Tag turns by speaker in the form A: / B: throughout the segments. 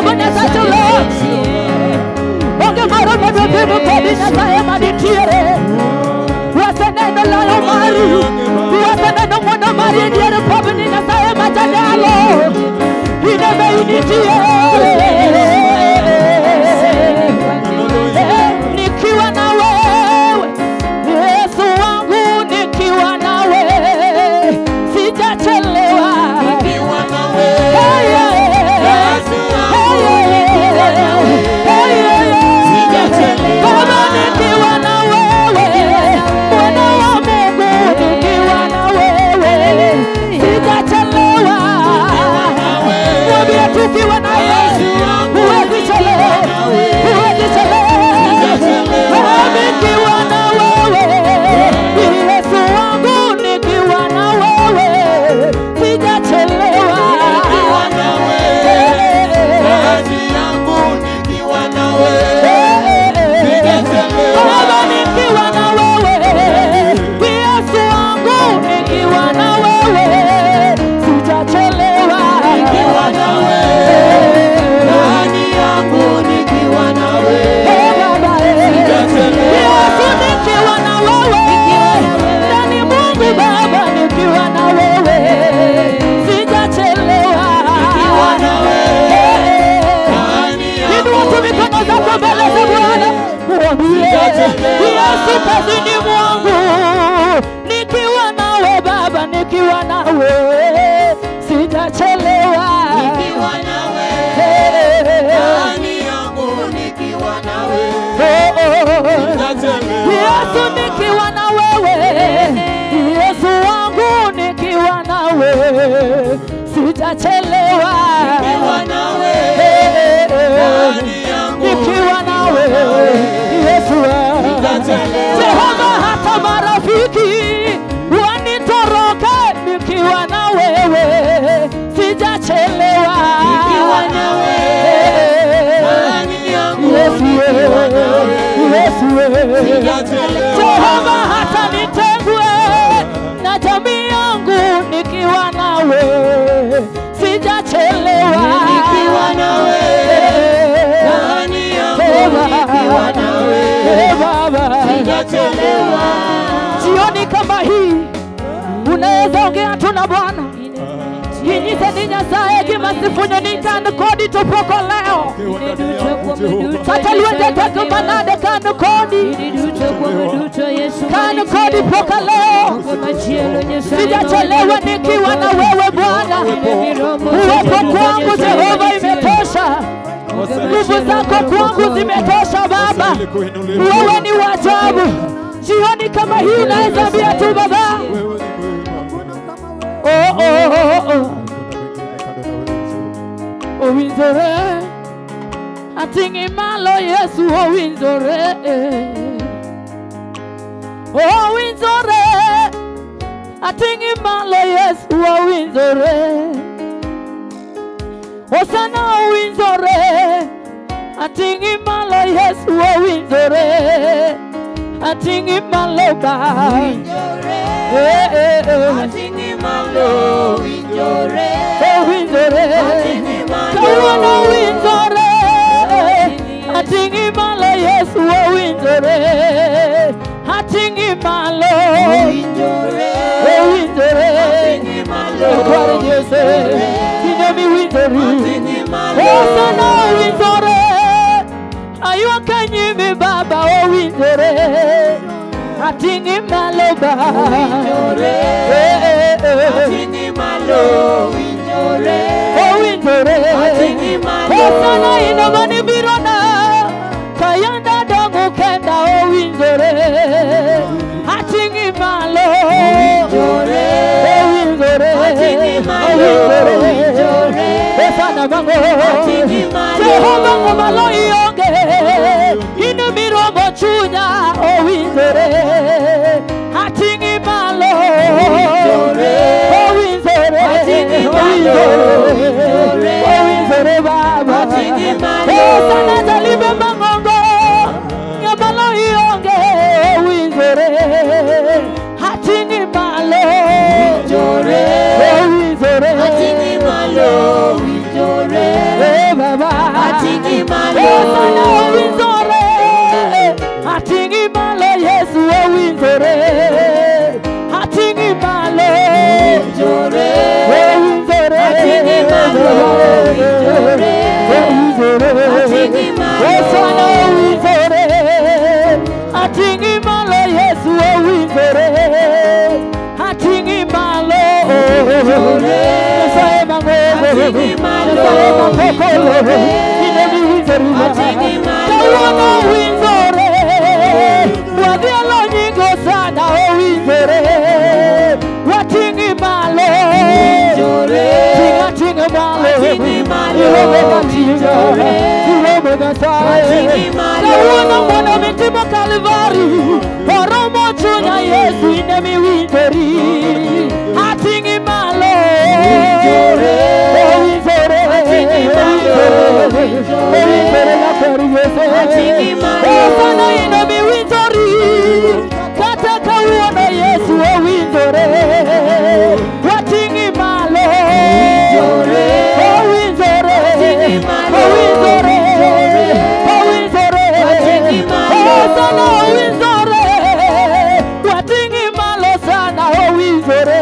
A: Jehova Nyasaye loch. Onge moro madwapimo kodi Nyasaye manitiere. Waseneno loyo mari, waseneno ng'wono mari e dier pabni Nyasaye machadalo. In ema initiere. Nikiwa na wewe Yesu wangu, nikiwa na wewe sijachelewa.
B: Nikiwa na wewe Yesu wangu, nikiwa na wewe sijachelewa.
A: Baba, nikiwa na wewe Bwana wa Mungu, nikiwa na wewe sijachelewa. Mwambie tukiwa na Yesu huwezi chelewa, huwezi chelewa. Nikiwa na wewe Yesu wangu, nikiwa na wewe sijachelewa.
B: Nikiwa na wewe kazi yangu, nikiwa na wewe sijachelewa.
A: Baba, nikiwa na wewe Yesu wangu, nikiwa na wewe sijachelewa.
B: Nikiwa na wewe ndani yangu, nikiwa na wewe sijachelewa.
A: Yesu, nikiwa na wewe ndani Mungu Baba, nikiwa na wewe sijachelewa.
B: Nikiwa na wewe ndani yangu,
A: Inua tu mikono zako mbele za Bwana, mwambie Yesu, kazini mwangu nikiwa nawe Baba, nikiwa nawe sijachelewa.
B: Nikiwa na wewe ndani yangu, nikiwa na wewe sijachelewa.
A: Yesu, nikiwa na wewe Yesu wangu, nikiwa na wewe sijachelewa.
B: Nikiwa na wewe ndani yangu,
A: Nikiwa na wewe Yesu wangu.
B: sijachelewa.
A: Jehova, hata marafiki wanitoroke, nikiwa na wewe sijachelewa.
B: Nikiwa na wewe ndani yangu,
A: Yesu
B: nikiwa na wewe
A: Yesu
B: sijachelewa.
A: Jehova, hata nitengwe na jamii yangu, nikiwa nawe sijachelewa.
B: Nikiwa na wewe ndani yangu, nikiwa na wewe
A: Baba,
B: sijachelewa.
A: Jioni kama hii unaweza ongea tu na Bwana. Inyise ni Nyasaye gimasifunyo ni kan kodi to pok oleo. Kata lwete teko manade kan kodi, kan kodi pok oleo. Sijachelewa nikiwa na wewe Bwana. Uwepo kwangu Jehova imetosha. Nguvu zako kwangu zimetosha Baba. Wewe ni wa ajabu. Jioni kama hii unaweza ambia tu Baba. Oh, oh, oh, oh. Owinjore ating'i malo Yesu, owinjore, owinjore ating'i malo Yesu, owinjore, Hosana owinjore ating'i malo Yesu, owinjore ating'i malo ba. Eh, eh, eh.
B: Ating'i malo winjore,
A: Owinjore
B: ating'i malo,
A: kawuono owinjore ating'i malo Yesu, owinjore ating'i malo,
B: winjore,
A: owinjore
B: ating'i malo,
A: Kware Yesu inemi winjori
B: ating'i malo,
A: Hosana owinjore aywak e nyimi Baba, owinjore ating'i malo ba.
B: Winjore,
A: Eh, eh, eh.
B: ating'i malo winjore,
A: Owinjore
B: ating'i malo,
A: Hosana ino mani birona kayanda dongo kenda, owinjore ating'i malo,
B: winjore,
A: owinjore
B: ating'i malo,
A: owinjore
B: winjore,
A: Hosana mango
B: ating'i malo,
A: Jehova ng'ama ionge in miromo chunya, owinjore ating'i malo,
B: Winjore,
A: owinjore
B: ating'i malo,
A: owinjore
B: winjore,
A: owinjore Baba
B: ating'i malo,
A: Hosana jalibe mang'ongo ng'ama ionge, owinjore ating'i malo,
B: winjore,
A: owinjore
B: ating'i malo, winjore,
A: Eh, Baba
B: Ating'i malo, owinjore. Ating'i malo,
A: Kawuono owinjore, wadhialo nyingo sana owinjore. Wating'i malo,
B: owinjore.
A: Ting'a ting'a malo,
B: Ating'i malo,
A: Iromo gatinga,
B: owinjore.
A: Iromo Nyasaye.
B: Ating'i malo.
A: Kawuono mondo mitimo Kalvari, oromo chunya Yesu ine miwinjori. Ating'i malo,
B: Owinjore.
A: Owinjore,
B: Ating'i malo,
A: owinjore, owinjore nyakwar Yesu.
B: Ating'i malo.
A: Osana ine miwinjori, kata kawuono Yesu owinjore. Wating'i malo,
B: Owinjore.
A: Owinjore,
B: Ating'i malo,
A: owinjore,
B: owinjore.
A: Owinjore,
B: Ating'i malo.
A: Osana owinjore, wating'i malo sana owinjore.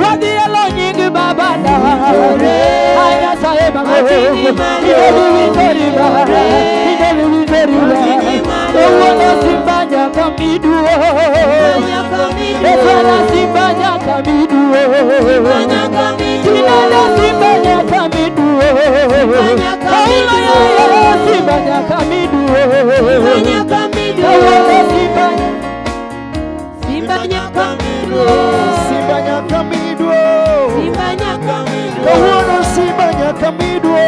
A: Wadhielo nying babana,
B: Owinjore.
A: Ai Nyasaye mang'o,
B: Ating'i malo,
A: ine miwinjori ba,
B: owinjore.
A: Ine miwinjori ba.
B: Ating'i malo.
A: Kawuono simba nyaka miduo,
B: Nyaka miduo.
A: Osana simba nyaka miduo,
B: Nyaka miduo.
A: Tinana simba nyaka miduo,
B: Nyaka
A: Paulo
B: miduo.
A: yeye simba nyaka miduo,
B: Nyaka miduo.
A: Kawuono simba
B: Simba nyaka miduo.
C: Simba nyaka miduo.
B: Simba nyaka miduo.
C: Kawuono simba nyaka miduo.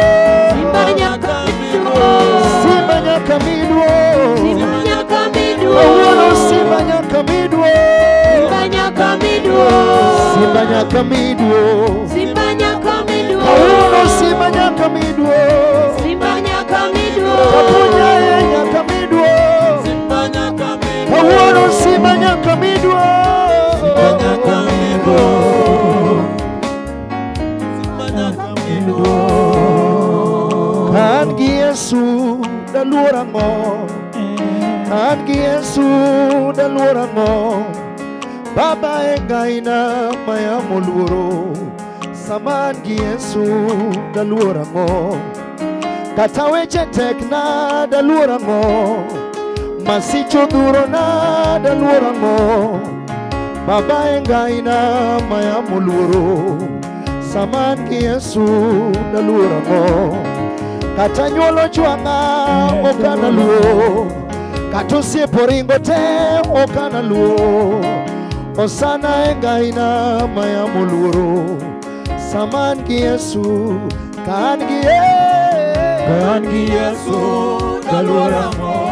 B: Simba nyaka miduo.
C: Simba nyaka miduo.
B: Simba nyaka miduo.
C: Kawuono simba nyaka miduo.
B: Simba nyaka miduo.
C: Simba nyaka miduo.
B: Simba nyaka miduo.
C: Kawuono simba nyaka miduo.
B: Simba nyaka miduo.
C: Kapunya e nyaka miduo. Kawuono simba nyaka miduo. An gi Yesu daluor ang'o? An gi Yesu daluor ang'o? Baba e Ngaina mayamo luoro. Sama an gi Yesu daluor ang'o? Kata weche tekna daluor ang'o? Masich odhurona daluor ang'o? Baba e Ngaina mayamo luoro. Sama an gi Yesu daluor ang'o? Kata nyuolo chwang'a ok analuo, kata osiepo ringo te ok analuo. Osana e Ngaina mayamo luoro. Sama an gi Yesu, ka an gi
D: Yesu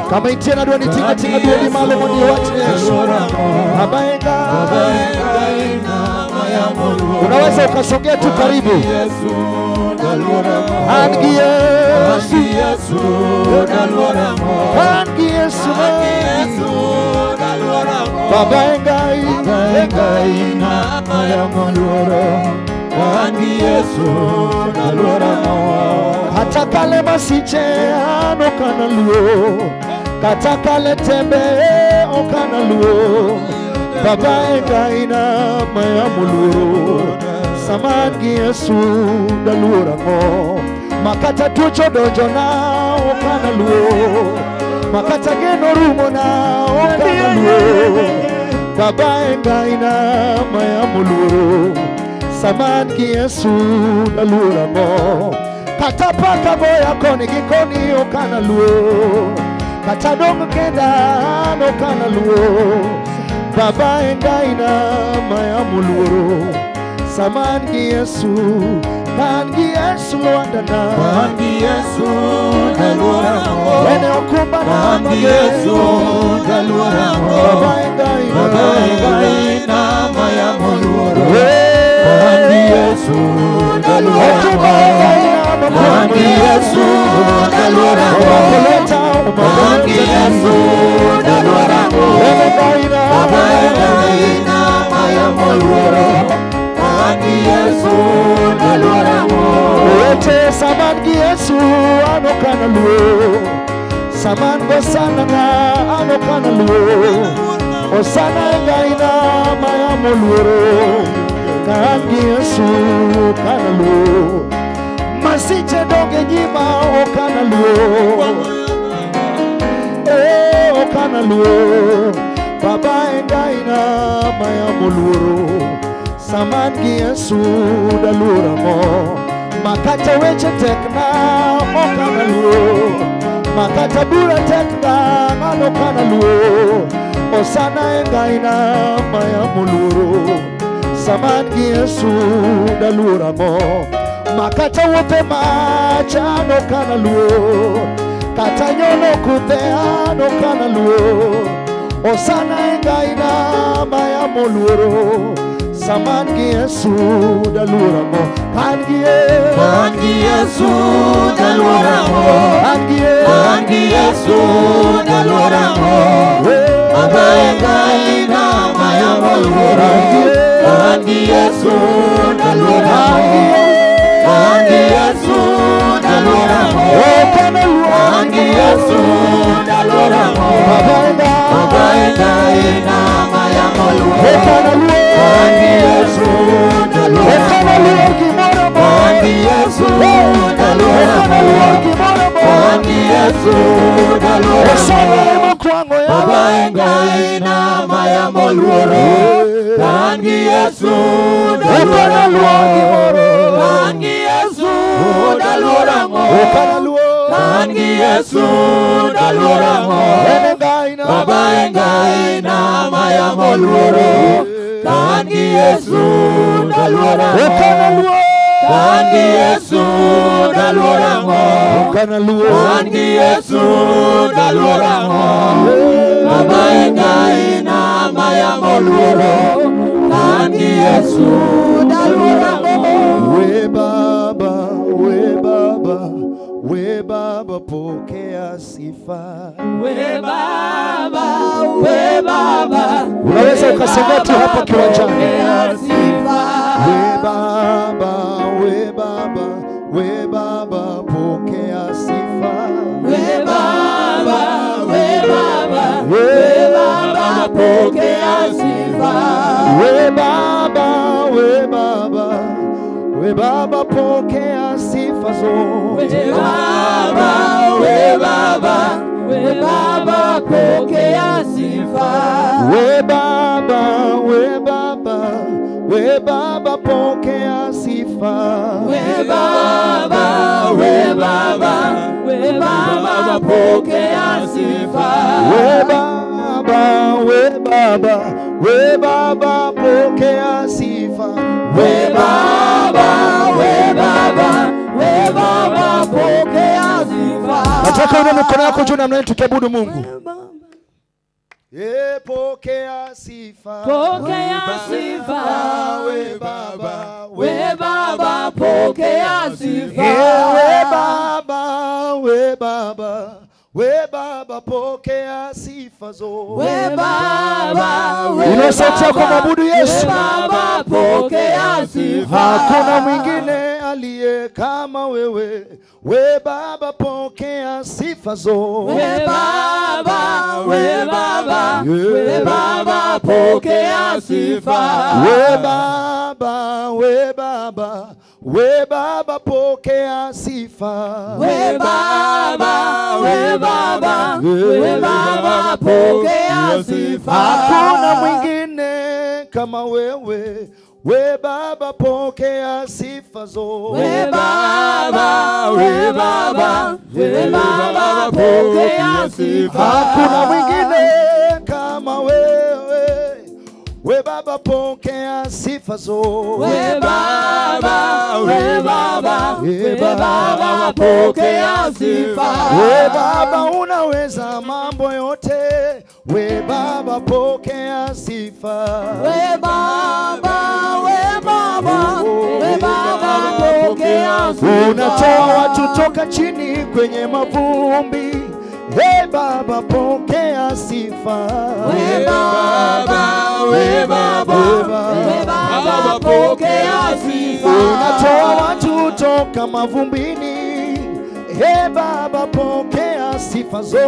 C: Kama intie nadwa ni tinga tinga duodi malo mondo iwach ne Yesu. Baba e Ngaina. Unaweza ukasogea tu karibu. An gi Yesu, an gi Yesu, Baba e Ngai, Kata kale masiche an ok analuo, kata kale tembe ok analuo. Baba e Ngaina mayamo luoro. Sama an gi Yesu daluor ang'o? Makata tuoche odonjona ok analuo, makata geno rumona ok analuo. Baba e Ngaina mayamo luoro. Sama an gi Yesu daluor ang'o? Kata paka goya koni gi koni ok analuo, kata dong' kenda an ok analuo. Baba e Ngaina mayamo luoro. Sama an gi Yesu, an gi Yesu lwandana, en e okumbana mageno. Baba e Ngaina, okumba e Ngaina mageno. Omakoleta, omakoleta, en e Ngaina. Owete sama an gi Yesu an ok analuo, sama an gosana na an ok analuo. Osana e Ngaina mayamo luoro. Ka an gi Yesu ok analuo, masiche donge nyima ok analuo. Ok analuo. Baba e Ngaina mayamo luoro. Saman gi Yesu daluoro ang'o? Makata weche tekna ok analuor, makata bura tekna an ok analuor. Osana e Ngaina mayamo luoro. Saman gi Yesu daluoro ang'o? Makata wuothe mach an ok analuor, kata nyono kuthe an ok analuor. Osana e Ngaina mayamo luoro. Saman gi Yesu daluoro ang'o? An gi Yesu,
B: An gi Yesu daluoro ang'o?
C: An gi Yesu,
B: An gi Yesu daluoro ang'o? Baba e Ngaina mayamo luoro. An gi Yesu daluoro ang'o? An gi Yesu daluoro ang'o?
C: Ok analuor.
B: An gi Yesu daluoro ang'o?
C: Baba e Ngai,
B: Baba e Ngaina mayamo luoro.
C: Ok analuor.
B: An gi Yesu daluoro
C: Ok
B: ang'o?
C: analuor gimoro amora.
B: An gi Yesu daluoro
C: Ok
B: ang'o?
C: analuor gimoro amora.
B: An gi Yesu daluoro
C: Osana
B: ang'o?
C: ema kwang'o yawa.
B: Baba e Ngaina mayamo luoro. An gi Yesu
C: Ok
B: daluoro
C: analuor
B: ang'o?
C: gimoro.
B: An gi Yesu daluoro ang'o?
C: Ok analuor.
B: An gi Yesu daluoro ang'o?
C: En e Ngaina.
B: Baba e Ngaina mayamo luoro. An gi Yesu daluoro
C: Ok
B: ang'o?
C: analuor.
B: An gi Yesu daluoro ang'o?
C: Ok analuor.
B: An gi Yesu daluoro ang'o? Baba e Ngaina mayamo luoro. An gi Yesu daluoro ang'o?
C: We Baba, we Baba, we Baba, pokea sifa.
A: We Baba, we Baba,
C: Unaweza ukasogea tu hapa kiwanjani.
A: pokea sifa.
C: We Baba, we Baba, we Baba, pokea sifa.
A: We Baba, we Baba,
C: We
A: we Baba, pokea sifa.
C: We Baba, we Baba, we Baba, pokea sifa
A: We
C: zote.
A: Baba, we Baba, we Baba, pokea sifa.
C: We Baba, we Baba, we Baba, pokea sifa.
A: We Baba, we Baba, we Baba, pokea sifa.
C: We Baba, we Baba, we Baba, pokea sifa.
A: We Baba, we Baba, we Baba, pokea sifa.
C: Nataka uinue mikono yako juu namna hii tukiabudu Mungu. E, pokea sifa.
A: Pokea sifa.
C: We Baba,
A: We Baba, pokea sifa.
C: Eh, we Baba, we Baba, we Baba, pokea sifa zote.
A: We Baba, we
C: Inua sauti yako
A: Baba,
C: mwabudu Yesu.
A: We Baba, pokea sifa.
C: Hakuna mwingine aliye kama wewe. We Baba, pokea sifa zote.
A: We Baba, we Baba,
C: Yeah.
A: we Baba, pokea sifa.
C: We Baba, we Baba, we Baba, pokea sifa.
A: We Baba, we Baba, we Baba, pokea sifa.
C: Hakuna mwingine kama wewe. We Baba, pokea sifa zote.
A: We Baba, we Baba, we Baba, pokea sifa.
C: Hakuna mwingine kama wewe. We Baba, pokea sifa zote.
A: We Baba, we Baba, we Baba, pokea sifa.
C: We Baba, unaweza mambo yote. We Baba, pokea sifa.
A: We Baba, we Baba, we Baba, pokea sifa.
C: Unatoa watu toka chini kwenye mavumbi. Hey Baba, pokea sifa.
A: We Baba, we Baba, we Baba, pokea sifa.
C: Unatoa watu toka mavumbini. Hey Baba, pokea sifa zote.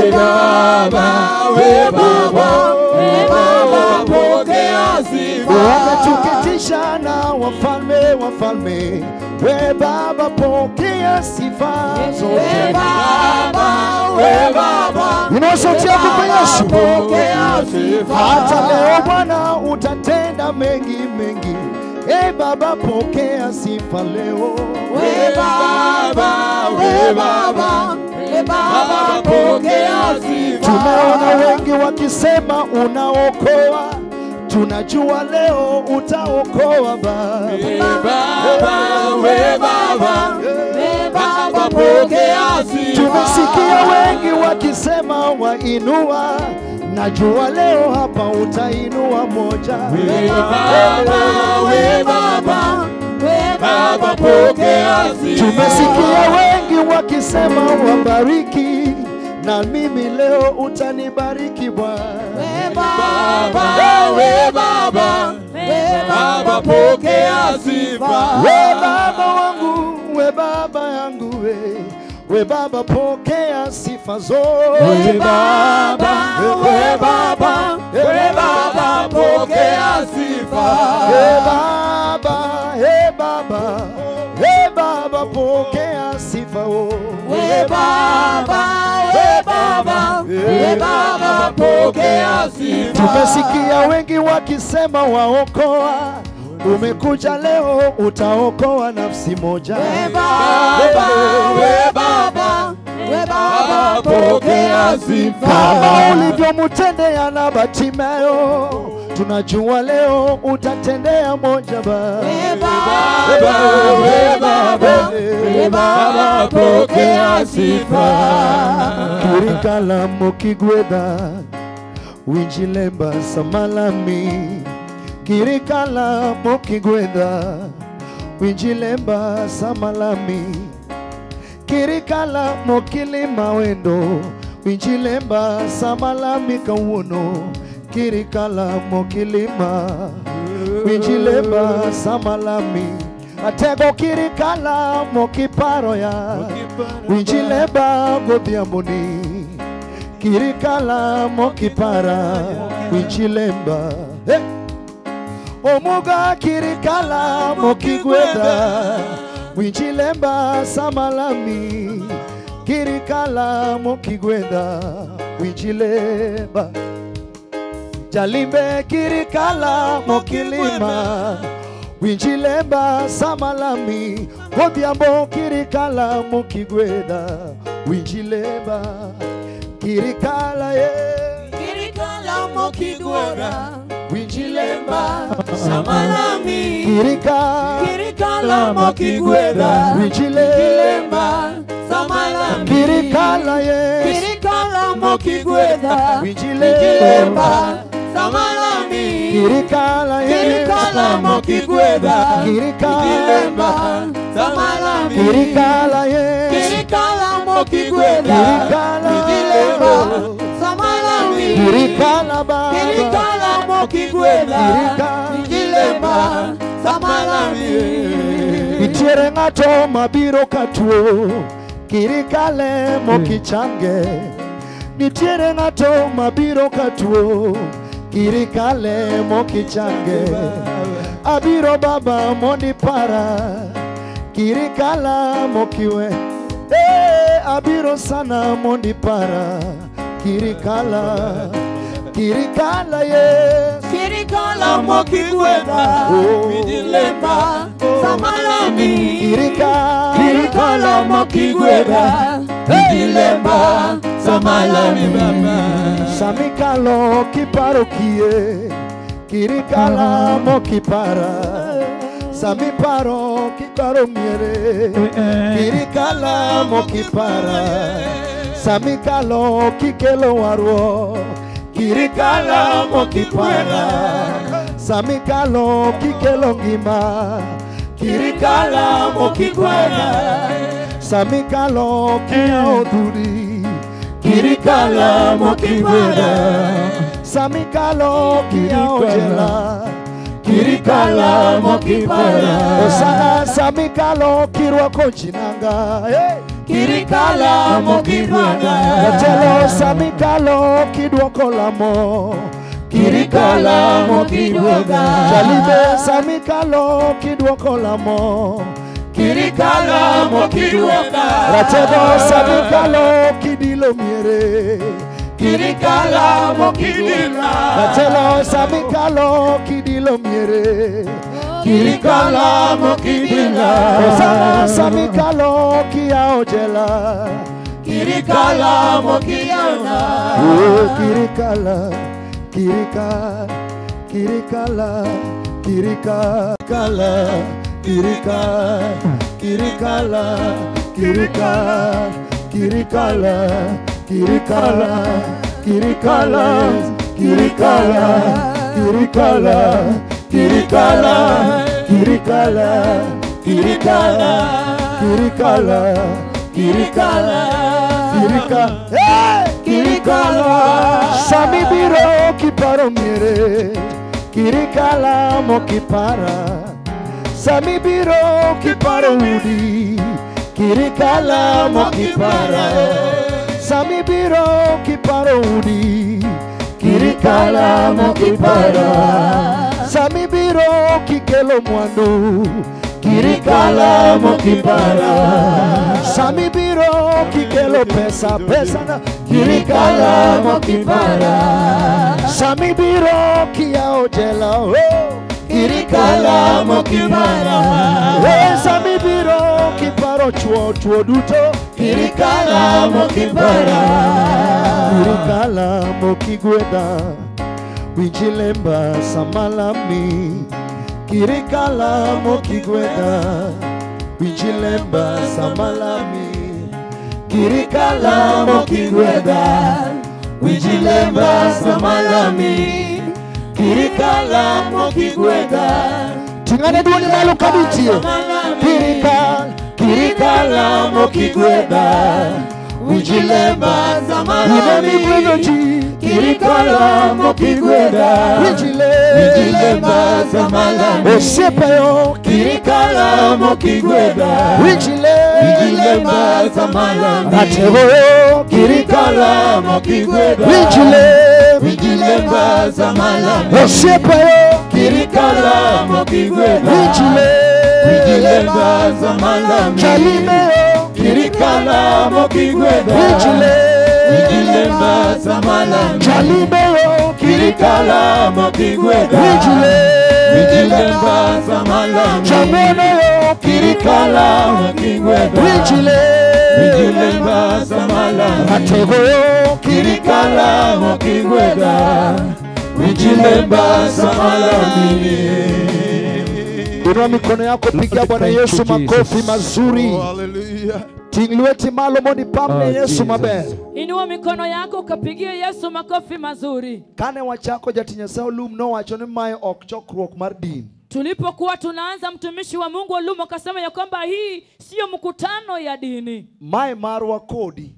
A: We Baba, we Baba, we Baba, pokea sifa.
C: Umetuketisha na wafalme, wafalme. We Baba, pokea sifa
A: We
C: zote.
A: Baba, we Baba,
C: Inua Inua sauti yako kwa Yesu.
B: Pokea sifa.
C: Hata leo Bwana utatenda mengi mengi. E Baba pokea sifa leo.
B: We Baba, we Baba, we Baba pokea sifa.
C: Tumeona wengi wakisema unaokoa, tunajua leo utaokoa Baba.
B: We Baba, we Baba, we Baba pokea sifa.
C: Tumesikia wengi wakisema wainua, najua leo hapa utainua moja.
B: We Baba, we Baba, we Baba pokea sifa.
C: Tumesikia wengi wakisema wabariki, na mimi leo utanibariki Bwana.
B: We Baba, we Baba, we Baba pokea sifa.
C: We Baba wangu, we Baba yangu, we Baba pokea sifa zote.
B: We Baba, we Baba, we Baba pokea sifa.
C: We Baba, we Baba, we Baba pokea sifa.
B: We Baba, we Baba, we Baba pokea sifa.
C: Tumesikia wengi wakisema waokoa, umekuja leo utaokoa nafsi moja.
B: We Baba, we Baba, we Baba pokea sifa.
C: Kama ulivyomtendea na Bartimayo, tunajua leo utatendea moja Baba.
B: We Baba, we Baba, we Baba pokea sifa.
C: Kirikala mokigwedha winjilemba samalami. Kirikala mokigwedha winjilemba samalami. Kirikala mokilima wendo winjilemba samalami kawuono. Kirikala mokilima winjilemba samalami. Atego kirikala mokiparo ya winjilemba godhiamboni. Kirikala mokipara winjilemba. Hey! Omuga kirikala mokigwedha winjilemba samalami. Kirikala mokigwedha winjilemba. Jalimbe kirikala mokilima winjilemba samalami. Godhiambo kirikala mokigwedha winjilemba. Kirikala ye
B: kirikala mokigwedha
C: winjilemba
B: samalami.
C: Kirikala
B: mokigwedha
C: winjilemba
B: samalami.
C: Kirikala ye
B: kirikala mokigwedha
C: winjilemba
B: samalami.
C: Kirikala ye
B: kirikala mokigwedha
C: kirikala
B: samalami.
C: Kirikala ye
B: kirikala mokigwedha
C: kirikala
B: samalami.
C: Kirikala Baba
B: kirikala mokigwedha winjilemba samalami.
C: Nitiere ng'ato mabiro katuo kirikale mokichange. Nitiere ng'ato mabiro katuo kirikale mokichange. Abiro Baba mondi para kirikala mokiwe. Abiro sana mondi para kirikala kirikala yes
B: kirikala mokigwedha winjilemba samalami. Kirikala mokigwedha winjilemba samalami.
C: Samikalo kiparo kie kirikala mokipara. Samiparo kiparo miere kirikala mokipara. Samikalo kikelo warwo kirikala mokipara. Samikalo kikelo ngima kirikala mokigwedha. Samikalo kiao duri kirikala mokigwedha. Samikalo kiao jela kirikala mokipara. Osana samikalo kirwako chinanga. Hey!
B: Kirikala mokigwedha.
C: Jatelo samikalo kidwoko lamo
B: Kirikala mokigwedha.
C: Jalibe samikalo kidwoko lamo
B: Kirikala mokigwedha.
C: Ratego samikalo kidilo miere
B: Kirikala mokidila.
C: Jatelo samikalo kidilo miere.
B: Kirikala mokidila.
C: Osana samikalo kia ojela.
B: Kirikala mokidila.
C: Oh, kirikala, kirika, kirikala, kirika, kala, kirika, kirikala, kirika, kirikala, kirikala, kirikala, kirikala, kirikala, kirikala, kirikala, kirikala, kirikala, kirikala, kirika, kirikala. Sami biro kiparo miere, kirikala mokipara. Sami biro kiparo udi, kirikala mokipara. Sami biro kiparo udi, kirikala mokipara. Sami biro kikelo mwandu, kirikala mokipara. Sami biro kikelo pesa pesa na kirikala mokipara. Sami biro kia ojela, oh,
B: kirikala mokipara.
C: Sami biro kiparo chuo chuo duto,
B: kirikala mokipara.
C: Kirikala mokigweda, winjilemba samalami. Kirikala mokigweda, winjilemba samalami.
B: Kirikala mokigweda, winjilemba samalami. Kirikala mokigweda.
C: Tingane duoni malo kabitie. Kirikala,
B: kirikala mokigweda, winjilemba samalami. Kirikala mokigweda, winjilemba samalami.
C: Osiepeyo.
B: Kirikala mokigweda, winjilemba samalami.
C: Atebo.
B: Kirikala mokigweda, winjilemba samalami.
C: Osiepeyo.
B: Kirikala mokigweda, winjilemba samalami.
C: Chalimeo.
B: Kirikala mokigweda, winjilemba samalami.
C: Chalimeo.
B: Kirikala mokigweda, winjilemba samalami.
C: Chamoneo.
B: Kirikala mokigweda, winjilemba samalami.
C: Atego.
B: Kirikala mokigweda, winjilemba samalami.
C: Inua mikono yako, pigia Bwana Yesu makofi mazuri.
B: Hallelujah.
C: Tinglweti malo moni pamne Yesu maber.
A: Inua mikono yako ukapigie Yesu makofi mazuri.
C: Kane wachako jatich Nyasaye Olum nowacho ni mae ok chokruok mar din.
A: Tulipokuwa tunaanza, mtumishi wa Mungu Olum akasema ya kwamba hii sio mkutano ya dini.
C: Mae marwa kodi.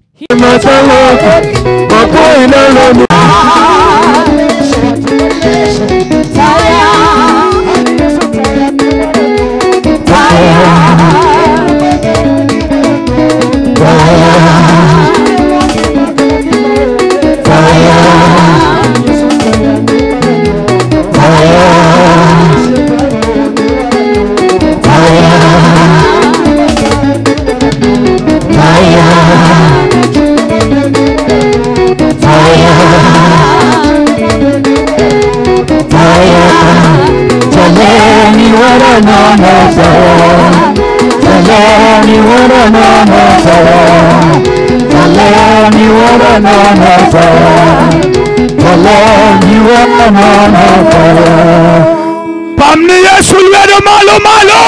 D: Pamni Yesu lwedo malo malo.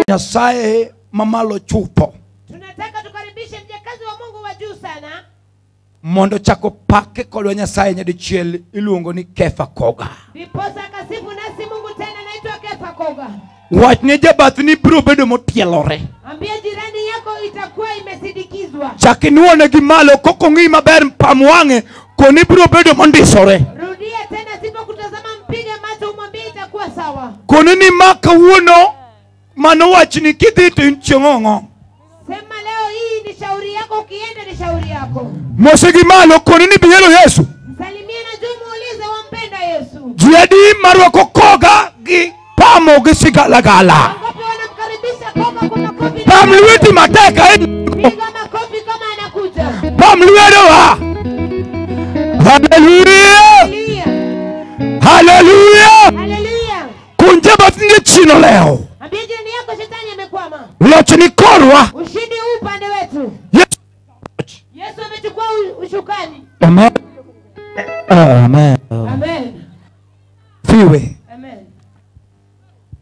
D: Nyasaye mamalo chupo.
E: Tunataka tukaribishe mjakazi wa Mungu wa juu sana.
D: Mondo chako pake kodwa Nyasaye nyadichiel iluongo ni Kefa Koga.
E: Ndiposa akasifu nasi Mungu tena naitwa Kefa Koga.
D: Wachne jabathni biro bedo motielore.
E: Ambia jirani yako itakuwa imesindikizwa.
D: Chak inuone gi malo kok ong'i maber pam wang'e koni biro bedo mondisore.
E: Rudia tena, sipokutazama mpige macho umwambie itakuwa sawa.
D: Koni ni ma kawuono mano wachni kidhi to in chieng' ong'o.
E: Sema leo hii ni shauri yako, ukienda ni shauri yako.
D: Mose gi malo koni ni bihero Yesu.
E: Msalimie na juu muulize wampenda Yesu.
D: Ji adi marwako Koga gi pamo gi sigalagala.
E: Wangapi wanamkaribisha Koga kwa makofi?
D: Pam lweti matek ahinya.
E: Piga makofi kama anakuja.
D: Pam lwedowa. Haleluya. Haleluya.
E: Haleluya.
D: Kunja bathi chino leo.
E: Ambia jirani yako shetani amekwama.
D: Loch ni korwa.
E: Ushindi huu upande wetu. Yesu amechukua ushukani.
D: Amen. Amen.
E: Amen.
D: Fiwe.
E: Amen.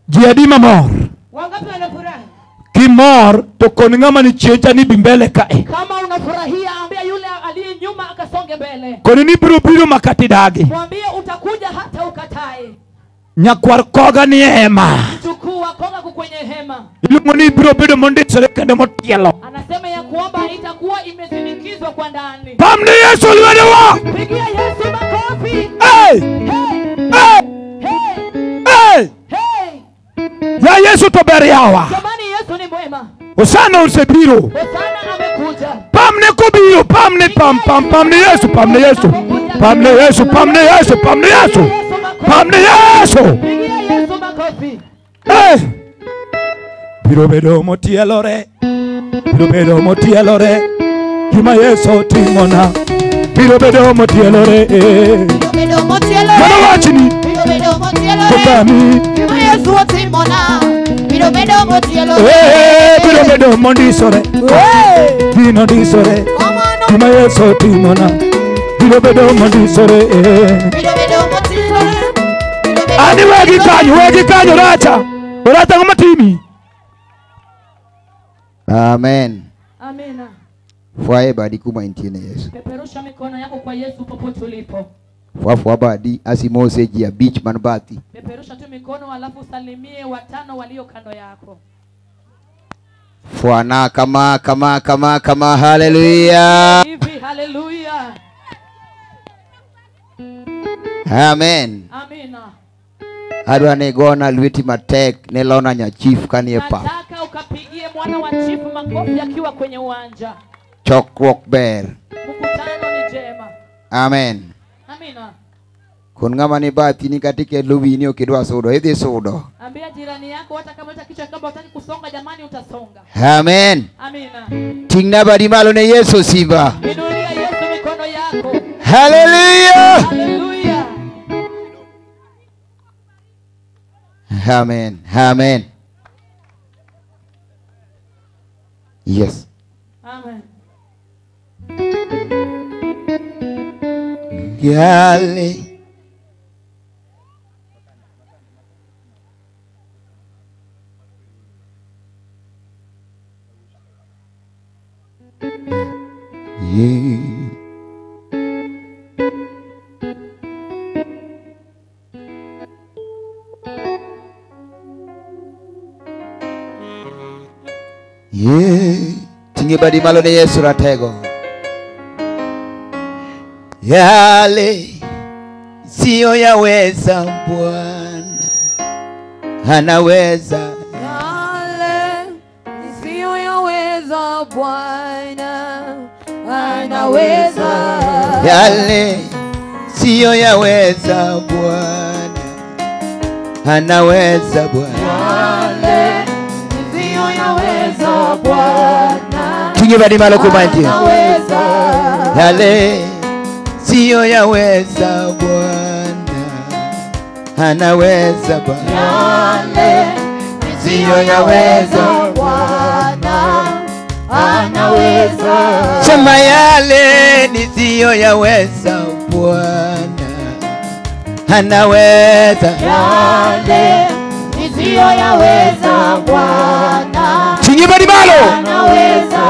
D: Jiadima mor.
E: Wangapi wana furaha?
D: Kimor to kon ng'ama ni chien ni bimbele kae.
A: Kama unafurahia ambia yule aliye nyuma akasonge mbele.
D: Koni ni biro biro makati dagi.
A: Mwambie utakuja hata ukatae.
D: Nyakwar koga ni hema.
A: Mjukuu wa koga kwenye hema.
D: Iluongo ni biro bedo mondisore kendo motielo.
A: Anasema ya kwamba itakuwa imesinikizwa kwa ndani.
D: Pamne Yesu lwedowa.
A: Pigia Yesu makofi.
D: Hey!
A: Hey!
D: Hey!
A: Hey!
D: Hey!
A: Hey!
D: Ya Yesu to ber yawa.
A: Jamani, Yesu ni mwema.
D: Osana osebiro.
A: Osana amekuja.
D: Pamne kobiro, pamne pam pam pamne Yesu, pamne Yesu. Pamne Yesu, pamne Yesu, pamne Yesu. Pamne Yesu.
A: Pigia Yesu makofi.
D: Eh! Biro bedo motielore. Biro bedo motielore. Gima Yesu timona. Biro bedo motielore.
B: Biro bedo motielore.
D: Mana wachni.
B: Biro bedo motielore.
D: Kopami.
B: Gima Yesu timona. Biro bedo motielore.
D: Eh, biro bedo mondisore.
B: Eh.
D: Gino ndisore.
B: Kamano.
D: Gima Yesu timona. Biro bedo mondisore.
B: Biro bedo motielore. Biro bedo.
D: Ani wegi kanyo racha. Racha ng'ama timi.
F: Amen.
A: Amina.
F: Fwaye badi kuma intie ne Yesu.
A: Peperusha mikono yako kwa Yesu popote ulipo.
F: Fwa badi asimose ji abich man bathi.
A: Peperusha tu mikono alafu salimie watano walio kando yako.
F: Fwana kama kama kama kama haleluya.
A: Hivi haleluya.
F: Amen.
A: Amina.
F: Adwa ne gona lweti matek ne lona nya chief kanie pa.
A: Nataka ukapigie mwana wa chief makofi akiwa kwenye uwanja.
F: Chokruok ber.
A: Mkutano ni jema.
F: Amen.
A: Amina.
F: Kun ng'ama ni bathi ni katika luwi ni okidwa sudo idhi sudo.
A: Ambia jirani yako hata kama utakichwa kama hutaki kusonga jamani utasonga.
F: Amen.
A: Amina.
F: Ting'na badi malo ne Yesu simba.
A: Inulia Yesu mikono yako.
F: Haleluya.
A: Haleluya.
F: Amen. Amen. Yes.
A: Amen.
F: Yale. Yeah. Yeah. Tingi badi malo ne Yesu ratego. Yale siyo yaweza Bwana anaweza.
B: Yale siyo yaweza Bwana anaweza.
F: Yale siyo yaweza Bwana anaweza Bwana.
B: Yale siyo yaweza Bwana.
F: Tingi badi malo kumantie.
B: Anaweza.
F: Yale siyo yaweza Bwana anaweza Bwana.
B: Yale siyo yaweza Bwana anaweza.
F: Sema yale nisiyo yaweza Bwana anaweza.
B: Yale nisiyo yaweza Bwana
F: Tingi badi malo.
B: anaweza.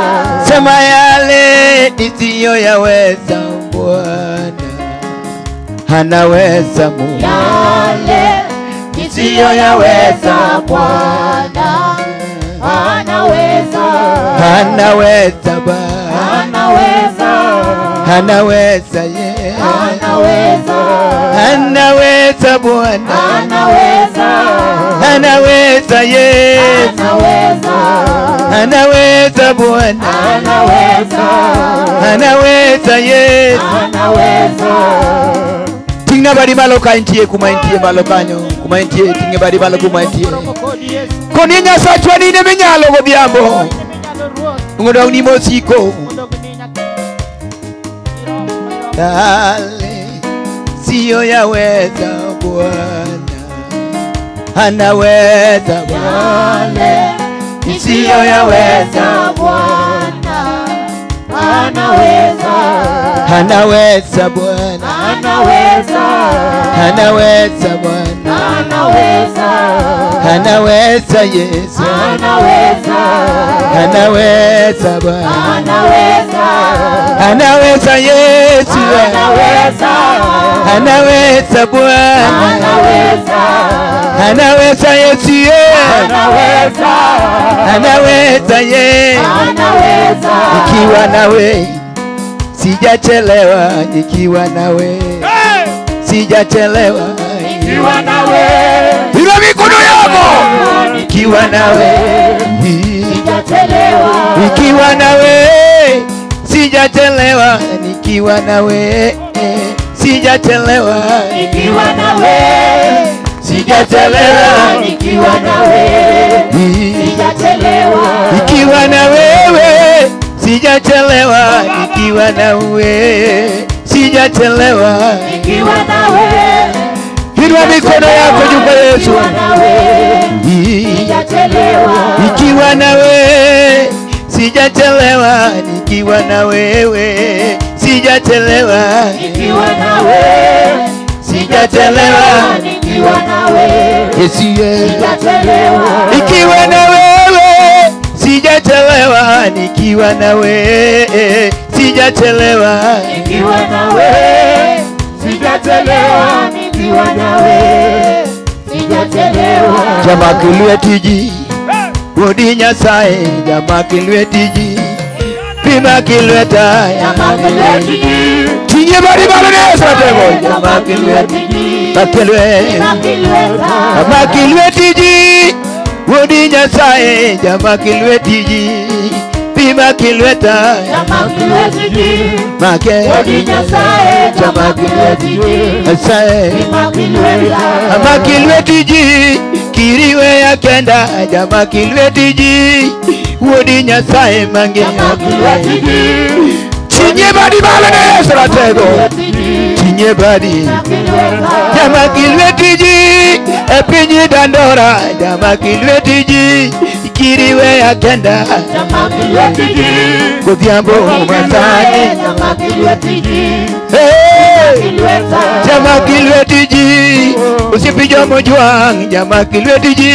F: Sema yale nisiyo yaweza Bwana anaweza Mungu.
B: Yale nisiyo yaweza Bwana anaweza.
F: Anaweza Bwana.
B: Anaweza.
F: Anaweza yeah.
B: Anaweza.
F: Anaweza Bwana.
B: Anaweza.
F: Anaweza yeah.
B: Anaweza.
F: Anaweza Bwana.
B: Anaweza.
F: Anaweza yeah.
B: Anaweza.
F: Tingna badi malo kaintie kumaintie malo kanyo kumaintie tinge badi malo kumaintie. Koni Nyasachwa ni ne minyalo godhiambo. Mondo ni mosiko. Yale siyo yaweza Bwana, anaweza Bwana. Isiyo yaweza
E: Bwana, anaweza.
F: Anaweza Bwana,
E: anaweza.
F: Anaweza Bwana,
E: anaweza.
F: Anaweza Yesu,
E: anaweza.
F: Anaweza Bwana,
E: anaweza.
F: Anaweza Yesu,
E: anaweza.
F: Anaweza Bwana,
E: anaweza.
F: Anaweza Yesu,
E: anaweza.
F: Anaweza Yesu,
E: anaweza.
F: Nikiwa nawe sijachelewa, nikiwa nawe sijachelewa,
E: nikiwa nawe.
F: Inua mikono yako. Nikiwa nawe
E: sijachelewa,
F: nikiwa nawe sijachelewa, nikiwa nawe sijachelewa,
E: nikiwa nawe
F: sijachelewa,
E: nikiwa nawe sijachelewa,
F: nikiwa na wewe sijachelewa, nikiwa nawe sijachelewa,
E: nikiwa nawe.
F: Inua mikono yako juu kwa Yesu.
E: Sijachelewa,
F: nikiwa nawe sijachelewa, nikiwa na wewe sijachelewa,
E: nikiwa nawe
F: sijachelewa,
E: nikiwa nawe
F: Yesu,
E: sijachelewa,
F: nikiwa na wewe sijachelewa, nikiwa na wewe sijachelewa,
E: nikiwa nawe sijachelewa, nikiwa nawe sijachelewa.
F: Jamaa kilwe tiji Odi Nyasaye, jamaa kilwe tiji Pima kilwe taya,
E: Jamaa kilwe tiji
F: Tinye bari bari ne satego, jamaa kilwe tiji Bakilwe, jamaa kilwe tiji Odi Nyasaye, jamaa kilwe tiji Pima kilwe taya,
E: Jamaa kilwe tiji
F: Make
E: Odi Nyasaye, jamaa kilwe tiji
F: Nyasaye,
E: Pima kilwe taya,
F: jamaa kilwe tiji Kiriwe yakenda, jamaa kilwe tiji Odi Nyasaye mange
E: Jamaa kilwe tiji
F: Chinye badi bale ne satego, Chinye badi Jamaa kilwe tiji Epinyi dandora, jamaa kilwe tiji Kiriwe yakenda,
E: Jamaa kilwe tiji
F: Godhiambo masani
E: Jamaa kilwe tiji
F: Hey! Jamaa kilwe tiji Usipijo mojwang, jamaa kilwe tiji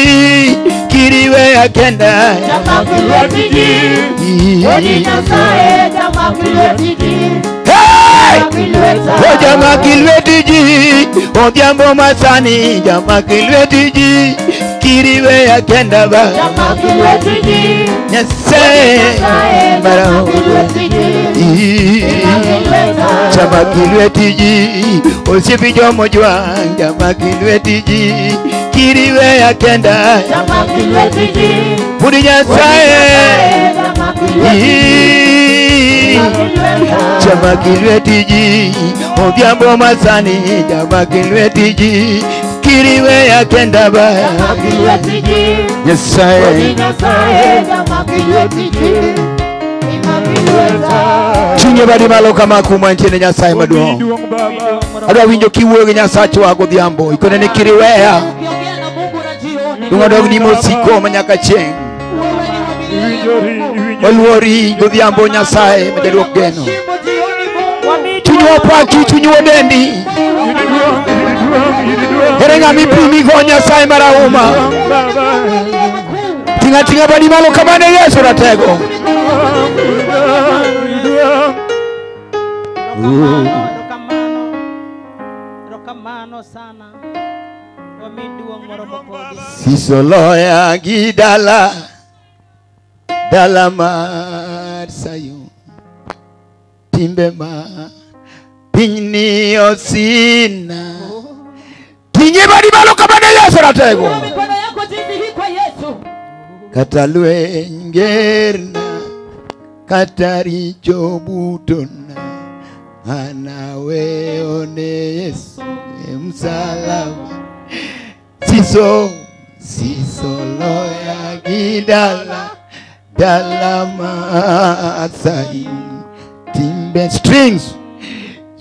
F: Kiriwe yakenda
E: Jamaa kilwe tiji Odi Nyasaye, jamaa kilwe tiji
F: Hey!
E: Kilwe
F: O jamaa kilwe tiji Odhiambo masani, jamaa kilwe tiji Kiriwe yakenda ba
E: Jamaa kilwe tiji
F: Nyasaye
E: Jamaa kilwe tiji
F: Jamaa kilwe tiji Usipijo mojwang, jamaa kilwe tiji Kiriwe yakenda
E: Jamaa kilwe tiji
F: Odi Nyasaye
E: Jamaa kilwe tiji
F: Jamaa kilwe tiji Odhiambo masani, jamaa kilwe tiji Kiriwe yakenda ba
E: Jamaa kilwe tiji
F: Nyasaye
E: Odi Nyasaye, jamaa kilwe tiji
F: Chinye badi malo kama kuma nchini Nyasaye maduong'. Adwa winjo kiwuoyo gi Nyasachwa godhiambo ikone ni kiriweya
A: Ukiongea na Mungu na jioni.
F: Dong' ni mosiko manyaka chieng'.
A: Wewe ni wa milele Mungu.
F: Oluori godhiambo Nyasaye ma jaduok geno.
A: Shimo jioni Mungu.
F: Chunywa opaki, chunywa odendi. Ere ng'ama ipimigo Nyasaye marahuma. Ting'a ting'a badi malo kama ne Yesu ratego.
B: Erokamano sana. Wamiduong' moromo kodi.
F: Sisoloya gi dala, dala mar Sayun. Timbe ma pinyni osina. Ting'e badi malo kama ne Yesu ratego.
A: Inua mikono yako jinsi hii kwa Yesu.
F: Kata lweny gerna, kata richo butona, anaweyo ne Yesu e msalaba. Siso, siso loya gi dala, dala mar Sayun. Timbe strings.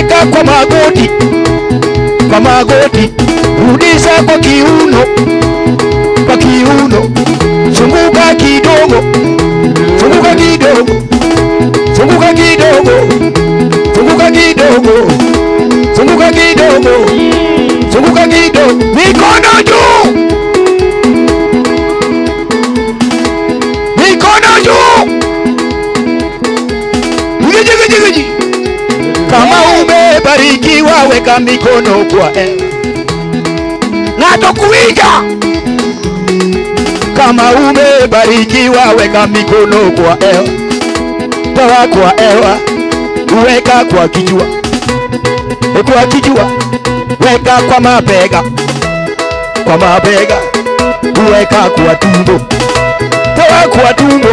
F: Weka kwa magoti, kwa magoti, rudisha kwa kiuno, kwa kiuno, zunguka kidogo, zunguka kidogo, zunguka kidogo, zunguka kidogo, zunguka kidogo, zunguka kidogo, mikono juu, mikono juu, jiji. Kama umebarikiwa weka mikono kwa hewa na tokuiga. Kama umebarikiwa weka mikono kwa hewa, toa kwa hewa, weka kwa kichwa, kwa kichwa, weka kwa mabega, kwa mabega, weka kwa tumbo, toa kwa tumbo,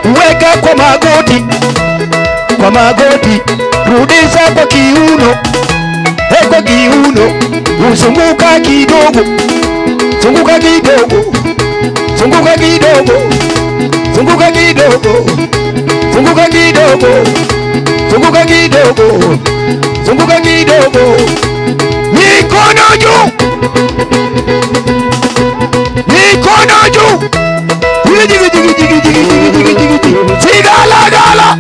F: weka kwa magoti, kwa magoti, rudisha kwa kiuno, kwa kiuno, uzunguka kidogo, zunguka kidogo, zunguka kidogo, zunguka kidogo, zunguka kidogo, zunguka kidogo, zunguka kidogo, mikono juu, mikono juu, jigi jigi jigi jigi jigi jigi jigi, sigala gala.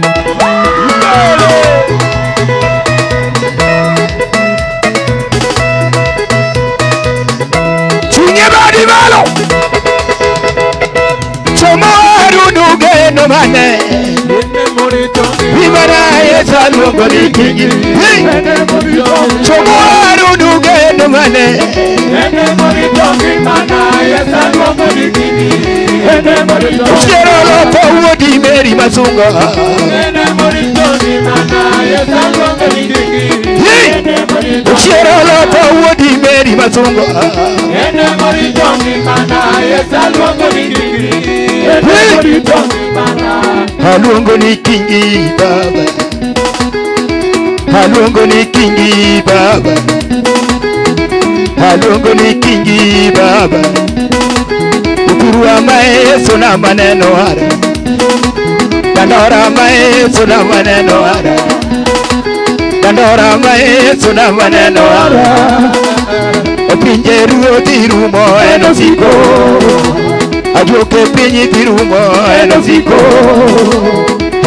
F: Chomo mane Imana yesalu ngoni. Chomo arunu mane Ushero lopo uodi meri masunga. Ushero lopo uodi meri masunga. Halungo ni kingi baba, halungo ni kingi baba, halungo ni kingi baba. Ukuru amae sona maneno hara, dandora amae sona maneno hara, dandora amae sona maneno hara. Opinje ruo tirumo enosiko, ajoke pinyi tirumo enosiko.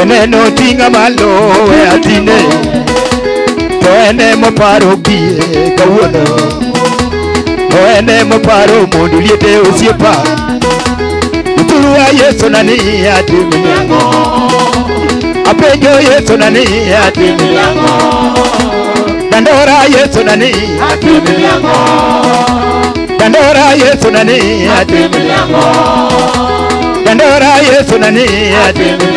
F: Eneno tinga malo e atine, to ene moparo gie kawuono, to ene moparo mondo liete osiepa. Uturuwa Yesu nani atimi, apenjo Yesu nani atimi, dandora Yesu nani atimi, dandora Yesu nani atimi, dandora Yesu nani atimi.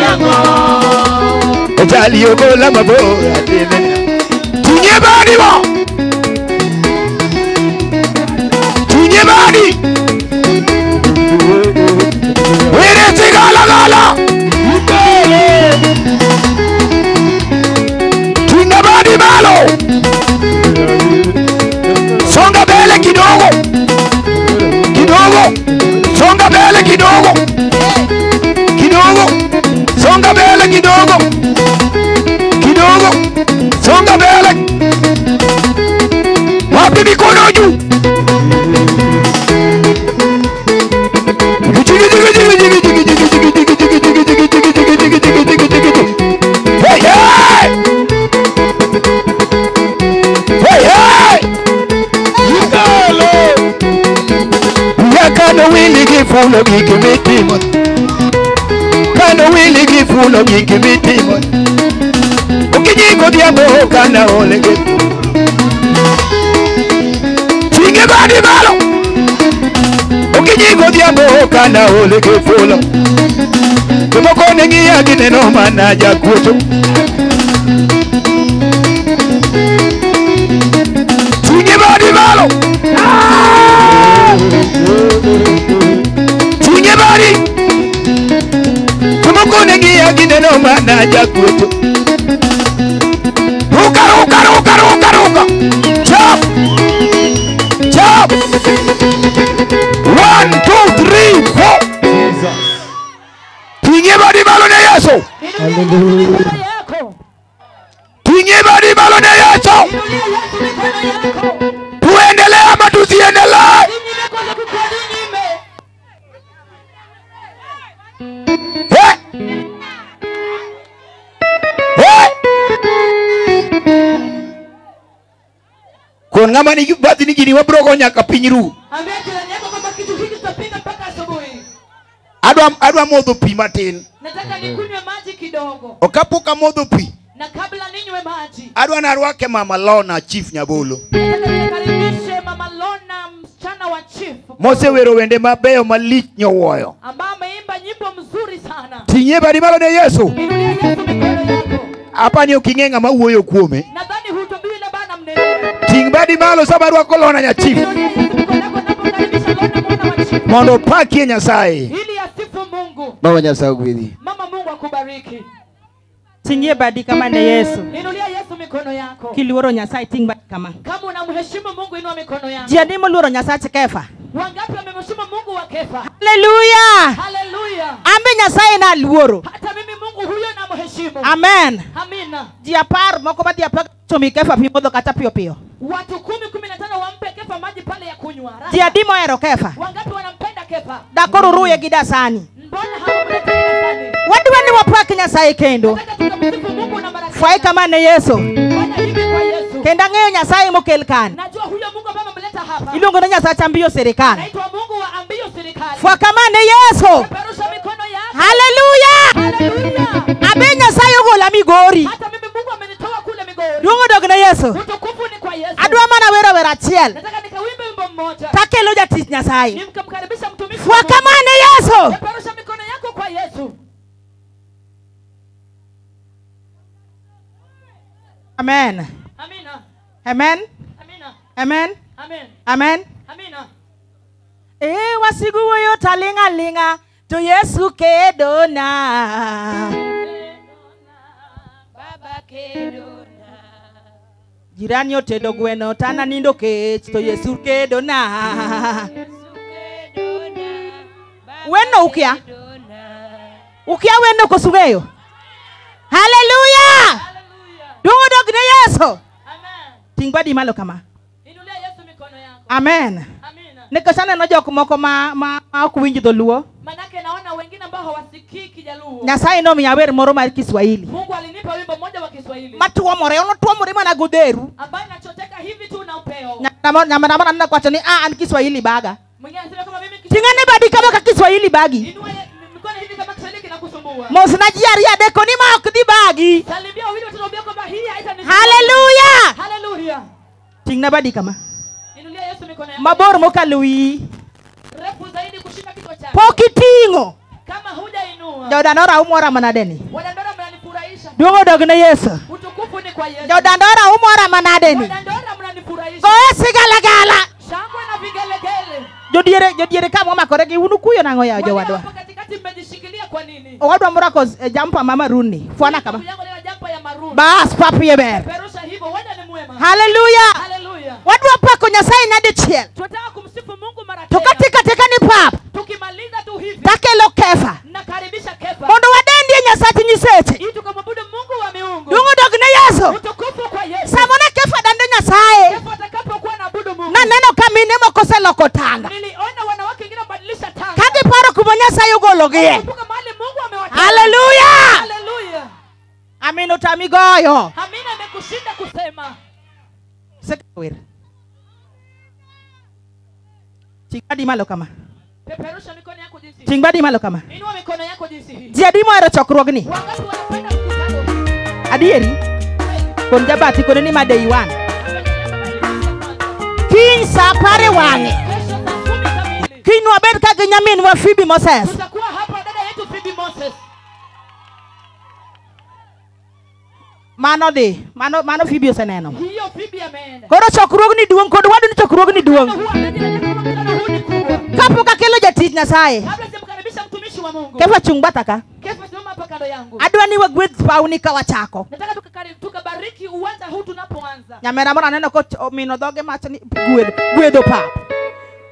F: Ojali ogola mabo atimi. Tunye bani bo, tunye bani. Were sigala gala. Tunye bani malo. Songa mbele kidogo, kidogo. Songa mbele kidogo, kidogo. Songa mbele kidogo, kidogo. Songa mbele. Wapi mikono juu? Hey hey! Hey hey! Yakano wili gifuno gikimitimo, kano wili gifuno gikimitimo. Ukijiko diambo kana olege. Tinge badi malo. Ukijiko diambo kana olege fulo. Kumoko nengi agineno manaja kuto. Tinge badi malo. Tinge badi. Kumoko nengi agineno manaja kuto. Ruka ruka ruka ruka ruka. Chop. Chop. 1 2 3 4. Tinge badi malo ne Yesu.
C: Hallelujah.
F: Tinge badi malo ne Yesu. Kon ng'ama ni bathi ni gini wabro go nyaka piny ru.
A: Ambia jirani yako kwamba kitu hiki tutapiga mpaka asubuhi.
F: Adwa modho pi matin.
A: Nataka nikunywe maji kidogo.
F: Kapok amodho pi.
A: Na kabla ninywe maji,
F: adwa narwake Mama Lona Chief Nyabolo.
A: Nataka nikaribishe Mama Lona, msichana wa Chief.
F: Mosewero wende mabeyo malich nyowuoyo.
A: Ambaye ameimba nyimbo mzuri sana.
F: Ting'ie badi malo ne Yesu.
A: Inulia Yesu mikono yako.
F: Hapa ni ok ing'e ng'ama wuoyo kuome.
A: Nadhani hutobii na bana mnenea.
F: Ting' badi malo sama arwako Lona nya Chief.
A: Inulia Yesu mikono yako napokaribisha Lona mwana wa Chief.
F: Mondo opakie Nyasaye.
A: Ili asifu Mungu.
F: Mama Nyasaye ogwedhi.
A: Mama, Mungu akubariki.
G: Ting'ie badi kama ne Yesu.
A: Inulia Yesu mikono yako.
G: Kiluoro Nyasaye ting' badi kama.
A: Kama unamheshimu Mungu inua mikono yako.
G: Ji adi moluoro Nyasaye Kefa?
A: Wangapi wamemheshimu Mungu wa Kefa?
G: Haleluya.
A: Haleluya.
G: Ambe Nyasaye na luoro.
A: Hata mimi Mungu huyo namheshimu.
G: Amen.
A: Amina.
G: Ji 10 moko madhi 10 to mi Kefa pi modho kata piyo piyo.
A: Watu 10, 15 wampe Kefa maji pale ya kunywa.
G: Ji adi mohero Kefa?
A: Wangapi wanampenda Kefa?
G: Dakoro ruye gi dasani.
A: Mbona hawamleti dasani?
G: Wadwa ni wapak Nyasaye kendo.
A: Nataka tukamsifu Mungu na baraka.
G: Fwai kama ne Yesu.
A: Fanya hivi kwa Yesu.
G: Kendo ang'eyo Nyasaye mokel kan.
A: Najua huyo Mungu ambaye amemleta hapa.
G: Iluongo ni Nyasaye ambio sirikal.
A: Naitwa Mungu wa ambio sirikal.
G: Fwa kama ne Yesu.
A: Peperusha mikono yako.
G: Haleluya.
A: Haleluya.
G: Abe Nyasaye ogola Migori.
A: Hata mimi Mungu amenitoa kule Migori.
G: Duong' odog ne Yesu.
A: Utukufu ni kwa Yesu.
G: Adwa mana wero wer achiel.
A: Nataka nikawimbe wimbo mmoja.
G: Takelo jatich Nyasaye.
A: Nimkamkaribisha mtumishi.
G: Fwa kama ne Yesu.
A: Peperusha mikono yako kwa Yesu.
G: Amen.
A: Amina.
G: Amen.
A: Amina.
G: Amen.
A: Amen.
G: Amen.
A: Amina.
G: Wasigu wuoyo talinga linga to Yesu kedona.
E: Baba kedona.
G: Jirani otedo gweno tana nindo kech to Yesu kedona.
E: Yesu kedona.
G: Weno ukia? Ukia weno kosung'eyo? Haleluya. Duong' odog ne Yesu.
A: Amen.
G: Ting' badi malo kama.
A: Inulia Yesu mikono yako.
G: Amen.
A: Amina.
G: Nikech aneno jok moko ma ok winj dholuo.
A: Manake naona wengine ambao hawasikii Kijaluo.
G: Nyasaye nomiya wer moro mar Kiswahili.
A: Mungu alinipa wimbo mmoja wa Kiswahili.
G: Matuomore, onotuomore mana godheru.
A: Ambaye nachoteka hivi tu na upeo.
G: Nyamara nana kwacho ni an Kiswahili baga.
A: Mwingine anasema kama mimi Kiswahili.
G: Ting'ane badi kama ka Kiswahili bagi.
A: Inua mikono hivi kama Kiswahili kinakusumbua.
G: Mos na ji ariyo adek ni ma ok dhi bagi.
A: Salimia wawili watatu waambie kwamba hii haitanisumbua.
G: Haleluya.
A: Haleluya.
G: Ting'na badi kama.
A: Inulia Yesu mikono yako.
G: Mabor mokalo wiyi.
A: Refu zaidi kushinda kichwa chako.
G: Pok iting'o.
A: Kama hujainua.
G: Jodandora umora manadeni.
A: Wadandora mnanifurahisha.
G: Duong' odog ne Yesu.
A: Utukufu ni kwa Yesu.
G: Jodandora umora manadeni.
A: Wadandora mnanifurahisha.
G: Goye sigalagala.
A: Shangwe na vigelegele.
G: Jodiere ka momakore gi unu kuyo nang'o ya jowadwa.
A: Hapo katikati mmejishikilia kwa nini?
G: Owadwa morwako jampa ma maruni. Fwana kama.
A: Yangu leo jampa ya maruni.
G: Bas papiye ber.
A: Peperusha hivyo, wenda ni mwema.
G: Haleluya.
A: Haleluya.
G: Wadwa pako Nyasaye nyadichiel.
A: Tunataka kumsifu Mungu mara
G: To
A: tena.
G: katika teka ni pap.
A: Tukimaliza tu hivi.
G: Takelo Kefa.
A: Nakaribisha Kefa.
G: Mondo wadendie Nyasaye nyiseche.
A: Ili tukamwabudu Mungu wa miungu.
G: Duong' odog ne Yesu.
A: Utukufu kwa Yesu.
G: Samone Kefa dando Nyasaye.
A: Kefa atakapokuwa naabudu Mungu.
G: Naneno ka mine moko oseloko tanga.
A: Niliona wanawake wengine wabadilisha tanga.
G: Ka giparo kuma Nyasaye ogologie.
A: Kumbuka mahali Mungu amewatoa.
G: Haleluya.
A: Haleluya.
G: Amina otami goyo.
A: Amina amekushinda kusema.
G: Sekawer. Ting' badi malo kama.
A: Peperusha mikono yako jinsi hii.
G: Ting' badi malo kama.
A: Inua mikono yako jinsi hii.
G: Ji adi mohero chokruogni?
A: Wangapi wanapenda mkutano huu?
G: Adieri? Kon jabati kone ni ma day one. Kiny sa 10 e wang'e.
A: Kesho saa 10 kamili.
G: Kiny wabed ka gi nyaminwa Phoebe Moses.
A: Tutakuwa hapa dada yetu Phoebe Moses.
G: Mano dhi, mano Phoebe oseneno.
A: Hiyo Phoebe ameenda.
G: Koro chokruogni duong' kod wadu ni chokruogni duong'.
A: Huwa jirani yako mkutano huu ni kubwa.
G: Kapok akelo jatich Nyasaye.
A: Kabla sijamkaribisha mtumishi wa Mungu.
G: Kefa chung' batha ka.
A: Kefa simama hapa kando yangu.
G: Adwa ni wagwedh pawni ka wachako.
A: Nataka tukabariki uwanja huu tunapoanza.
G: Nyamera moro aneno ko omino dhoge macho ni gwedho pap.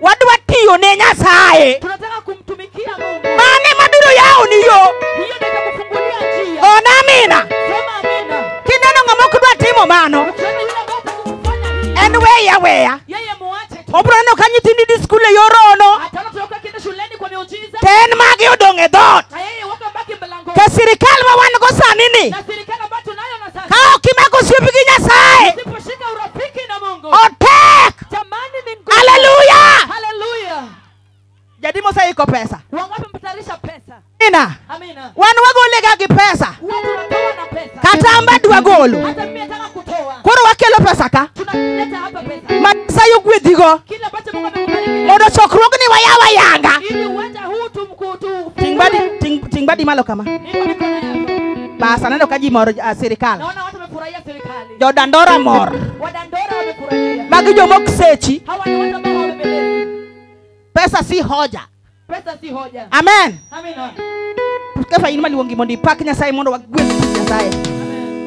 G: Wadwa tiyo ne Nyasaye.
A: Tunataka kumtumikia Mungu.
G: Mane mabiro yawo ni yo.
A: Hiyo ndio itakufungulia njia.
G: Ona amina.
A: Sema amina.
G: Kineno ng'ama ok dwa timo mano.
A: Ukiona yule ambaye atakufanya hivi.
G: En weya weya.
A: Yeye muache tu.
G: Obro neno ka nyithindi dhi skul e yor hono.
A: Ataona tunakuwa kienda shuleni kwa miujiza.
G: To en magi odong' e dhoot.
A: Na yeye wakabaki mlangoni.
G: To sirikal ma wan go sani ni.
A: Na sirikal ambayo tunayo na sasa.
G: Ka ok imako osiep gi Nyasaye.
A: Usiposhika urafiki na Mungu.
G: Otek. Kata amba dwa golo.
A: Hata mimi nataka kutoa.
G: Koro wakelo pesa ka.
A: Tunaleta hapa pesa.
G: Masayo gwedhigo.
A: Kila ambacho Mungu amekubariki.
G: Mondo chokruogni wayawa yanga.
A: Ili uwanja huu tumkutu.
G: Ting badi malo kama.
A: Inua mikono yako.
G: Bas aneno ka ji mor sirikal.
A: Naona watu wamefurahia serikali.
G: Jodandora mor.
A: Wadandora wamefurahia.
G: Magi jomok sechi.
A: Hawa ni watu ambao hawabembelezi.
G: Pesa si hoja.
A: Pesa si hoja.
G: Amen.
A: Amina.
G: Kefa in maluongi mondo ipak Nyasaye mondo wagwedh tich Nyasaye.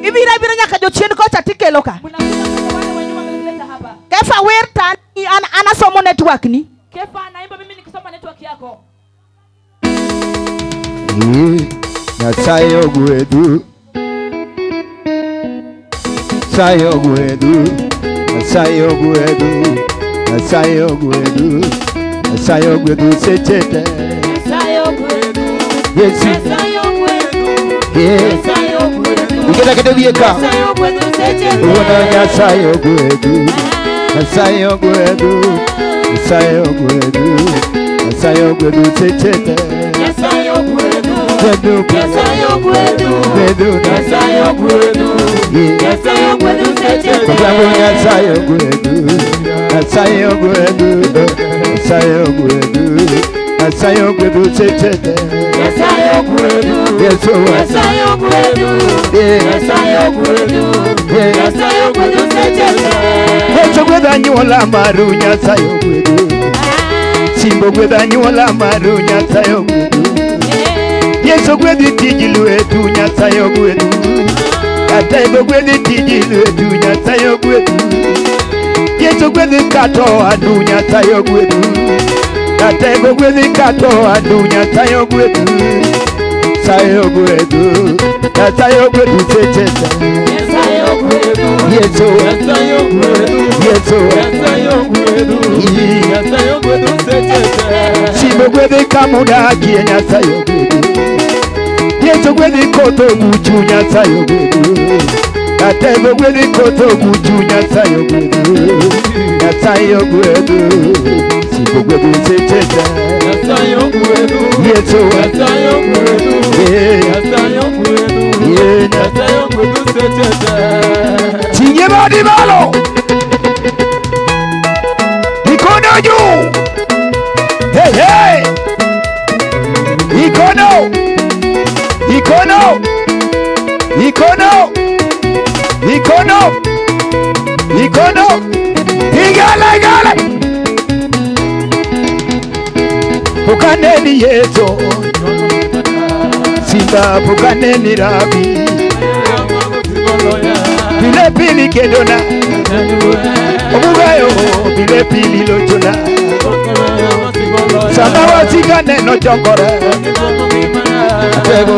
G: Ibiro abira nyaka jochien kocha tikelo ka.
A: Mnakuja mpaka wale wa nyuma mmeleta hapa.
G: Kefa wer to an anasomo network ni.
A: Kefa anaimba, mimi nikisoma network yako.
F: Nyasaye ogwedhu. Nyasaye ogwedhu. Nyasaye ogwedhu. Nyasaye ogwedhu. Nyasaye ogwedhu seche te.
B: Nyasaye ogwedhu.
F: Yesu.
B: Nyasaye ogwedhu. Nyasaye ogwedhu.
F: Iketa kete wiye ka.
B: Nyasaye ogwedhu seche te.
F: Wuono Nyasaye ogwedhu. Nyasaye ogwedhu. Nyasaye ogwedhu. Nyasaye ogwedhu seche te.
B: Nyasaye ogwedhu. Nyasaye ogwedhu. Nyasaye ogwedhu. Nyasaye ogwedhu seche te.
F: Nyasaye ogwedhu. Nyasaye ogwedhu. Nyasaye ogwedhu. Nyasaye ogwedhu seche te.
B: Nyasaye ogwedhu.
F: Yesu.
B: Nyasaye ogwedhu. Nyasaye ogwedhu. Nyasaye ogwedhu seche te.
F: Yesu ogwedho anyuola maru. Nyasaye ogwedhu. Simba ogwedho anyuola maru. Nyasaye ogwedhu. Yesu ogwedhi tij lwetu. Nyasaye ogwedhu. Kata ogwedhi tij lwetu. Nyasaye ogwedhu. Yesu ogwedhi kata owadu. Nyasaye ogwedhu. Kata ogwedhi kata owadu. Nyasaye ogwedhu. Nyasaye ogwedhu. Nyasaye ogwedhu seche te.
B: Nyasaye ogwedhu.
F: Yesu.
B: Nyasaye ogwedhu.
F: Yesu.
B: Nyasaye ogwedhu. Nyasaye ogwedhu seche te.
F: Simba ogwedhi kamudakie. Nyasaye ogwedhu. Yesu ogwedhi koth oguchu. Nyasaye ogwedhu. Kata ogwedhi koth oguchu. Nyasaye ogwedhu. Nyasaye ogwedhu. Simba ogwedhu seche te.
B: Nyasaye ogwedhu.
F: Yesu.
B: Nyasaye ogwedhu. Nyasaye ogwedhu. Nyasaye ogwedhu seche te.
D: Tinge badi malo. Mikono juu. Hey hey. Mikono. Mikono. Mikono. Mikono. Mikono. Igala igala. Pukaneni Yesu. Simba pukaneni Rabi. Pile pili kedona. Obugayo pile pili lochona. Sama wasika neno chongora. Atego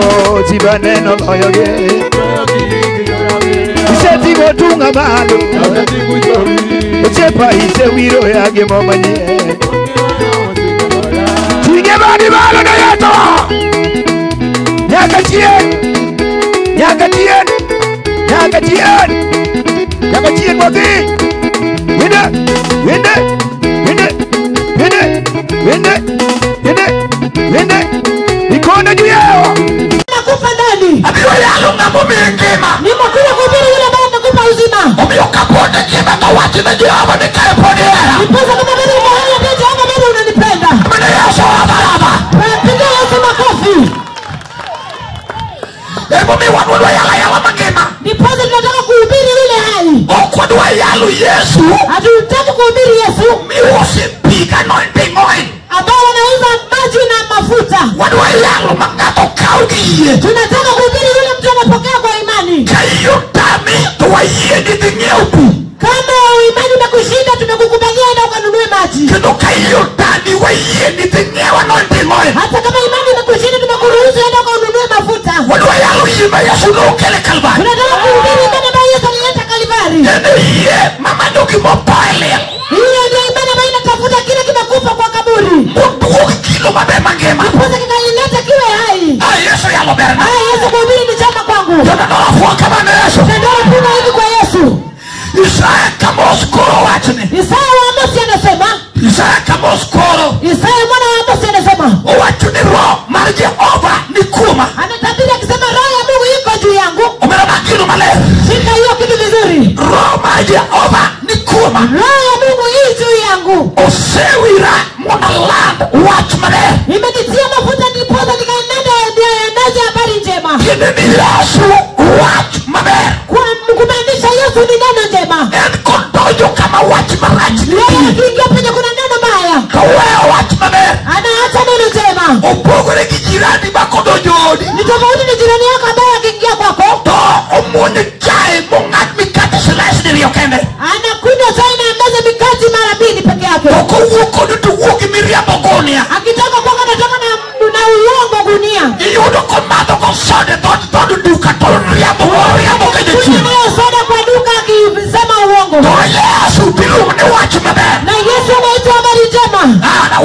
D: siba neno loyoge. Iseti gotunga malo. Ochepa ise wiro yage momanye. Tinge badi malo na yeto. Nyaka chien. Nyaka chien. Nyaka chien. Nyaka chien wadhi. Winde. Winde. Winde. Winde. Winde. Winde. Winde. Mikono juu yao.
E: Nakupa nani?
D: Abiro yalo ng'amo miyi ngima.
E: Nimekuja kuhubiri yule ambaye amekupa uzima.
D: Omiyo kapod ngima to wach ne Jehova ni kae pod ihera.
E: Ndiposa kama bado uko hai, ambia Jehova bado unanipenda.
D: Mane Yesu abaraba.
E: Piga Yesu makofi.
D: Emomiyo wan wadwa yalo ayala mangima.
E: Ndiposa tunataka kuhubiri yule hai.
D: Ok wadwa yalo Yesu.
E: Hatutaki kuhubiri Yesu.
D: Miuse pi gi anointing oil.
E: Ambao wanauza maji na mafuta.
D: Wadwa yalo ma ng'ato kawo gi yie.
E: Tunataka kuhubiri yule mtu anapokea kwa imani.
D: Ka yie otami to wayie ni dhi ng'iewo pi.
E: Kama imani imekushinda tumekukubalia enda ukanunue maji.
D: Kendo ka yie otami wayie ni dhi ng'iewo anointing oil.
E: Hata kama imani imekushinda tumekuruhusu enda ukanunue mafuta.
D: Wadwa yalo yie ma Yesu nokelo e Kalvari.
E: Tunataka kuhubiri imani ambayo Yesu alileta Kalvari.
D: En yie mamanyo gimotho e liel.
E: Hiyo ndio imani ambayo inatafuta kile kimekufa kwa kaburi.
D: Moduok kilo maber mangima.
E: Ndiposa kikalileta kiwe hai.
D: Ah, Yesu yalo berna.
E: Ah, Yesu kuhubiri ni chema kwangu.
D: Jodandora fuo kama ne Yesu.
E: Jodandora funga hivi kwa Yesu.
D: Isaya Kamos koro wachni.
E: Isaya wa Amosi anasema.
D: Isaya Kamos koro.
E: Isaya mwana wa Amosi anasema.
D: Owacho ni roho mar Jehova ni kuoma.
E: Anatabiri akisema roho ya Mungu iko juu yangu.
D: Omera magino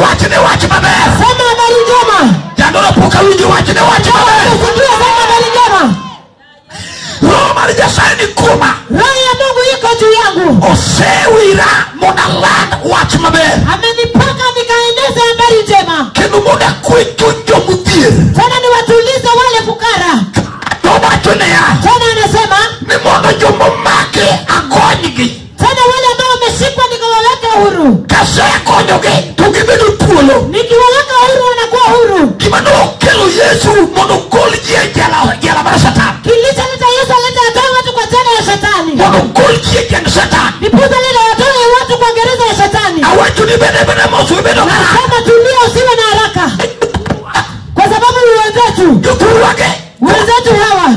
D: Wachne wach maber.
E: Sema habari njema.
D: Jandoro pok awinjo wachne wach maber.
E: Sikia, sema habari njema.
D: Roho mar Nyasaye ni kuoma.
E: Roho ya Mungu iko juu yangu.
D: Osewira mondo aland wach maber.
E: Amenipaka nikaeneza habari njema.
D: Kendo mondo akwe chuny jomodhier.
E: Tena niwatulize wale fukara.
D: Towacho niya.
E: Tena anasema
D: ni mondo jomomaki agonygi.
E: Tena wale ambao wameshikwa nikawaweka huru.
D: Kasekonyogi to gibedo thuolo.
E: Nikiwaweka huru wanakuwa huru.
D: Gima nokelo Yesu mondo ogol ji e jela mar Satan.
E: Kilicholeta Yesu aleta atoe watu kwa jela ya Shetani.
D: Mondo ogol ji e jela Satan.
E: Ndiposa leo watoe watu kwa gereza ya Shetani.
D: Awacho ni bede bede mos ibedo kara.
E: Nasema tulia, usiwe na haraka. Kwa sababu ni wenzetu.
D: Jothurwage.
E: Wenzetu hawa.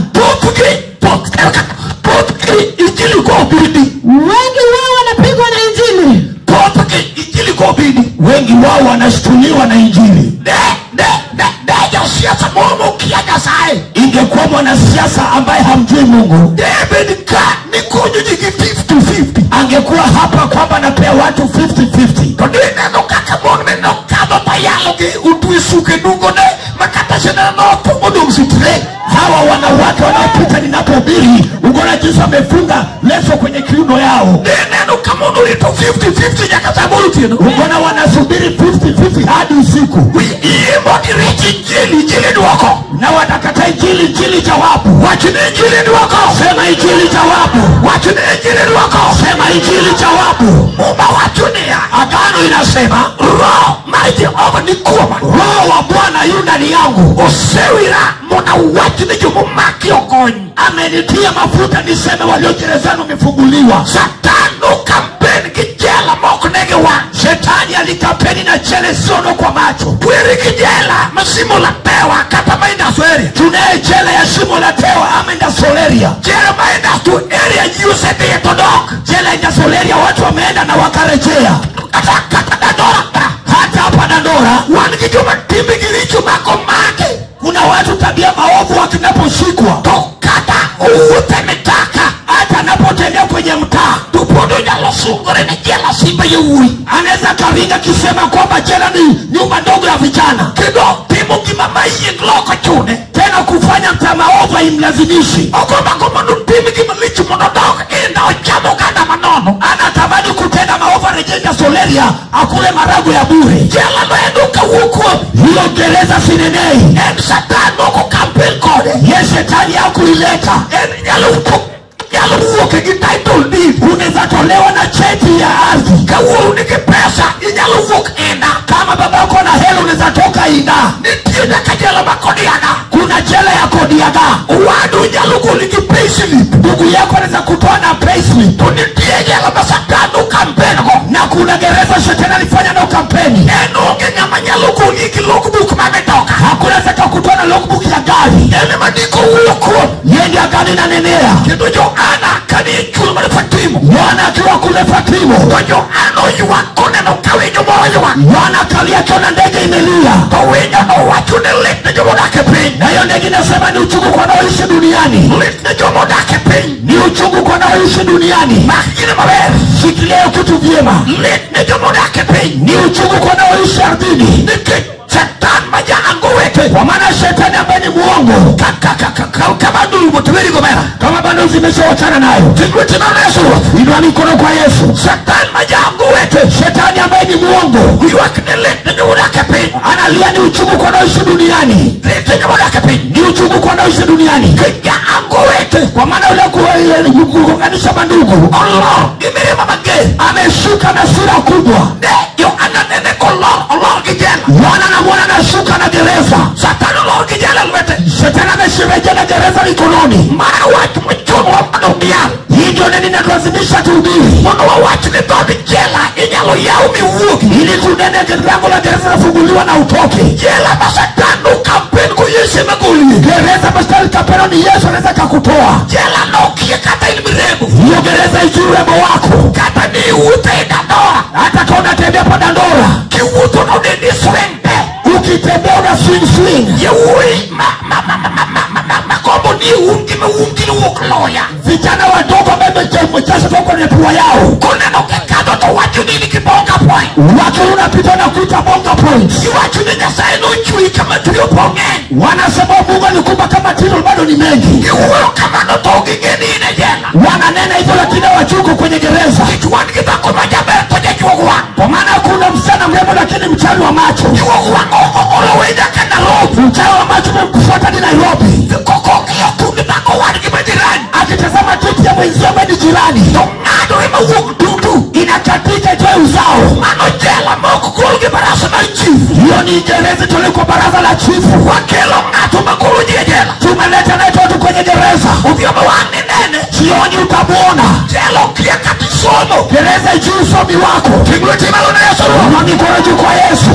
D: Thothgi injili kobidi.
E: Wengi wao wanapigwa na injili.
D: Thothgi injili kobidi.
F: Wengi wao wanashtuliwa na injili.
D: De josiasa moro mokia Nyasaye.
F: Ingekuwa mwanasiasa ambaye hamjui Mungu,
D: David ka nikonyo ji gi 50-50.
F: Angekuwa hapa kwamba anapea watu 50-50.
D: To dineno kaka mon ne nokadho tayalo gi utwe suke nungone makata sindano notho modong' sitre.
F: Hawa wanawake wanaopita ninapohubiri, unaona jinsi wamefunga leso kwenye kiuno yao.
D: Dineno ka mon orito 50-50 nyaka saa aboro otieno.
F: Unaona wanasubiri 50-50 hadi usiku.
D: Yie mondo irich injili, injili duoko.
F: Na watakataa injili, injili jawabu.
D: Wach ni injili duoko.
F: Sema injili jawabu.
D: Wach ni injili duoko.
F: Sema injili jawabu.
D: Muma wacho niya.
F: Agano inasema
D: Roho mar Jehova ni kuoma.
F: Roho wa Bwana yu ndani yangu.
D: Osewira mondo awach ni jomomaki ogony.
F: Amenitia mafuta niseme walio gerezani wamefunguliwa.
D: Satan nokampen gi jela mok negi wang'.
F: Shetani alikampeni na jela isiyoonwa kwa macho.
D: Kweri gi jela ma Shimo la Tewa kata ma Industrial Area.
F: Tunaye jela ya Shimo la Tewa ama Industrial Area.
D: Jela ma Industrial Area ji osedhiye to dok.
F: Jela Industrial Area watu wameenda na wakarejea.
D: Kata Dandora.
F: Hata hapa Dandora
D: wan gi joma timbegi richo makomaki.
F: Kuna watu tabia maovu wakinaposhikwa
D: to kata owuothe mitaka.
F: Hata anapotembea kwenye mtaa
D: to pod onyalo sungore ni jela simba yawuoyi.
F: Anaweza karinga kisema kwamba jela ni nyumba ndogo ya vijana.
D: Kendo timo gima mayieng loko chune.
F: Tena kufanya mtaa maovu haimlazimishi.
D: Ogombo mondo otim gima lich mondo odok inda ocham oganda manono.
F: Anatamani kutenda maovu arejee Industrial Area akule marago ya bure.
D: Jela no en ok awuo kuome.
F: Hiyo gereza sinenei.
D: En Satan moko kampen kode.
F: Ye shetani hakuileta.
D: En nyalo wuok gi title deed.
F: Unaweza tolewa na cheti ya ardhi.
D: Ka wuoru nigi pesa inyalo wuok inda.
F: Kama babako na hela unaweza toka inda.
D: Nitie nyaka jela ma Kodiaga.
F: Kuna jela ya Kodiaga.
D: Owadu nyalo goli gi payslip.
F: Ndugu yako anaweza kutoa na payslip.
D: To nitie jela ma Satan okampen go.
F: Na kuna gereza shetani alifanya nao kampeni.
D: En onge ng'ama nyalo goli gi logbook ma mitoka.
F: Hakuna atakaye kutoa na logbook ya gari.
D: En ema ndiko wuo kuom.
F: Yeye ndiye agano inanenea.
D: Kendo Johana kane e chul mar Fatimo.
F: Yohana akiwa kule Fatimo.
D: To Johana oywak koneno ka winyo moro ywak.
F: Yohana akalia akiona ndege imelia.
D: To winyo nowacho ni lit ne jomodak e piny.
F: Na hiyo ndege inasema ni uchungu kwa wanaoishi duniani.
D: Lit ne jomodak e piny.
F: Ni uchungu kwa wanaoishi duniani.
D: Mak gini maber.
F: Shikilia hiyo kitu vyema.
D: Lit ne jomodak e piny.
F: Ni uchungu kwa wanaoishi ardhini.
D: Nikech Satan ma jaango wete.
F: Kwa maana shetani ambaye ni muongo.
D: Kama ndugu tuweri gomera.
F: Kama bado zimeshawachana nayo.
D: Ting'o Yesu Ruoth.
F: Inua mikono kwa Yesu.
D: Satan ma jaango wete.
F: Shetani ambaye ni muongo.
D: Ywak ni lit ne jomodak e piny.
F: Analia ni uchungu kwa wanaoishi duniani.
D: Lit ne jomodak e piny.
F: Ni uchungu kwa wanaoishi duniani.
D: Nikech jaango wete.
F: Kwa maana yule kuunganisha mandugu.
D: Olor gi mirima mager.
F: Ameshuka na sura kubwa.
D: Ne Johana nene kolor olor gi jela.
F: Yohana anamwona anashuka na gereza.
D: Satan olor gi jela e lwete.
F: Shetani ameshirejea na gereza mikononi.
D: Ma wach mochuno mondo wayal.
F: Hii ndio neno inatulazimisha tuhubiri.
D: Mondo wawach ni dhood jela inyalo yaw miwuogi.
F: Ili tunene lango la gereza lafunguliwa na utoke.
D: Jela ma Satan nokampen go Yesu ema goli.
F: Gereza ma Shetani kampeni ni Yesu anaweza kakutoa.
D: Jela nokia kata in mirembo.
F: Hiyo gereza ijui urembo wako.
D: Kata ni iwuotho e Dandora.
F: Hata kama unatembea pa Dandora.
D: Kiwuotho no dendi swing te.
F: Ukitembea una swing swing.
D: Yawuoyi magombo ni umgi ma umgi wuok loya.
F: Vijana wadogo ambao wamechasha toka kwenye pua yao.
D: Koneno kikadho to wacho ni in gi bonga point.
F: Watu unapita na kuita bonga point.
C: point. Wanasema Mungu alikupa kama tilo bado ni mengi. Wananena hivyo lakini hawachuko kwenye gereza. Kwa maana kuna msichana mrembo lakini mchawi wa macho. Mchawi wa macho umemkufuata hadi Nairobi. Akitazama titi ya mwenzio ambaye ni jirani. Inakatika itoe uzao. Hiyo ni gereza tuliko baraza la chifu. Tumeleta naye watu kwenye gereza. Jioni utamuona. Gereza ijui usomi wako. Inua mikono juu kwa Yesu.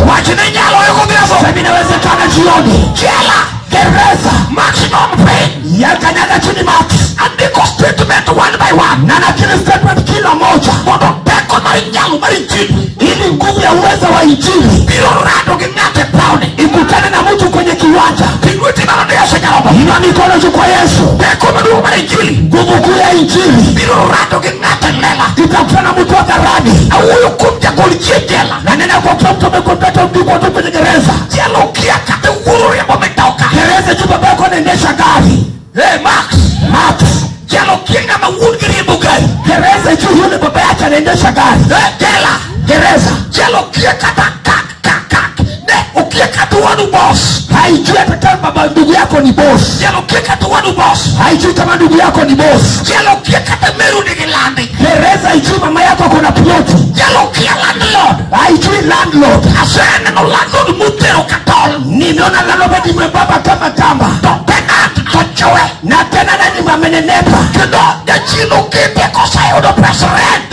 C: Sema inawezekana jioni. Gereza maximum pain. Yakanyaga chini max. Andiko statement one by one. Na nakili statement kila moja. Ili nguvu ya uwezo wa injili ikutane na mtu kwenye kiwanja. Inua mikono juu kwa Yesu. Nguvu kuu ya injili itakutana na mtu hadharani. Na nena kwa mtu amekumbata mtu tu kwenye gereza. Gereza juu baba yako anaendesha gari. Hey, Max. Max. Gereza juu yule baba yake anaendesha gari. Gereza. Haijui hata kama baba ndugu yako ni boss. Haijui kama ndugu yako ni boss. Gereza haijui mama yako kuna ploti. Haijui landlord. Nimeona landlord ni mwembamba kama kamba. Na tena nani amenenepa.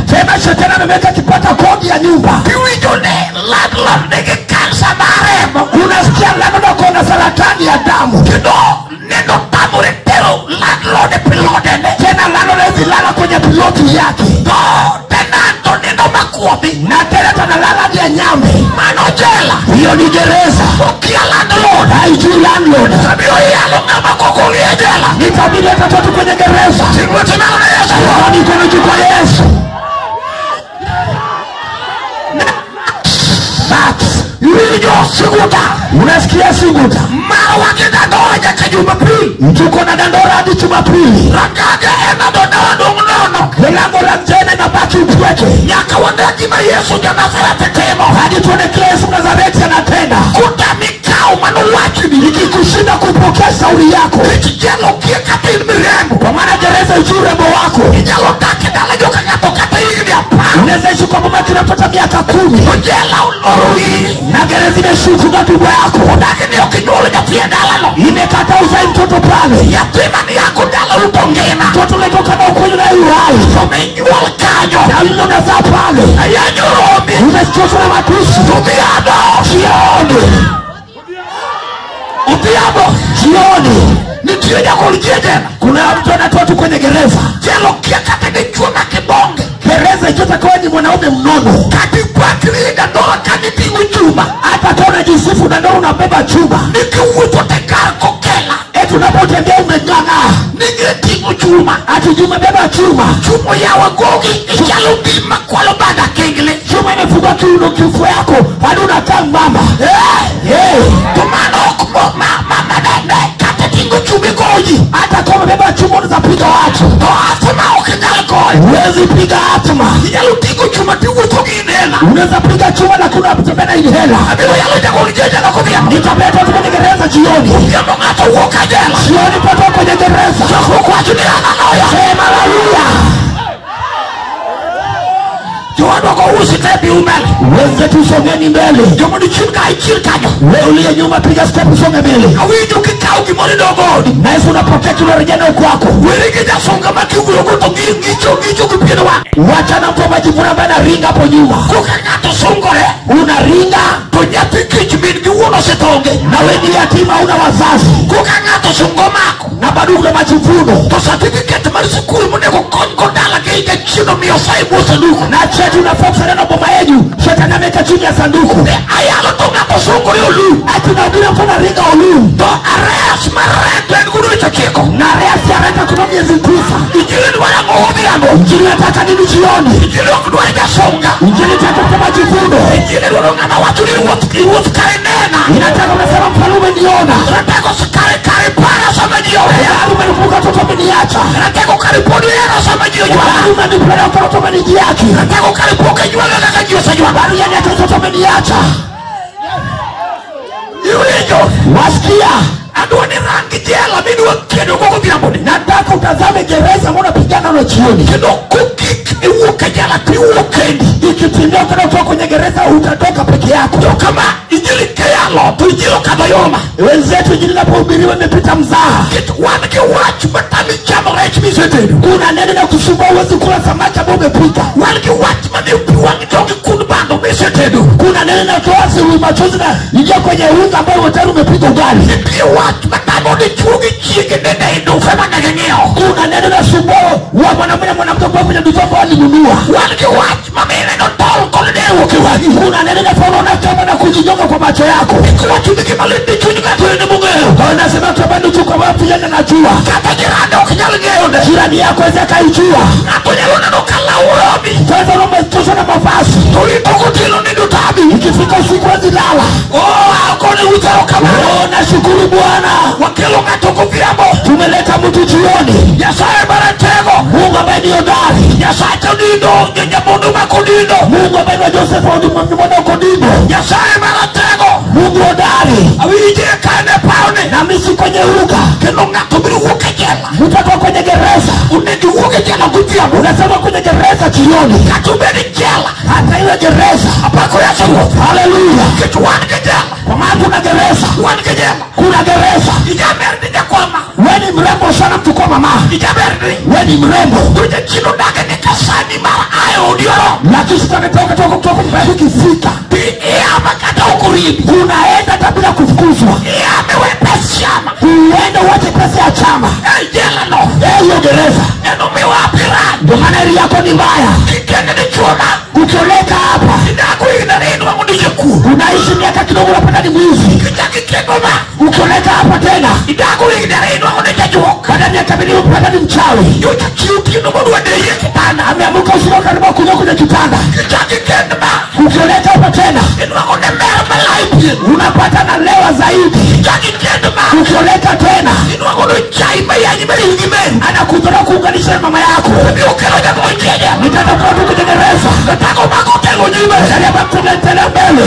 C: Tena shetani ameweka kipata kodi ya nyumba. Unasikia landlord ako na saratani ya damu. Tena landlord hawezi lala kwenye ploti yake. Na tena tanalala hadi ya nyambe. Hiyo ni gereza. Haijui landlord. Nitabidi hata watu kwenye gereza. Inua mikono juu kwa Yesu. Unasikia Siguta. Tuko na dandora hadi Jumapili. Milango la jana inabaki upweke. Hadi tuone kile Yesu Nazareti anatenda. Ikikushinda kupokea shauri yako. Kwa maana gereza ijui urembo wako. Unaweza ishi kwa mama kinapata miaka 10. Na gereza imeshuku na tumbo yako. Imekata uzai mtoto pale. Mtoto ulitoka na ukweli na uhai. Na yule unazaa pale. Umechoshwa na matusi. Jioni. Jioni. Kuna mtu anatoa tu kwenye gereza. Gereza ichotakuwa ni mwanaume mnono. Hata kama unajisifu na ndio unabeba chuma. Eti unapotembea umeng'aa. Ati umebeba chuma. Chuma imefunga kiuno kifua yako hadi unakaa mama. Hata kama umebeba chuma unaweza piga watu. Huwezi piga hatma. Unaweza piga chuma na kuna mtu na inhela. Nitabeta tu kwenye gereza jioni. Jioni patoka kwenye gereza. Sema haleluya. Wenzetu songeni mbele. Wewe uliye nyuma piga step usonge mbele. Na Yesu unapokea tunarejea nayo kwako. Wacha na mtu majivuno ambaye anaringa hapo nyuma. Unaringa na wewe ni yatima huna wazazi. Na bado una majivuno. Na cheti unafaa kusana na boma yenu. Shetani ameweka chini ya sanduku.
D: Osunguri olu.
C: Ati nahubiri mtu anaringa olu.
D: To arrest marete nguru chokeko.
C: Na arrest arrest kuna miezi 9.
D: Injili ni wala ngohodhiambo.
C: Injili nataka nini jioni?
D: Injili okudwar jasunga.
C: Injili nataka kama jivuno.
D: Injili dwaro ng'ama wacho ni ruoth kare nena.
C: Inataka unasema mfalme niona.
D: Nataka kare kare para sama ji oweya.
C: Umenikumbuka watoto wameniacha.
D: Nataka kare pod hero sama ji ojwang'a.
C: Umenipenda watoto wamenijiaki.
D: Nataka kare pok ijwang'a kaka ji osejwang'a.
C: Bado yani hata watoto wameniacha.
D: Iwinjo?
C: Wasikia?
D: Adwa ni rangi jela midwa kedo go godhiambo ni.
C: Nataka utazame gereza mbona pigana na jioni.
D: Kendo kogik iwuok e jela to iwuok kendi.
C: Ikitimia kutoka kwenye gereza utatoka peke yako.
D: To kama injili keyalo to injili okadho yorma.
C: Wenzetu injili inapohubiriwa imepita mzaha.
D: Nikech wan gi wach matami chamo rech misetedo.
C: Kuna neno na kusumbua huwezi kula samaki ambao umepika.
D: Wan gi wach mamiyo pi wang' jogi kund bando misetedo.
C: Kuna neno na toa machozi na ingia kwenye unga ambao tayari umepika ugali.
D: Nitie wach matamo dichuo gi chiege nende e dufe mane ging'iewo.
C: Kuna neno na sumbua wa mwanamume na mwanamke ambao kwenye duka ambao walinunua.
D: Wan gi wach mamine notol kod dewo kiwang'i.
C: Kuna neno na unaona kama na kujinyonga kwa macho yako.
D: Ikiwacho ni gima lit ni chuny ng'ato en emong'eyo.
C: Kwa nasema tu bado tu kwa watu yeye anajua.
D: Kata jirani ok nyal ng'eyo ne.
C: Jirani yako aweza kaijua.
D: Ng'ato nyalo neno ka law oromi.
C: Kwanza umechoshwa na mavazi.
D: To rito gotieno nindo tabi.
C: Ikifika usiku huwezi lala.
D: Oh, akone utero kamano.
C: Oh, nashukuru Bwana.
D: Wakelo ng'ato godhiambo.
C: Tumeleta mtu jioni.
D: Nyasaye maratego.
C: Mungu ambaye ni hodari.
D: Nyasaye onindo, nyamundu ma konindo.
C: Mungu ambaye ni Joseph mwana konindo.
D: Nyasaye maratego.
C: Mungu hodari.
D: Awinje kane pawne.
C: Na mimi kwenye uga.
D: Kendo ng'ato biro wuok e jela.
C: Mtoto kwenye gereza.
D: Onego wuok e jela godhiambo.
C: Unasema kwenye gereza jioni.
D: Kata obed e jela.
C: Hata iwe gereza.
D: Apako Yesu Ruoth.
C: Haleluya.
D: Nikech wan gi jela.
C: Kwa maana kuna gereza.
D: Wan gi jela.
C: Kuna gereza.
D: Ijaber ni nyakwama.
C: Wewe ni mrembo sana mtu kwa mama.
D: Ijaber ni.
C: Wewe ni mrembo.
D: To jachien odage ni kasani mar ayo odi oromo.
C: Lakini shetani toka kutoka ukifika.
D: Iyama kata ok orimbi.
C: Unaenda hata bila kufukuzwa.
D: Iyame we pes chama.
C: Uende uache pesa ya chama.
D: E jela no.
C: Hiyo gereza.
D: Enomiyo hapi rach.
C: Ndio maana hali yako ni mbaya.
D: Kikende dichuo ma.
C: Ukioleka hapa.
D: Idago higni ariyo inwang'o ni jakuo.
C: Unaishi miaka kidogo unapata ni mwizi.
D: Kichako ikendo ma.
C: Ukioleka hapa tena.
D: Idago higni ariyo inwang'o ni jajuok.
C: Baada ya miaka miwili unapata ni mchawi.
D: Nyocha chiew otieno modwa deye e kitanda.
C: Ameamka usiku karibu kunywa kwenye kitanda.
D: Kichako ikendo ma.
C: Ukioleka hapa tena.
D: Inwang'o ni mer malai pien.
C: Unapata na lewa zaidi.
D: Kichako ikendo ma.
C: Ukioleka tena.
D: Inwang'o ni chai mayanyi mariw gi meru.
C: Anakutoa kuunganisha na mama yako.
D: Obiro kelo jago jela.
C: Nitaka kuwa tu kwenye gereza.
D: Nataka umako telo nyime.
C: Nataka kuendelea mbele.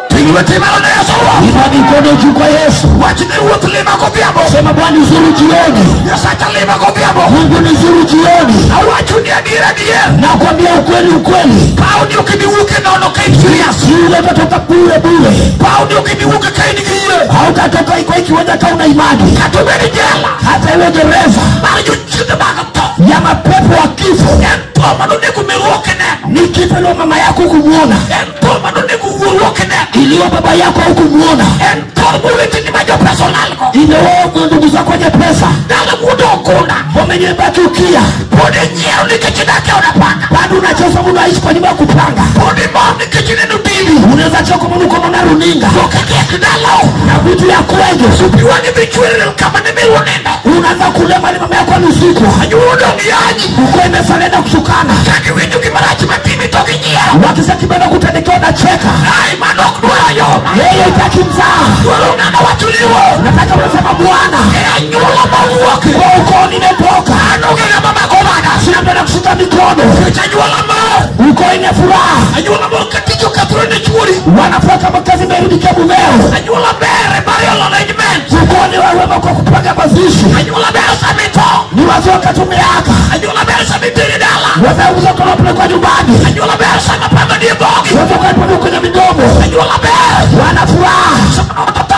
D: Ting lweti malo ne Yesu Ruoth.
C: Inua mikono juu kwa Yesu.
D: Wach ni Ruoth lima godhiambo.
C: Sema Bwana nizuru jioni.
D: Nyasacha lima godhiambo.
C: Mungu nizuru jioni.
D: Awacho ni adier adier.
C: Nakwambia ukweli ukweli.
D: Paw ni ok ibi wuok e nono ka in serious.
C: Yule utatoka bure bure.
D: Paw ni ok ibi wuok ka in gi yie.
C: Hautatoka kwa kiwanja kama una imani.
D: Kata obed e jela.
C: Hata iwe gereza.
D: Mar jochiende mag tho.
C: Ya mapepo wa kifo.
D: En tho manonego meru ok ineno.
C: Ni kifo iliyo mama yako hukumuona.
D: En tho manonego wuoru ok ineno.
C: Iliyo baba yako hukumuona.
D: En tho moweteni ma jopesa olalgo.
C: Iliyo ndugu zako wenye pesa.
D: Dala wuodo okunda.
C: Wamenyebaki ukia.
D: Pod inyiero nikech idak e od apanga.
C: Bado unacheza unaishi kwa nyumba ya kupanga.
D: Pod imor nikech ineno TV.
C: Unaweza choka mbona uko unaona runinga.
D: To kaka dalau.
C: Na vitu ya kwenye.
D: Pi wang'i dhi chwer kama ne meru onindo.
C: Unaanza kulia mali mama yako aliusiku.
D: Anyuola odong' yanyi.
C: Uko imesalenda kushukana.
D: Ka giwinjo gimarach matimi to ginyiero.
C: Wakisikia kibanda kutandikiwa unacheka.
D: Ai mano ok dwar ayoma.
C: Yeye hutaki mzaha.
D: Dwaro ng'ama wacho ni wuo.
C: Nataka unasema Bwana.
D: E anyuola mawuok.
C: Kwa ukoo nimetoka.
D: An onge ng'ama mako bada.
C: Sina mtu anakushika mikono.
D: Nikech anyuola mor.
C: Ukoo ina furaha.
D: Anyuola mor ka tich okethore ne chuori.
C: Wanafuraha kama kazi imerudi kwa mumeo.
D: Anyuola ber e burial arrangement.
C: Ukoo ni wema kwa kupanga mazishi.
D: Anyuola ber sama itho.
C: Ni wazee wakati umeaga.
D: Anyuola ber sama iteri dala.
C: Wazee wanapelekwa nyumbani.
D: Anyuola ber sama pamba nie dhogi.
C: Wazee wanapelekwa kwenye midomo.
D: Anyuola ber.
C: Wana furaha.
D: Sama watoto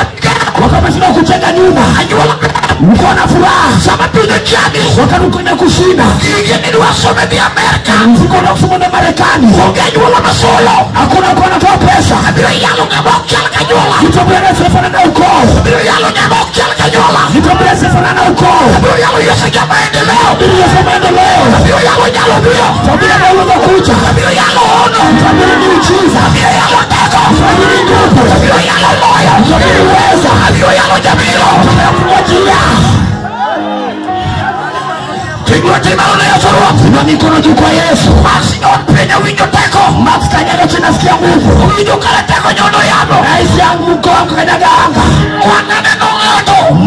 C: Wakati wameshindwa kujenga nyumba.
D: Anyuola ber.
C: Uko na furaha.
D: Sama piny chami.
C: Wakati uko na kushinda.
D: Gige nidwa some dhi Amerka.
C: Mfuko na kusoma na Marekani.
D: Onge anyuola masolo.
C: Hakuna kwa anatoa pesa.
D: Abiro yalo ng'ama ok chal ka anyuola.
C: Nitaambia sifanana na ukoo.
D: Abiro yalo ng'ama ok chal ka anyuola.
C: Nitaambia sifanana na ukoo.
D: Abiro yalo Yesu ja maendeleo.
C: Abiro Yesu maendeleo.
D: Abiro yalo nyalo biro.
C: Tabia na uwezo kuja.
D: Abiro yalo ono.
C: Tabia ni uchi. Niliweza. Aliyoyalo jabiro. Tumekuajia. Inua mikono juu kwa Yesu. Mafuta tunasikia nguvu. Rais yangu mkongo kanyaga anga.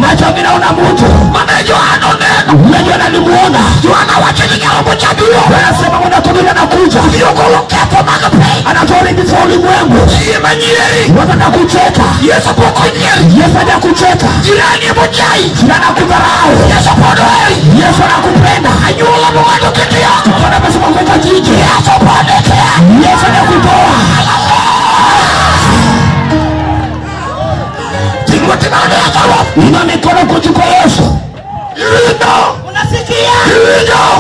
C: Macho yangu naona mtu. Unajua nalimuona. Wanasema mwana kondoo anakuja. Anatoa ulinzi wa ulimwengu. Watu wanakucheka. Yesu anakucheka. Jirani anakudharau. Yesu anakupenda. Bwana amesema kuweka jiji. Yesu anakutoa. Inua mikono kwa Yesu.
G: Unasikia?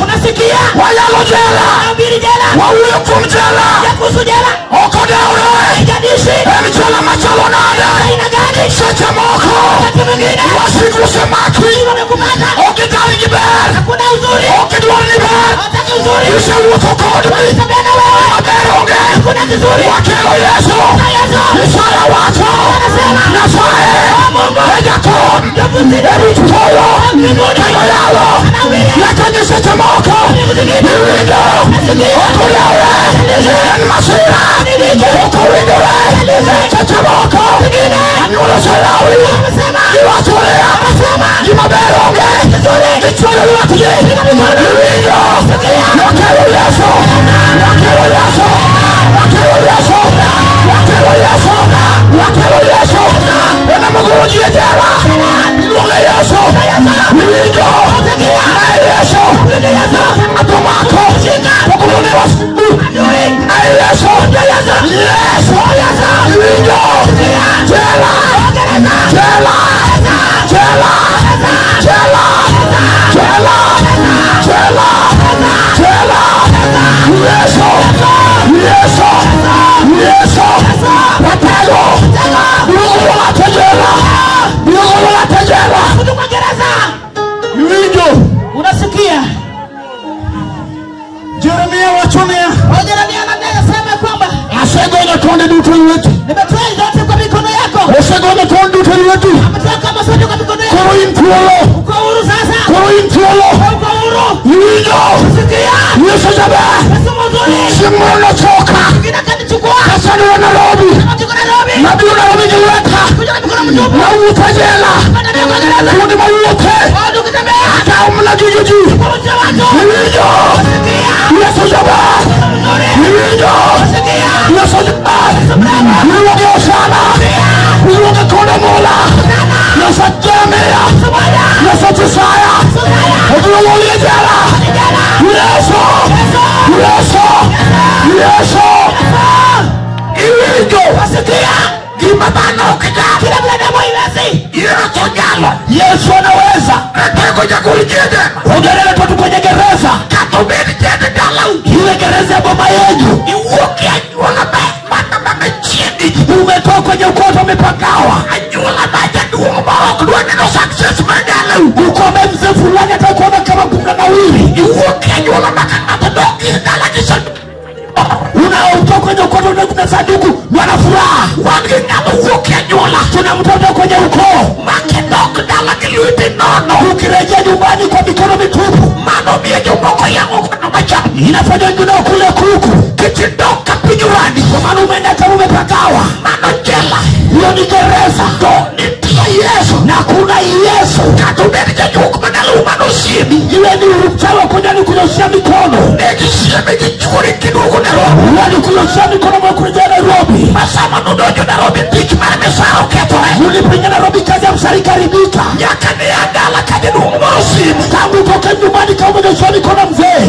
G: Unasikia?
D: Wayalo jela.
G: Nahubiri jela.
D: Wawuyo jela.
G: Ya kuhusu jela.
D: Okodeure.
G: Haijalishi.
D: Emjela machalo nade.
G: Aina gani?
D: Seche moko.
G: Wakati mwingine.
D: Wasikuse maki.
G: Wamekupata.
D: Okidwar ni ber.
G: Hakuna uzuri.
D: Okidwar ni ber.
G: Hawataki uzuri.
D: Isewuotho kodgi.
G: Walitembea na wewe.
D: Maber onge.
G: Hakuna kizuri.
D: Wakelo Yesu.
G: Yesu.
D: Isaya wacho.
G: Anasema.
D: Nyasaye.
G: Mungu.
D: E jakom.
G: Ndio
D: E rit polo. Kendo yalo. Lakini seche moko. Iwinjo. Okolewe. En masira. Okowinjore. Seche moko. Anyuola oselawi. Giwacho niya. Gima ber onge. Gichwalo lwetgi. Iwinjo. Wakelo Yesu. Wakelo Yesu. Wakelo Yesu. Wakelo Yesu. Wakelo Yesu. Ena mogolo ji e jela. Iluonge Yesu. Iwinjo. Nae Yesu. Ng'ato mako. Pok oluonge wasigu. Nae Yesu. Yesu. Iwinjo. Jela. Jela. Jela. Jela. Jela. Jela. Jela. Yesu. Yesu. Yesu. Watego. Biro jela. Biro jela.
G: Kutoka gereza.
C: Iwinjo.
G: Unasikia?
C: Jeremia wacho niya.
G: Jeremia anasema kwamba
C: asegonyo tonde duto e lweti.
G: Nimetoa zote kwa mikono yako.
C: Osegonyo tonde duto e lweti.
G: Ametoa kama zote kwa mikono yako.
C: Koro in thuolo.
G: Uko huru sasa.
C: Koro in thuolo.
G: Uko huru.
C: Iwinjo.
G: Sikia.
C: Yesu jaber.
G: Yesu mzuri.
C: Chieng' moro nochoka.
G: Mwingine akanichukua.
C: Kasani wa Nairobi.
G: Kama tuko Nairobi.
C: Nabiro Nairobi gi lweta.
G: Kuja na mikono mtupu.
C: Nawuotho e jela.
G: Natembea kwa gereza.
C: Kuonde mawuothe.
G: Watu ukitembea.
C: Akaw mana gige ji.
G: Kwa watu.
C: Iwinjo.
G: Sikia.
C: Yesu jaber.
G: Mzuri.
C: Iwinjo.
G: Sikia.
C: Yesu jaber. Iluonge Hosana. Iluonge konde mula. Yesu Jeremia. Yesu Isaya. Obiro goli e jela. Yesu. Yesu. Yesu. Iwinjo.
G: Sikia.
D: Gima dhano ok nyal.
G: Kila binadamu haiwezi.
D: Yesu nyalo.
C: Yesu anaweza.
D: Ratego jagol ji e jela.
C: Hujaleta watu kwenye gereza.
D: Kata obed jend dalau.
C: Iwe gereza ya boma yenu.
D: Iwuok e anyuola mana machiegni.
C: Umetoka kwenye ukoo umepagawa.
D: Anyuola ma jaduong' ma ok dwa neno success mar dalau.
C: Ukome mzee fulani atakuona kama kunanawiri.
D: Iwuok e anyuola ma ka ng'ato dok ir dala gi sanduk.
C: Unaotoka kwenye ukoo kuna sanduku wana furaha.
D: Wan gi ng'ama wuok e anyuola.
C: Tuna mtoto kwenye ukoo
D: ma kidok dala gi lwete nono.
C: Ukirejea nyumbani kwa mikono mitupu.
D: Mano miyo jomoko yang'o kono macham.
C: Inafanya wengine wakule kuku.
D: Kichidok ka piny uradi.
C: Kwa maana umeenda kama umepagawa.
D: Mano jela.
C: Hiyo ni gereza.
D: To nitie Yesu.
C: Na kuna Yesu.
D: Kata obed jajuok madalau manosiemi.
C: Iwe ni mchawi kuja ni kunyoshia mikono.
D: Ne gisieme gi chuori kiduogo Nairobi.
C: Walikunyoshia mikono mwa kurejea Nairobi.
D: Ma sama nodonjo Nairobi tich mar misara okethore.
C: Ulipoingia Nairobi kazi ya msari ikaharibika.
D: Nyaka ne a dala ka jaduong' moro osiemi.
C: Tangu utoke nyumbani kama umenyoshia mikono mzee.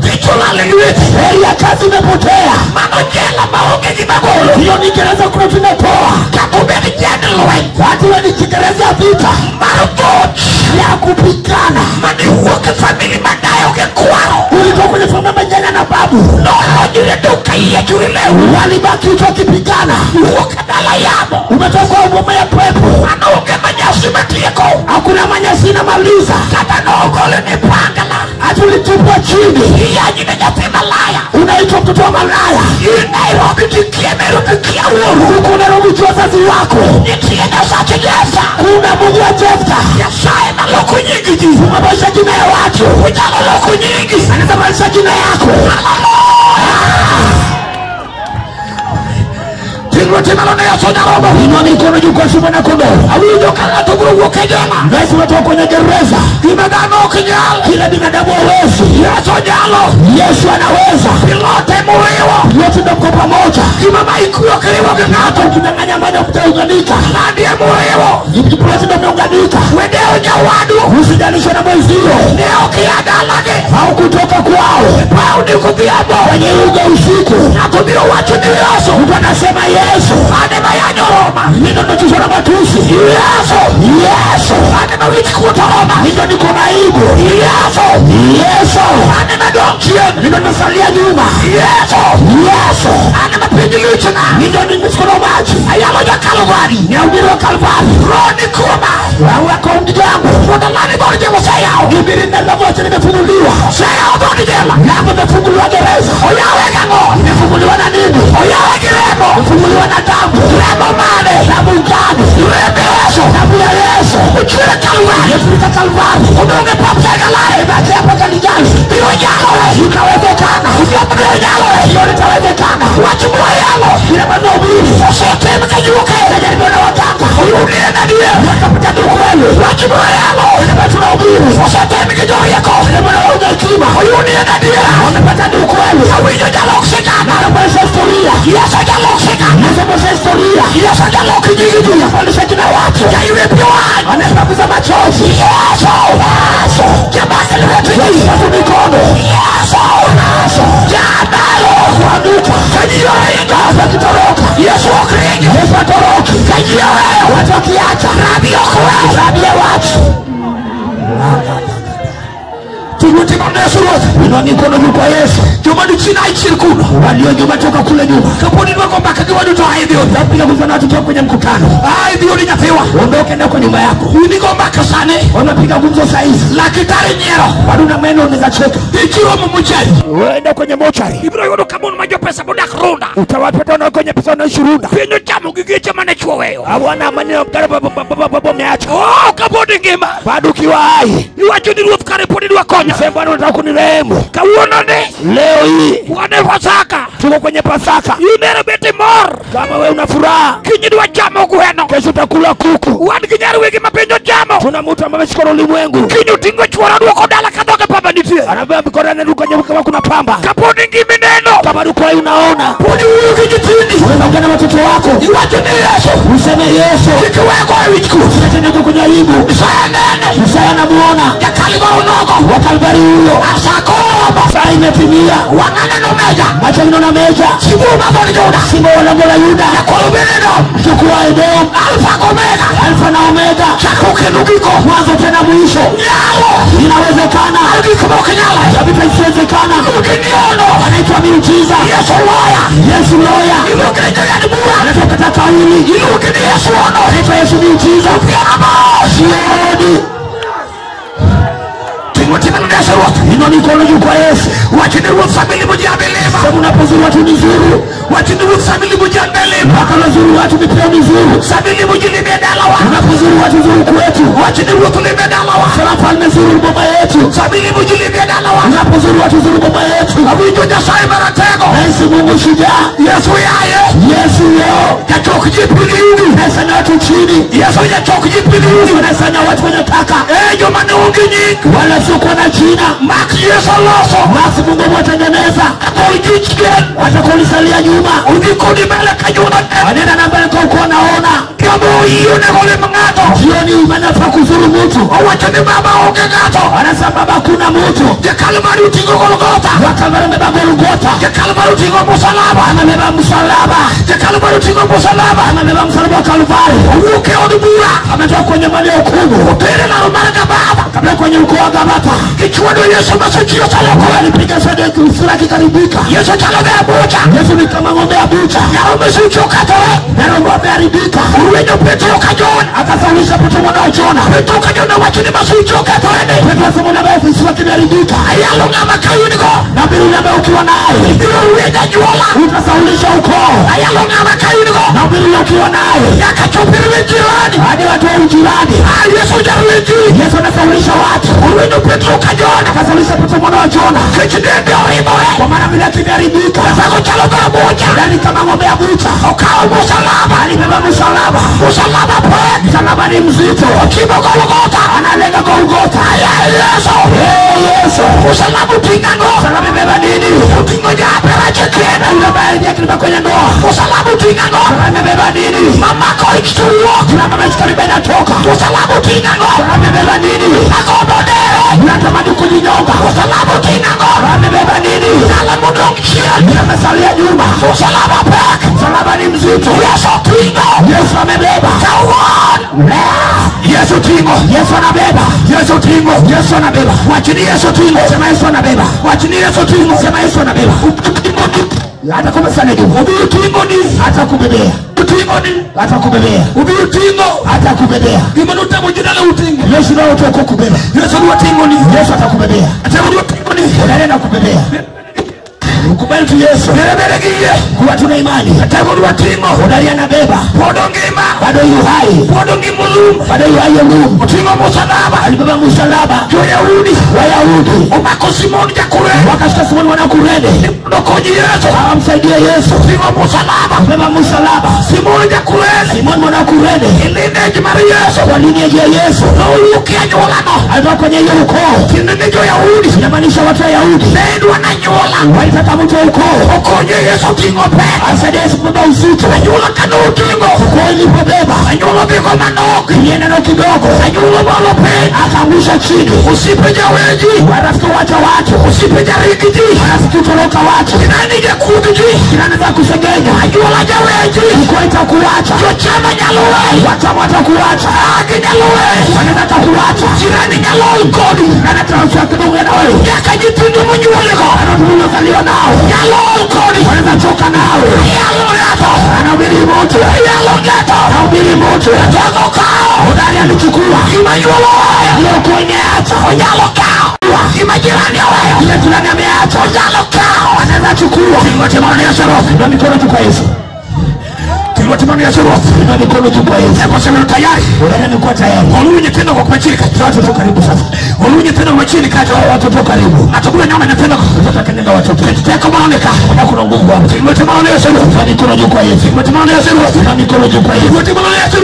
D: Tich olal e lweti.
C: Heri ya kazi imepotea.
D: Mano jela maonge gima golo.
C: Hiyo ni gereza kuna tunatoa.
D: Kata obed jend lweny.
C: Hata iwe ni gereza ya vita.
D: Mar dhoch.
C: Ya kupigana.
D: Maniwuok e famili madayo gi kwaro.
C: Ulitoka kwenye familia manyanya na babu.
D: Nolonyore duk ka yiechore lew.
C: Walibaki tu wakipigana.
D: Iwuok e dala yamo.
C: Umetoka kwa boma ya pepo.
D: Mano onge manyasi matieko.
C: Hakuna manyasi na maliza.
D: Kata nogole ni pangala.
C: Hata ulitupwa chini.
D: Iyanyi ne nyathi malaya.
C: Unaitwa mtoto wa malaya.
D: In Nairobi tikie Nairobi kia wuoru. Huko Nairobi jua wazazi wako. Nitie Nyasaye Jefta. Kuna Mungu wa Jefta. Nyasaye maloko nyingi ji. Unabadilisha jina ya watu. Ujalo loko nyingi. Anaweza badilisha jina yako. Inua mikono juu kwa Simba na Kondoo. Yesu umetoka kwenye gereza. Kila binadamu hawezi. Yesu anaweza. Yote ndio mko pamoja. Hata ukidanganya amani mtaunganika. Yote ndio mmeunganika. Usijalishwe na mwenzio. Au kutoka kwao. Kwenye uga usiku. Mtu anasema Yesu. Mimi ndo na matusi. Yesu. Yesu. Mimi niko na aibu. Yesu. Yesu. Mimi ndo nimesalia nyuma. Yesu. Yesu. Mimi ndo nimesukuma maji. Nihubiri wa Kalvari. Wako mjangu. Nihubiri neno moja nimefunuliwa. Lango limefunguliwa gereza. Nimefunguliwa na nini? Nimefunguliwa na damu. Damu gani? Damu ya Yesu. Yesu Kalvari. Ikawezekana. Hiyo litawezekana. Bila maneno Najaribu na waganga. Wakapata ukweli. Bila tunahubiri. Bila hekima. Wamepata ukweli. Anabadilisha historia. Anabadilisha historia. Anabadilisha jina watu. Anapanguza machozi. Yesu. Mikono. Kuanguka. Yesu atoroki. Watu wakiacha. Rabia watu. Inua mikono juu kwa Yesu. Walio nyuma toka kule nyuma. Napiga gumzo na watu toka kwenye mkutano. Ondoke na kwa nyuma yako. Wanapiga gumzo saa hizi. Bado na meno unaweza cheka. Uende kwenye mochari. Utawapata na kwenye pesa wanaishi Runda. Hawana amani na baba umeacha. Bado ukiwa hai. Sema Bwana unataka kunirehemu. Leo hii tuko kwenye Pasaka. Kama wewe una furaha, kesho utakula kuku. Tuna mtu ambaye ameshika ulimwengu. Anabeba mikono anaruka kwenye kama kuna pamba. Kama uko hai unaona. Unaongea na watoto wako. Useme Yesu. Usitende kwenye aibu. Isaya anamuona. Wa Kalvari huyo. Saa imetimia. Macho inaona meja. Simba wa lango la Yuda. Chukua Edom. Alfa na Omega. Mwanzo tena mwisho. Inawezekana. Tabita isiwezekana. Anaitwa miujiza. Yesu loya. Anatoka kauli. Anaitwa Yesu miujiza. Sioni. Inua mikono juu kwa Yesu. Sema unapozuru watu ni zuru. Mpaka unazuru watu ni pia ni zuru. Unapozuru watu zuru kwetu. Sema mfalme zuru boma yetu. Unapozuru watu zuru boma yetu. Yesu Mungu shujaa. Yesu leo. Nasanya watu chini. Nasanya watu wenye taka. Wala sio kwa na jina. Max Mungu mwatengeneza. Watakulisalia nyuma. Wanena na mbele kwa uko naona. Jioni umenafaa kuzuru mtu. Anasema baba kuna mtu. Wakalvari amebeba Golgotha. Amebeba msalaba. Amebeba msalaba wa Kalvari. Ametoka kwenye mali ya hukumu. Kabla kwenye ukoo wa Gabata. Alipiga sadaka sura kikaribika. Yesu ni kama ng'ombe ya bucha. Ng'ombe ameharibika. Akasalisha Petro mwana wa Jona. Petro asema na Kimeharibika. Ayalo ngama kayunigo. Na mbili namba ukiwa naye. Ibiruwega juola. Utasaulisha ukoo. Ayalo ngama kayunigo. Na mbili ukiwa naye. Yakachopiriwe jirani. Hadi watu wa ujirani. Yesu jaruweji. Yesu anasaulisha watu. Uruwenu Petro kajona. Akasaulisha Petro mwana wa Jona. Kichidende oriboe. Kwa maana vile kimeharibika. Sasa kuchalo kwa moja. Ndani kama ng'ombe ya bucha. Okao msalaba. Alibeba msalaba. Msalaba pe. Msalaba ni mzito. Okibo Golgotha. Analenga Golgotha. Yesu. Yesu. Msalaba utingango. Msalaba imebeba nini? Utingo japera chekena. Yule baadhi ya kwenye ndoa. Msalaba utingango. Msalaba imebeba nini? Mama koichtuo. Kila mama iskaribe inatoka. Msalaba utingango. Msalaba imebeba nini? Akobodere. Unatamani kujinyonga. Msalaba utingango. Msalaba imebeba nini? Sala mudongchia. Yule amesalia nyuma. Msalaba pek. Msalaba ni mzito. Yesu tingo. Yesu amebeba. Kawan. Yesu tingo. Yesu anabeba. Yesu tingo. Yesu anabeba. Wachini Yesu tingo. Sema Yesu anabeba. Wachini Yesu tingo. Sema Yesu anabeba. Hata kama sana juu. Ubi tingo ni hata kubebea. Tingo ni hata kubebea. Ubi tingo hata kubebea. Imenuta mjina la utingo. Yesu ndio atakukubeba. Yesu ndio tingo ni. Yesu atakubebea. Atakubeba tingo ni. Unaenda kubebea. Ukubali tu Yesu. Nirebelegie kuwa tuna imani. Atakuwa tingo. Unalia anabeba. Podo ngima. Bado yu hai. Podo ngimulum. Bado yu hai mulum. Tingo msalaba. Alibeba msalaba. Wayahudi. Wayahudi. Omako Simoni Jakurene. Wakashika Simoni wana Kurene. Ndokoji Yesu. Hawamsaidia Yesu. Tingo msalaba. Beba msalaba. Simoni Jakurene. Simoni mwana Kurene. Ilineji mari Yesu. Kwa lineage ya Yesu. Noukia nyolano. Alikuwa kwenye hiyo ukoo. Tinenejo Yahudi. Inamaanisha watu wa Yahudi. Nendwa na nyola. Walitaka mtu wa ukoo. Okonye Yesu tingo pe. Asaidia Yesu kubeba uzito. Anyula kano utingo. Ukoo ilipobeba. Anyula biko manok. Ilienda no kidogo. Anyula walo pe. Akaangusha chini. Usipeja weji. Warafiki wacha watu. Usipeja rikiji. Warafiki utoroka watu. Kinani jakudiji. Kinani za kusengenya. Anyula jaweji. Ukoo itakuacha. Chochama nyaluwe. Wachama watakuacha. Agi nyaluwe. Wanaweza kukuacha. Jirani nyaluwe kodi. Nana transfer kidogo na wewe. Yaka jitundu mnyuliko. Anatuzaliwa nao. Yalo kodi. Wanaweza choka nao. Yalo yato. Anahubiri moto. Yalo yato. Anahubiri moto. Yako kao. Udani alichukua. Imayulo. Leo kwenye acha. Yalo kao. Imajirani wewe. Ile jirani ameacha. Yalo kao. Anaweza chukua. Ngoja maana ya Yesu. Ndio mikono tu kwa Yesu. Timani ya Yesu. Ndio mikono tu kwa Yesu. Kwa sababu tayari. Udani amekuwa tayari. Olunye tena kwa kuachilika. Watoto karibu sasa. Olunye tena kwa kuachilika. Watoto karibu. Atakula nyama na tena kutoka nenda watoto. Tena maoneka. Kuna nguvu hapo. Timani ya Yesu. Ndio mikono juu kwa Yesu. Timani ya Yesu. Ndio mikono juu kwa Yesu. Timani ya Yesu.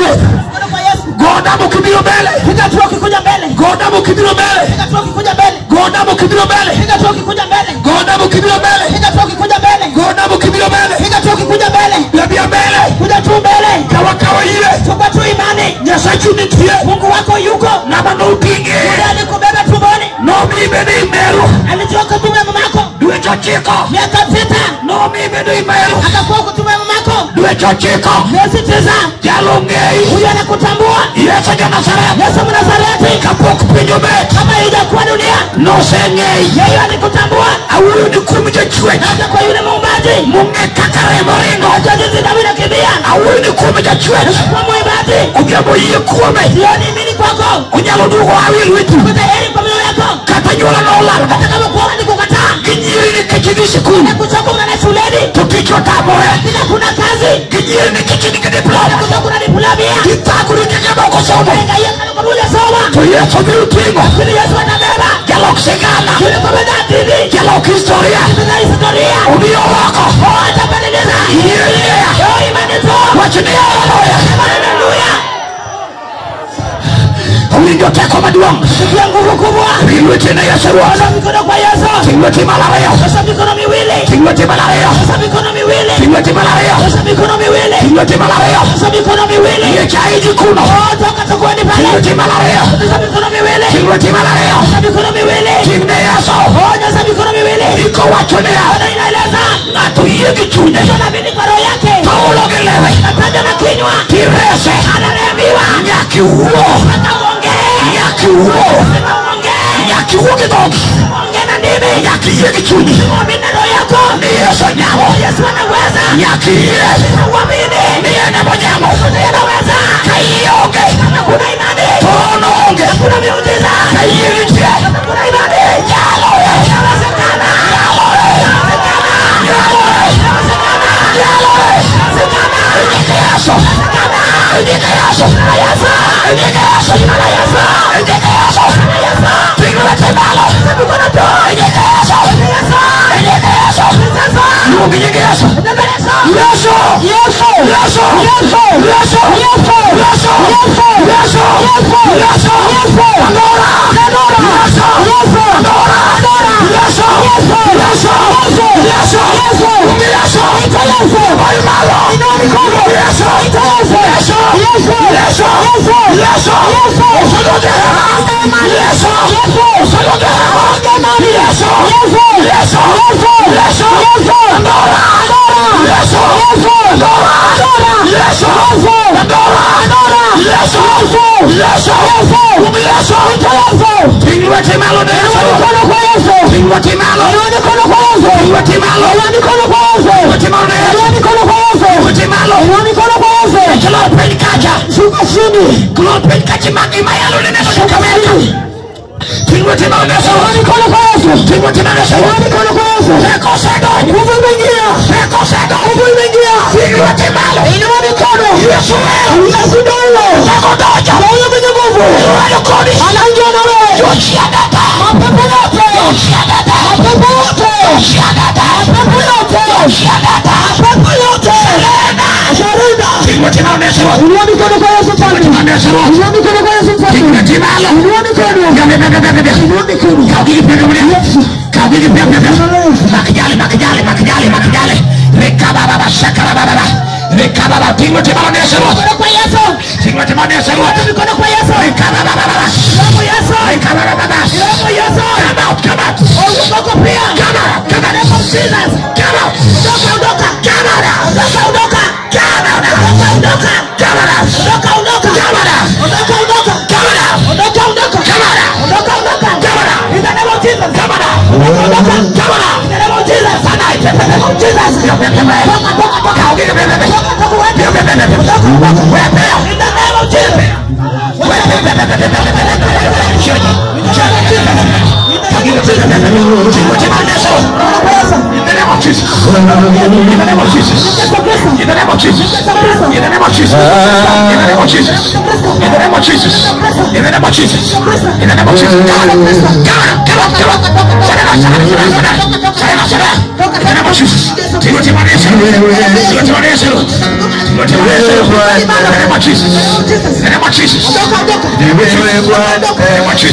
D: Goda mukibiro mbele.
G: Piga tu ukikuja mbele.
D: Goda mukibiro mbele.
G: Piga tu ukikuja mbele.
D: Goda mukibiro mbele.
G: Piga tu ukikuja mbele.
D: Goda mukibiro mbele.
G: Piga tu ukikuja mbele.
D: Goda mukibiro mbele.
G: Piga tu ukikuja mbele.
D: Bia mbele.
G: Kuja tu mbele.
D: Kawa kawa ile.
G: Chukua tu imani.
D: Nyasaye nitie.
G: Mungu wako yuko.
D: Na bado utinge.
G: Yule alikubeba tumboni.
D: No mimi ni mero.
G: Alijua kutumia mamako.
D: Due chochiko.
G: Miaka 6.
D: No mimi ni mero.
G: Akakuwa kutumia mamako.
D: Due chochiko.
G: Miezi 9.
D: Jalongei.
G: Huyo anakutambua.
D: Yesu wa Nazareti.
G: Yesu wa Nazareti.
D: Kapok pinyo bet.
G: Kama haijakuwa dunia.
D: No sengei.
G: Yeye alikutambua.
D: Awuyo ni kumje chwe.
G: Hata kwa yule muumbaji.
D: Munge kakare moringo.
G: Hata jinsi damu inakimbia.
D: Awuyo ni kumje chwe.
G: Kwa muumbaji.
D: Ujambo yeye kume.
G: Sioni mimi kwako.
D: Unyalo dugo awi lwetu.
G: Kuta heri kwa mioyo yako.
D: Kata nyola na olalo.
G: Hata kama kuona ni kukataa.
D: Kinyiri ni kichini shukuru.
G: Na kuchoka unaenda shuleni.
D: Tukicho tabore.
G: Bila kuna kazi.
D: Kinyiri ni kichini kidiploma.
G: Na kuchoka una diploma.
D: Kitaku ni kikeba ukosoma.
G: Yenga yenga kuruja soma.
D: Tu Yesu ni utingo.
G: Lakini Yesu anabeba.
D: Jalok sigana.
G: Yule komenda TV.
D: Jalok historia.
G: Tuna historia.
D: Ulio wako.
G: Oh, atabadiliza.
D: Yeah.
G: Yo imani tu.
D: Wachilia haleluya.
G: Haleluya.
D: Ulingo teko maduang.
G: Sikia nguvu kubwa.
D: Tingwe na Yesu.
G: Osha mikono kwa Yesu.
D: Tingwe malaria.
G: Osha mikono miwili.
D: Tingwe malaria.
G: Osha mikono miwili.
D: Tingwe malaria.
G: Osha mikono miwili.
D: Tingwe malaria.
G: Osha mikono miwili.
D: Ye chaiji kuno.
G: Oh, toka tukweni pale.
D: Tingwe malaria.
G: Osha mikono miwili.
D: Tingwe malaria.
G: Osha mikono miwili.
D: Tingwe Yesu.
G: Oh, osha mikono miwili.
D: Iko wachonea.
G: Ona inaeleza.
D: Na tuiye kichune.
G: Tunaamini kwa roho yake.
D: Paulo gelewe.
G: Nataja na kinywa.
D: Tirese.
G: Anarehemiwa.
D: Nyaki huo. Nyakiuo. Nyakiuo kidogo.
G: Ongea na ndimi.
D: Nyakiye kichuni.
G: Muamini na roho yako.
D: Ni Yesu nyamo.
G: Yesu anaweza.
D: Nyakiye.
G: Uamini.
D: Ni yeye monyamo.
G: Yeye anaweza.
D: Kaionge.
G: Kama kuna imani.
D: Tono onge.
G: Kuna miujiza.
D: Kaiyinje.
G: Kama kuna imani.
D: Yesu. Yesu. Yesu. Yesu. Yesu. Yesu. Yesu. Yesu. Andora. Andora. Yesu. Yesu. Andora. Andora. Yesu. Yesu. Yesu. Yesu. Yesu. Yesu. Ita Yesu. Malo. Inua mikono. Yesu. Ita Yesu. Yesu. Yesu. Yesu. Yesu. Yesu. Yesu. Yesu. Yesu. Yesu. Yesu. Yesu. Yesu. Yesu. Andora. Andora. Yesu. Yesu. Andora. Andora. Yesu. Yesu. Andora. Andora. Yesu. Yesu. Yesu. Yesu. Ita Yesu. Inua timalo na Yesu. Mikono kwa Yesu. Inua timalo. Inua mikono kwa Yesu. Inua timalo. Inua mikono kwa Yesu. Inua timalo na Yesu. Inua mikono kwa Yesu. Inua timalo. Inua mikono kwa Yesu. Klop kacha. Shuka chini. Klop kacha maki mayalo na Yesu. Shuka chini. Inua timalo na Yesu. Inua mikono kwa Yesu. Inua timalo na Yesu. Inua mikono kwa Yesu. Peko sedo. Nguvu imeingia. Peko sedo. Nguvu imeingia. Inua timalo. Inua mikono. Yesu. Yesu ndio huyo. Peko doja. Huyo mwenye nguvu. Inua kodi. Anaingia na wewe. Yoshia data. Mapepo yote. Yoshia data. Mapepo yote. Yoshia data. Mapepo yote. Yoshia data. Mapepo yote. Serena. Serena. Inua timalo na Yesu. Inua mikono kwa Yesu pale. Inua mikono kwa Yesu pale. Inua timalo. Inua mikono. Inua mikono. Makijale, makijale, makijale, makijale. Rekababa, shakarababa. Rekababa, tingo timalo na Yesu. Mikono kwa Yesu. Tingo timalo na Yesu. Mikono kwa Yesu. Rekababa. Mikono Yesu. Rekababa. Mikono Yesu. Come out, come out. Ondoka pia. Come out, come out. Jesus. Come out. Ondoka, ondoka. Come out. Ondoka, ondoka. Come out. Ondoka, ondoka. Come out. Ondoka, ondoka. Come out. Ondoka, ondoka. Come out. Ondoka, ondoka. Come out. Ondoka, ondoka. Come out. In the name of Jesus. Come out. Ondoka, ondoka. Come out. In the name of Jesus. In the name of Jesus. Toka, toka, toka. Toka, toka, wewe. Toka, toka, wewe. In the name of Jesus. In the name of Jesus. In the name of Jesus. In the name of Jesus. In the name of Jesus. In the name of Jesus. In the name of Jesus. In the name of Jesus. In the name of Jesus. Come on, come on, come on. In the name of Jesus. In the name of Jesus. In the name of Jesus. In the name of Jesus.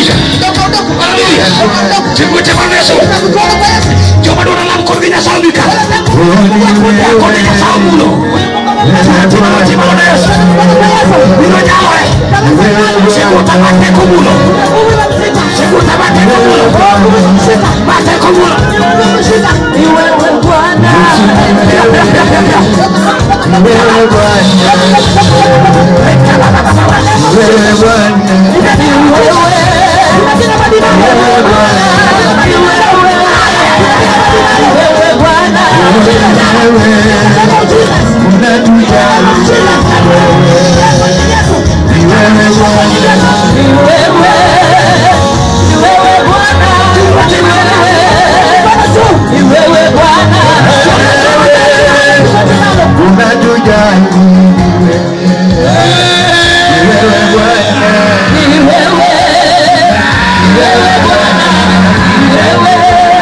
D: Hallelujah.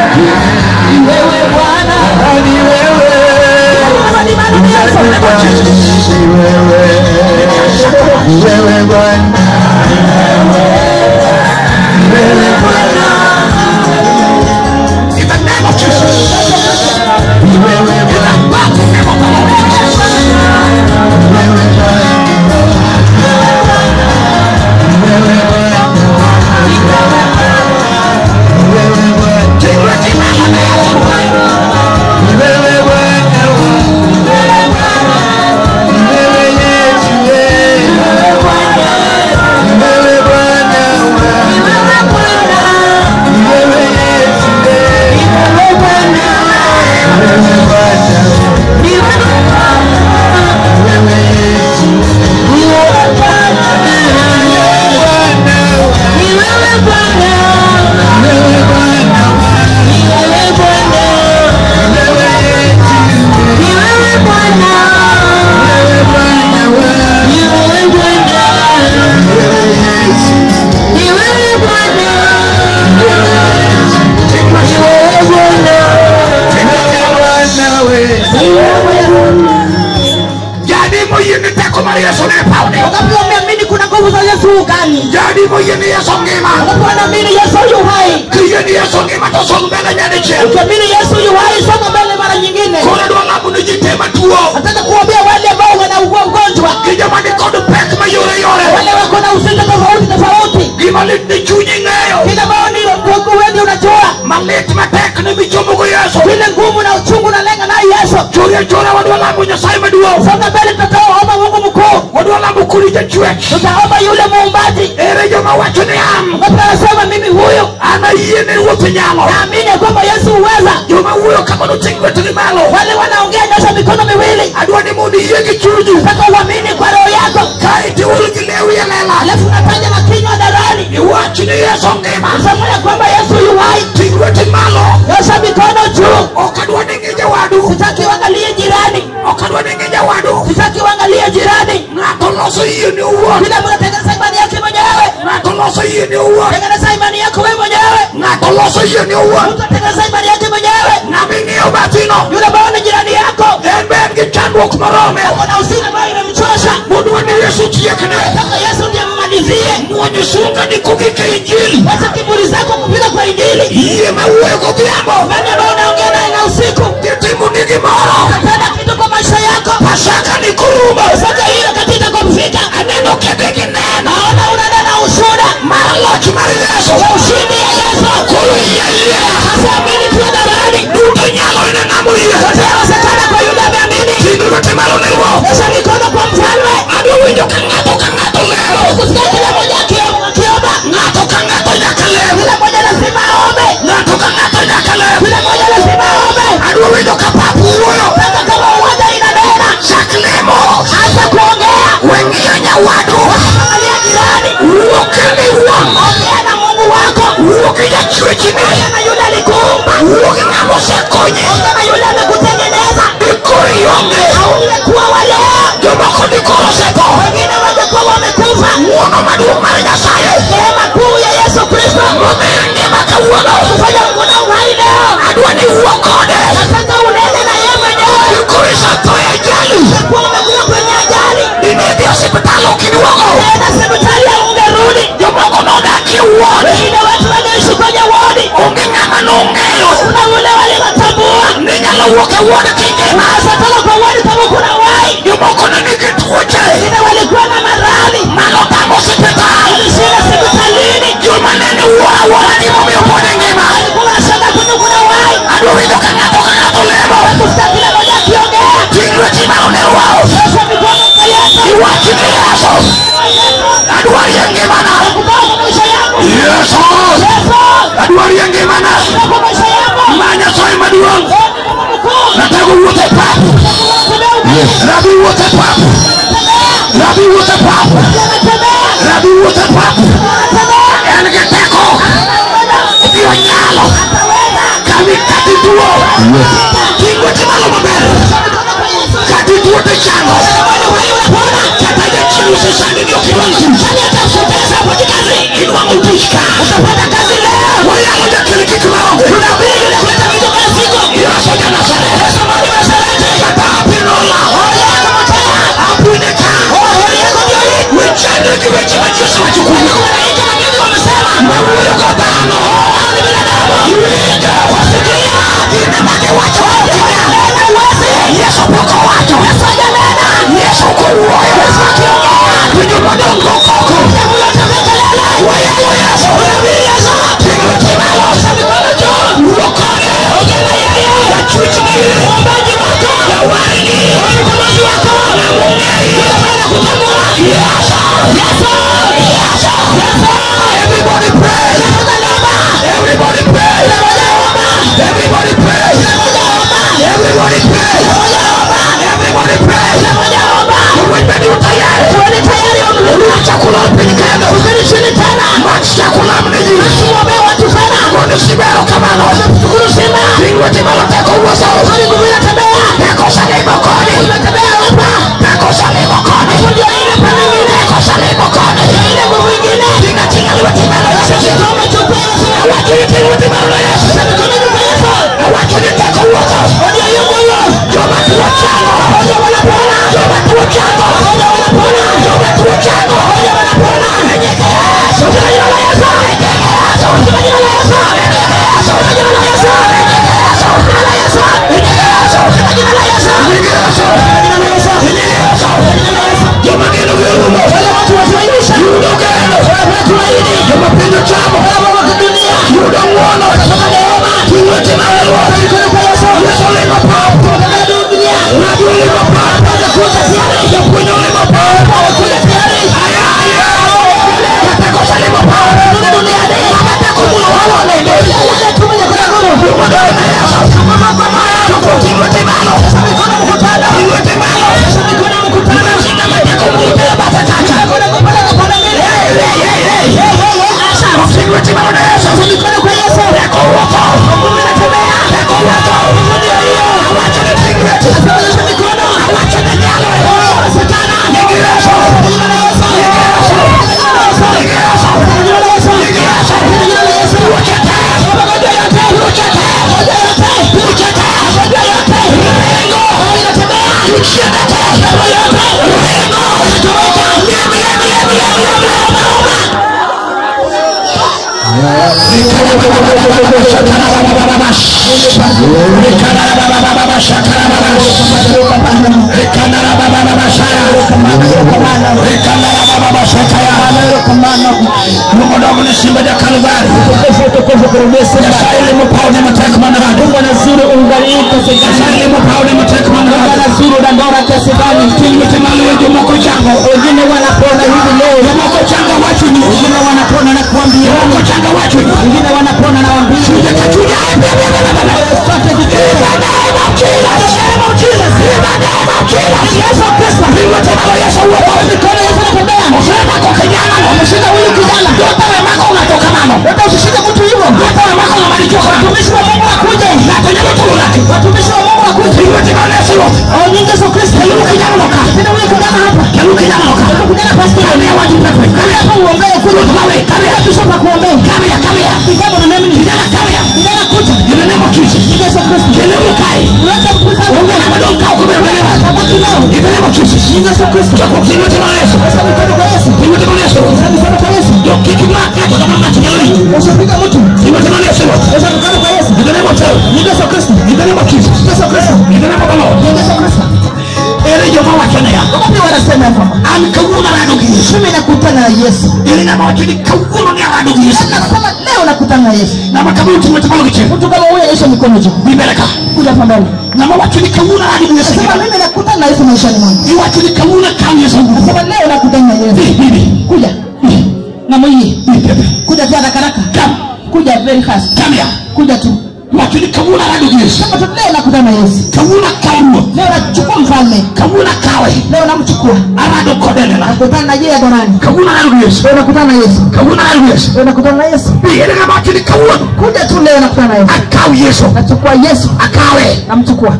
D: Hallelujah. In the name of Jesus. In the mighty name of the Lord Jesus. Kiyie ni Yesu ngima to song mbele nyadichiel.
G: Ukiamini Yesu yu hai, songa mbele mara nyingine.
D: Koro adwa lamo ne ji te matuo.
G: Nataka kuombea wale ambao wanaugua ugonjwa.
D: Gi joma nikod pek mayore yore.
G: Wale wako na uzito tofauti tofauti.
D: Gima lit ni chunyi ng'eyo.
G: Kile ambao ni Mungu wewe unajua.
D: Malit matek ni michomogo Yesu.
G: Kile ngumu na uchungu unalenga nayo Yesu.
D: Chori achora wadwa lamo Nyasaye maduong'.
G: Songa mbele, tutaomba Mungu mkuu.
D: Wadwa lamo kuri jachwech.
G: Tutaomba yule muumbaji.
D: Ere joma wacho ni an.
G: Watu wanasema mimi huyu.
D: An ayie ni Ruoth nyalo.
G: Naamini kwamba Yesu uweza.
D: Joma wuoyo kamano ting' lwetgi malo.
G: Wale wanaongea nyosha mikono miwili.
D: Adwa ni mondo iyie gi chunyi.
G: Nataka uamini kwa roho yako.
D: Kae to iwuoyo gi lewi e lela.
G: Alafu unataja na kinywa hadharani.
D: Iwach ni Yesu ngima.
G: Useme ya kwamba Yesu yu hai.
D: Ting' lweti malo.
G: Nyosha mikono juu.
D: Ok adwa ni ng'i jawadu.
G: Sitaki uangalie jirani.
D: Ok adwa ni ng'i jawadu.
G: Sitaki uangalie jirani.
D: Ng'ato loso yie ni owuon.
G: Kila mtu anatengeneza imani yake mwenyewe.
D: Ng'ato loso yie ni owuon.
G: Tengeneza imani yako wewe mwenyewe.
D: Ng'ato loso yie ni owuon.
G: Mtu atengeneza imani yake mwenyewe.
D: Ng'ama ing'iyo bathino.
G: Yule ambaye ni jirani yako.
D: En be en gi chandruok morome.
G: Uko na uzito ambayo imemchosha.
D: Mondo ni Yesu tiekne.
G: Nataka Yesu ndiye mmalizie.
D: Muonyo sunga ni kogik e Injili.
G: Wacha kiburi zako kupita kwa Injili.
D: Yie ma wuoyo godhiambo.
G: Imani ambayo unaongea naye na usiku.
D: Gitimo ni gimoro.
G: Utatenda kitu kwa maisha yako.
D: Pasaka ni korumo.
G: Pasaka hiyo katika kumfika.
D: Aneno kendo gineno.
G: Naona unanena ushuhuda.
D: Mar loch mar Yesu.
G: Ya ushindi ya Yesu.
D: Koro yie yie.
G: Sasa amini tu hadharani.
D: Duto nyalo ne ng'ama oyie.
G: Yote yawezekana kwa yule ameamini.
D: Ting' lweti malo ne Ruoth.
G: Nyosha mikono kwa mfalme.
D: Adwa winjo ka ng'ato ka ng'ato lero.
G: Kusikia kila mmoja akiomba.
D: Ng'ato ka ng'ato nyaka lem.
G: Kila mmoja lazima aombe.
D: Ng'ato ka ng'ato nyaka lem.
G: Kila mmoja lazima aombe.
D: Adwa winjo ka pap wuoyo.
G: Sasa kama uwanja inanena.
D: Chak lemo.
G: Anza kuongea.
D: We ng'iyo nyawadu.
G: Angalia jirani.
D: Wuo kendo iwuon.
G: Ongea na Mungu wako.
D: Wuo gi jachwechni.
G: Ongea na yule alikuumba.
D: Wuo gi ng'ama osekonyi.
G: Ongea na yule amekutengeneza.
D: Dikoro ionge.
G: Haungekuwa wa leo.
D: Jomoko dikoro osetho.
G: Wengine wangekuwa wamekufa.
D: Ng'wono maduong' mar Nyasaye.
G: Neema kuu ya Yesu Kristo.
D: Momiyo ngima kawuono.
G: Kufanya kuna uhai leo.
D: Adwa ni wuo kode.
G: Nataka unene na yeye mwenyewe.
D: Dikoro isetho e ajali.
G: Ungekuwa umekuwa kwenye ajali.
D: Dine idhi osiptal ok iduogo.
G: Nenda hospitali haungerudi.
D: Jomoko nodak e ward.
G: Wengine watu wangeishi kwenye wodi.
D: Onge ng'ama nong'eyo.
G: Kuna yule waliwatambua.
D: Ni nyalo wuok e ward kingima.
G: Unaweza toka kwa wodi kama kuna uhai.
D: Jomoko ne nigi tuoche.
G: Wengine walikuwa na maradhi.
D: Manotamo osiptal.
G: Walishinda hospitalini.
D: Joma nene wuoro awuora ni momiyo pod engima.
G: Walikuwa wanashangaa kwani kuna uhai.
D: Adwa winjo ka ng'ato ka ng'ato lemo.
G: Kusikia kila mmoja akiongea.
D: Ting' lweti malo ne Ruoth.
G: Nyosha mikono kwa Yesu.
D: Iwach ni Yesu. Adwari e ngimana.
G: Nakutoa kwa maisha yangu.
D: Yesu.
G: Yesu.
D: Adwari e ngimana.
G: Kwa maisha yangu.
D: Ma Nyasaye maduong'.
G: Wewe ni Mungu mkuu.
D: Nataka wuoth e pap. Rabi wuoth e pap. Rabi wuoth e pap. Rabi wuoth e pap. En gi teko. Obiro nyalo. Kawi kati tuo. Ting' lweti malo maber. Kati tuo tichango. Kata jachien osesandi ni ok inwang' tich. Inwang'o tich ka. Wayalo jakel gik maonge. Yesu ja Nazareth. Kata hapi nolal. Hapi ne ka. Wechandri gi weche ma ji osewacho kuomi. Mawuoyo go dhano. Iwinjo. Gin ema giwacho. Yesu pok owacho. Yesu kowuoyo. Winjo madongo koko. Wayalo Yesu.
G: Wengine wanapona hivi leo, wengine wanapona na kuambia, wengine wanapona na waambia. Watumishi wa Mungu wakuje. Yesu Kristo. Mimi nakutana na Yesu. Nasema leo nakutana na Yesu. Mtu kama huyo Yesu mikono juu. Kuja hapa mbele. Nasema mimi nakutana na Yesu maishani mwangu. Nasema leo nakutana na Yesu. Kuja. Na mwenye. Kuja tu haraka haraka. Kuja very fast. Kuja tu. Sema tu leo nakutana na Yesu. Leo nachukua mfalme. Leo namchukua. Nakutana na yeye hadharani. Leo nakutana na Yesu. Leo nakutana na Yesu. Kuja tu leo nakutana na Yesu. Nachukua Yesu. Namchukua.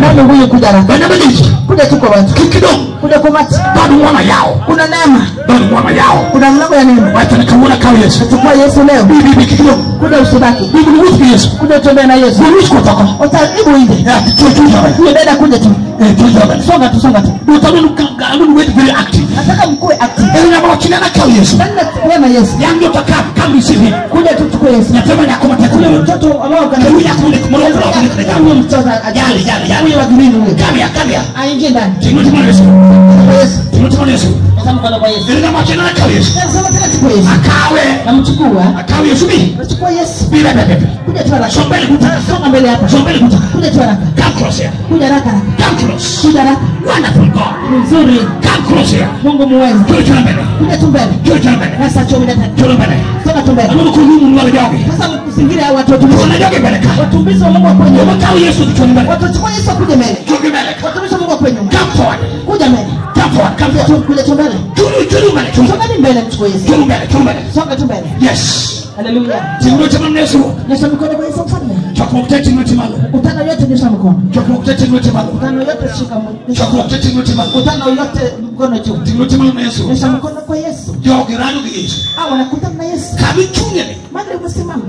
G: Nani huyu kuja haraka? Kuja tu kwa watu. Kuja kwa watu. Kuna neema. Kuna mlango ya neema. Nachukua Yesu leo. Kuja usibaki. Kuja utembee na Yesu. Utaribu hivi. Huyo dada kuja tu. Songa tu, songa tu. Nataka mkuwe active. Nani na Yesu? Kuja tu chukue Yesu. Huyo mtoto ambao kana. Huyo mtoto huyo wa green huyo. Aingie ndani. Yesu. Nasema kwa Yesu. Nasema tena chukue Yesu. Namchukua. Nachukua Yesu. Kuja tu haraka. Songa mbele hapa. Kuja tu haraka. Kuja haraka. Kuja haraka. Nzuri. Mungu muweza. Kuja tu mbele. Sasa chomea tatu. Songa tu mbele. Sasa msingire hao watu watumishi. Watumishi wa Mungu wako nyuma. Watachukua Yesu akuje mbele. Watumishi wa Mungu wako nyuma. Kuja mbele. Kuja tu mbele. Songa mbele mchukue Yesu. Songa tu mbele.
D: Yes.
G: Hallelujah. Nyosha mikono kwa Yesu mfalme. Mkutano yote nyosha mikono. Mkutano yote shika mkono. Mkutano yote mkono juu. Nyosha mkono kwa Yesu. Hao wanakutana na Yesu. Maana umesimama.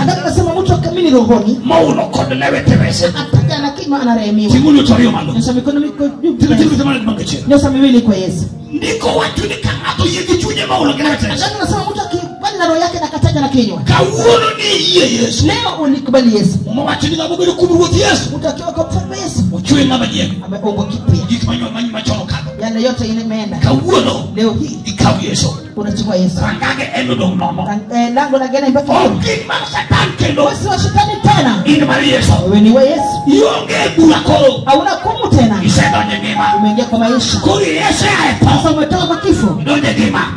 G: Anataka kusema mtu akamini rohoni. Ataka na kinywa anarehemiwa. Nyosha mikono juu. Nyosha miwili kwa Yesu. Anataka kusema mtu akikubali na roho yake na akataja na kinywa. Leo ulikubali Yesu. Mtu akiwa kwa mfalme Yesu. Ameumbwa kipya. Yale yote imeenda. Leo hii unachukua Yesu. Lango la gena ibaki. Wewe wa shetani tena. Wewe ni wa Yesu. Hauna hukumu tena. Umeingia kwa maisha. Sasa umetoka kwa kifo.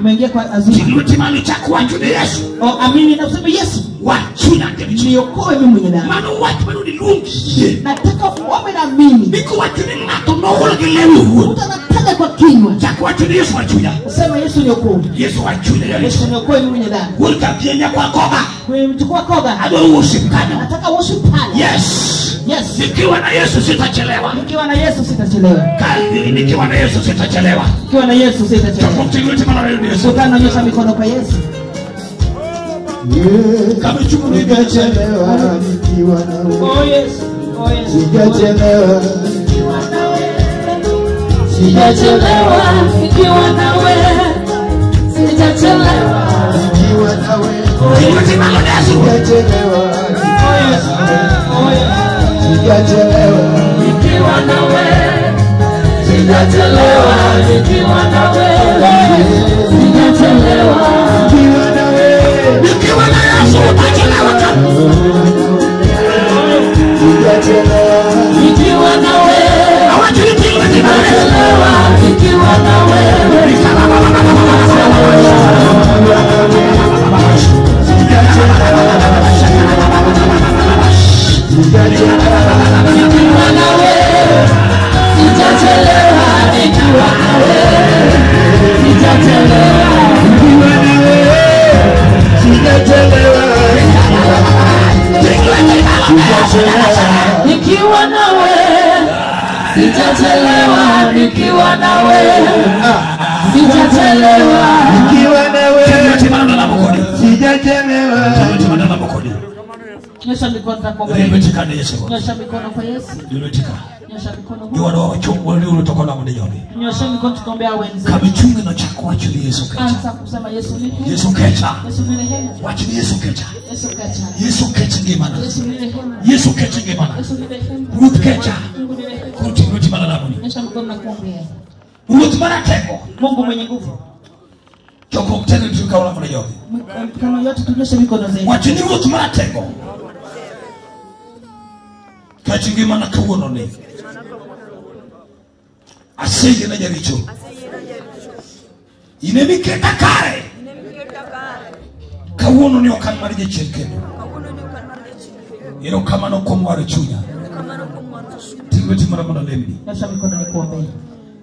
G: Umeingia kwa azima. Amini na useme Yesu. Niokoe mimi mwenye dhambi. Nataka uombe na mimi. Utanataja kwa kinywa. Useme Yesu niokoe. Yesu niokoe mimi mwenye dhambi. Kuchukua koga. Nataka worship pale.
D: Yes.
G: Yes.
D: Nikiwa na Yesu sitachelewa.
G: Nikiwa na Yesu sitachelewa.
D: Kadiri nikiwa na Yesu sitachelewa.
G: Nikiwa na Yesu sitachelewa. Mkutano nyosha mikono kwa Yesu.
C: Sijachelewa nikiwa nawe.
G: Oh Yesu. Oh Yesu.
C: Sijachelewa.
A: Sijachelewa nikiwa nawe. Sijachelewa
C: nikiwa nawe, sijachelewa, sijachelewa
A: nikiwa nawe, sijachelewa nikiwa nawe, sijachelewa
C: nikiwa nawe,
D: nikiwa na Yesu utachelewa kama
C: sijachelewa
A: nikiwa nawe, sijachelewa nikiwa nawe, nikiwa nawe, sijachelewa nikiwa nawe, sijachelewa
C: nikiwa nawe, sijachelewa
A: nikiwa nawe, sijachelewa nikiwa nawe, sijachelewa
C: nikiwa nawe, sijachelewa.
A: Nyosha mikono kwa Yesu. Nyosha mikono kwa Yesu. Nyosha mikono. Nyosha mikono tukaombea wenzetu. Anza kusema Yesu ni
D: Yesu kecha.
A: Yesu ni rehema.
D: Wacha Yesu kecha.
A: Yesu kecha.
D: Yesu kecha ngimana.
A: Yesu ni rehema.
D: Yesu kecha ngimana.
A: Yesu ni rehema.
D: Ruth kecha.
A: Mungu ni rehema.
D: Ruth mara namuni.
A: Nyosha mikono na kuombea.
D: Ruth mara teko.
A: Mungu mwenye nguvu.
D: Choko mtendo tukaona mwana yote.
A: Mikono yote tunyoshe mikono zetu.
D: Wacha ni Ruth mara teko. Kecha ngimana kawuono ni. Aseye na jaricho. Inemiketa kare. Kawuono ni okan mar jachien kendo. Erokamano kuom waro chunya. Ting lweti mara mondo alemni.
A: Nyosha mikono nikuombee.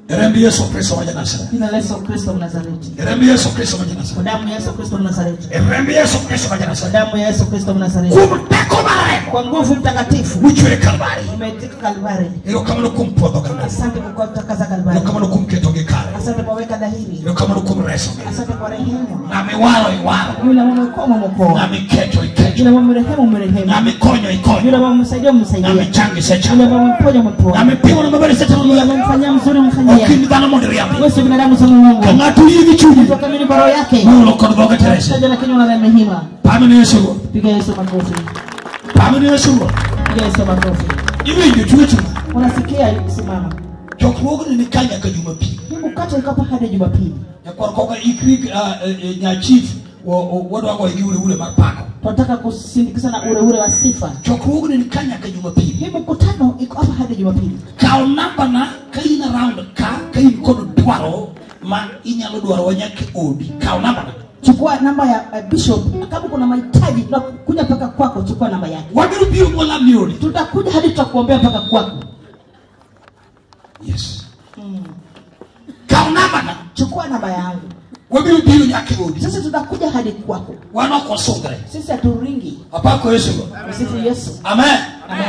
D: Erembi Yesu Kristo wa Nazareti.
A: Jina la Yesu Kristo wa Nazareti.
D: Erembi Yesu Kristo wa Nazareti.
A: Kwa damu ya Yesu Kristo wa Nazareti.
D: Erembi Yesu Kristo wa Nazareti.
A: Kwa damu ya Yesu Kristo wa Nazareti.
D: Kuom teko mar remo.
A: Kwa nguvu mtakatifu.
D: Michwe Kalvari.
A: Umetika Kalvari.
D: Erokamano kuom puodho Kalvari.
A: Asante kwa kutakasa Kalvari.
D: Erokamano kuom keto gi kare.
A: Asante kwa weka dhahiri.
D: Erokamano kuom reso.
A: Asante kwa rehema.
D: Ng'ama iwaro iwaro.
A: Yule ambaye umeokoa umeokoa.
D: Ng'ama ikecho ikecho.
A: Yule ambaye umerehemu umerehemu.
D: Ng'ama ikonyo ikonyo.
A: Yule ambaye umemsaidia umemsaidia.
D: Ng'ama ichango isechango.
A: Yule ambaye umemponya umemponya.
D: Ng'ama ipimo na maber isetimo.
A: Yule ambaye umemfanyia mzuri umemfanyia.
D: Ok in dhano mondo iriambi.
A: Wewe si binadamu sio Mungu.
D: Ka ng'ato oyie gi chunye.
A: Mtu akamini kwa roho yake.
D: Mulo kod dhoge to rese.
A: Taja na kinywa na rehema.
D: Pamo ne Yesu Ruoth.
A: Piga Yesu makofi.
D: Pamo ne Yesu Ruoth.
A: Piga Yesu makofi.
D: Iwinjo chunye chunye.
A: Unasikia simama.
D: Chokruogni ni ka nyaka Jumapili.
A: Hii mkate iko hapa hadi Jumapili.
D: Nyakwar koka ikri nya chief wadwa go gi ure ure mar pako.
A: Tunataka kusindikiza na ure ure wa sifa.
D: Chokruogni ni ka nyaka Jumapili.
A: Hii mkutano iko hapa hadi Jumapili.
D: Kaw namba na ka in around ka in kod dwaro ma inyalo dwaro nyaka odi. Kaw namba na.
A: Chukua namba ya bishop. Kama kuna mahitaji tunakuja mpaka kwako, chukua namba yake.
D: Wabiro biro molamni odi.
A: Tutakuja hadi tutakuombea mpaka kwako.
D: Yes. Kaw namba na.
A: Chukua namba yangu.
D: Wabiro biro nyaka odi.
A: Sisi tutakuja hadi kwako.
D: Wan ok wasungre.
A: Sisi haturingi.
D: Apako Yesu.
A: Msifu Yesu.
D: Amen.
A: Amen.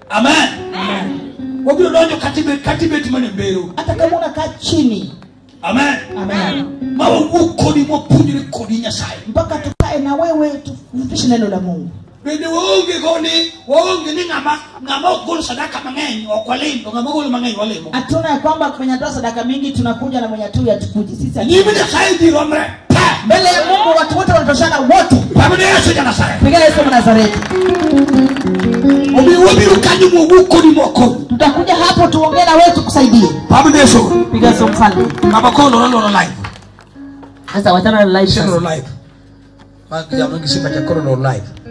D: Amen.
A: Amen.
D: Wabiro donjo katibet mane mbero.
A: Hata kama unakaa chini.
D: Amen.
A: Amen.
D: Ma wawuok kodi mwapuonjre kodi Nyasaye.
A: Mpaka tukae na wewe tufundishe neno la Mungu.
D: Bende waonge goni, waonge ni ng'ama ok gol sadaka mang'eny ok walim, to ng'ama golo mang'eny walimo.
A: Hatuna ya kwamba mwenye atoa sadaka mingi tunakuja na mwenye tu hatukuji. Sisi
D: Nyime Nyasaye ji romre.
A: Mbele ya Mungu watu wote wanatoshana wote.
D: Pamo ne Yesu ja Nazareti.
A: Piga Yesu wa Nazareti.
D: Omiyo wabiro kanyo mwawuok kodi mwakonyi.
A: Tutakuja hapo tuongee na wewe tukusaidie.
D: Pamo ne Yesu.
A: Piga Yesu mfalme.
D: Ng'ama koro loro live.
A: Sasa wachana na live sasa.
D: Loro live.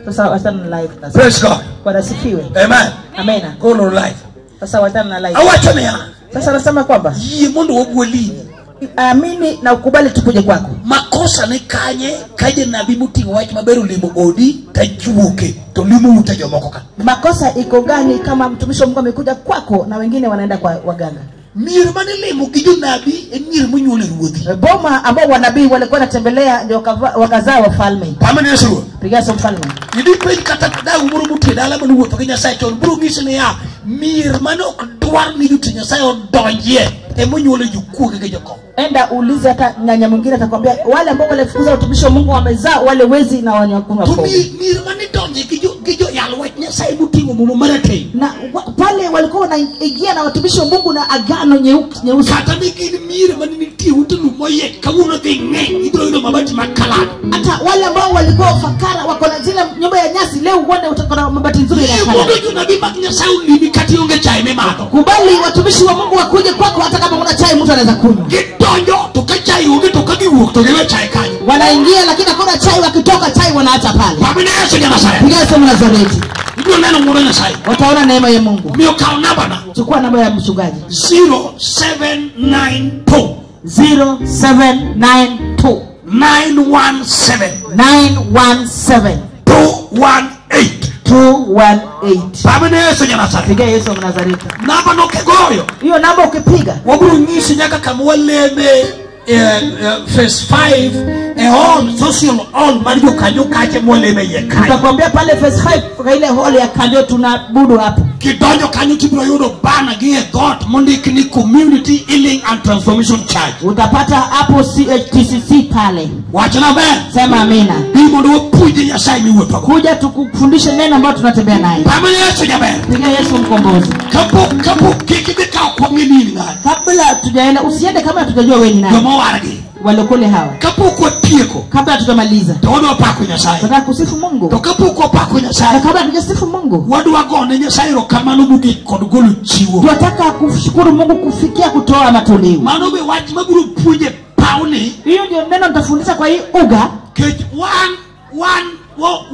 A: Sasa wachana na live sasa.
D: Praise God.
A: Bwana asifiwe.
D: Amen.
A: Amen.
D: Koro live.
A: Sasa wachana na live.
D: Awacho niya.
A: Sasa anasema kwamba
D: yie mondo wagweli.
A: Amini na ukubali tukuje kwako.
D: Makosa ne kanye kaje nabii moting'o wach maber olimo odi tajuoke to limo ute jomoko ka.
A: Makosa iko gani kama mtumishi wa Mungu amekuja kwako na wengine wanaenda kwa waganga?
D: Mier mane limo gi jonabi en mier monyuole ruodhi.
A: Boma ambao wanabii walikuwa wanatembelea ndio wakazaa wafalme.
D: Pamene Yesu Ruoth.
A: Piga Yesu mfalme.
D: Idhi penj kata dagu moro motie dala mane wuotho gi Nyasaye chon biro nyisi niya mier mane ok dwar ni jotich Nyasaye odonjie emonyuole jokuoge gi jokong'o.
A: Enda uulize hata nyanya mwingine atakwambia wale ambao walifukuza watumishi wa Mungu wamezaa wale wezi na wanyakunywa pombe.
D: To mier mane donje gi jo yal wach Nyasaye Nyasaye moting'o muma marateng.
G: Na pale walikuwa wanaingia na watumishi wa Mungu na agano nyeusi.
D: Kata ne gin mier mane nitie ute lum moyiech, kawuono dhi ng'eny, ibiro yudo mabati makalado.
G: Hata wale ambao walikuwa fakara wako na zile nyumba ya nyasi, leo uone utakuwa na mabati nzuri ya
D: kalado. Mondo jonabi mag Nyasaye olimi kata ionge chai mimadho.
G: Kubali watumishi wa Mungu wakuje kwako hata kama una chai mtu anaweza kunywa.
D: Gidonjo to ka chai onge to ka giwuok to giwe chai kanyo.
G: Wanaingia lakini hakuna chai, wakitoka chai wanaacha pale.
D: Pamene Yesu ja Nazareth.
G: Piga Yesu Nazareti.
D: Ibiro neno ng'wono Nyasaye.
G: Wataona neema ya Mungu.
D: Miyo kaw nambana.
G: Chukua namba ya mchungaji.
D: 0792
G: 0792
D: 917
G: 917
D: 218
G: 218.
D: Pamene Yesu ja Nazareth.
G: Piga Yesu Nazareti.
D: Namba no kigoyo.
G: Hiyo namba ukipiga,
D: wabiro nyisi nyaka kama waleme phase 5 e hall, social hall mar jokanyo kache mwaleme iye kanyo.
G: Nitakwambia pale phase 5 kwa ile hall ya kanyo tunaabudu hapo.
D: Kidonjo kanyo tibiro yudo bana gi e dhoot mondik ni Community Healing and Transformation Church.
G: Utapata hapo CHTCC pale.
D: Wachna ber.
G: Sema amina.
D: Bi mondo wapuonje Nyasaye miwuothogo.
G: Kuja tukufundishe neno ambalo tunatembea naye.
D: Pamene Yesu jaber.
G: Piga Yesu mkombozi.
D: Kapok kik idhi kawo kwang'e ni in ng'ani.
G: Kabla tujaenda usiende kama hatujajua wewe ni nani.
D: Joma owargi.
G: Walokole hawa.
D: Kapok watieko.
G: Kabla hatujamaliza.
D: To wadwa pako Nyasaye.
G: Tunataka kusifu Mungu.
D: To kapok wapako Nyasaye.
G: Na kabla hatujasifu Mungu.
D: Wadwa gone Nyasaye erokamano mogik kod golo chiwo.
G: Tunataka kushukuru Mungu kufikia kutoa matoleo.
D: Mano be wach mabiro puonje pawni.
G: Hiyo ndio neno nitafundisha kwa hii uga.
D: Kech wan ok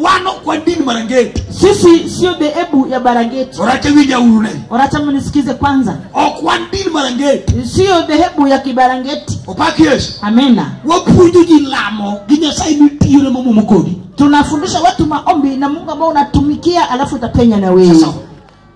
D: wan din Barangeti.
G: Sisi sio dhehebu ya Barangeti.
D: Oracha winja uru ne.
G: Oracha mnisikize kwanza.
D: Ok wan din Barangeti.
G: Sio dhehebu ya Kibarangeti.
D: Opak Yesu.
G: Amina.
D: Wapuonjo ji lamo gi Nyasaye mitiyone momuomo kodi.
G: Tunafundisha watu maombi na Mungu ambao unatumikia alafu utapenya na wewe.
D: Sasa.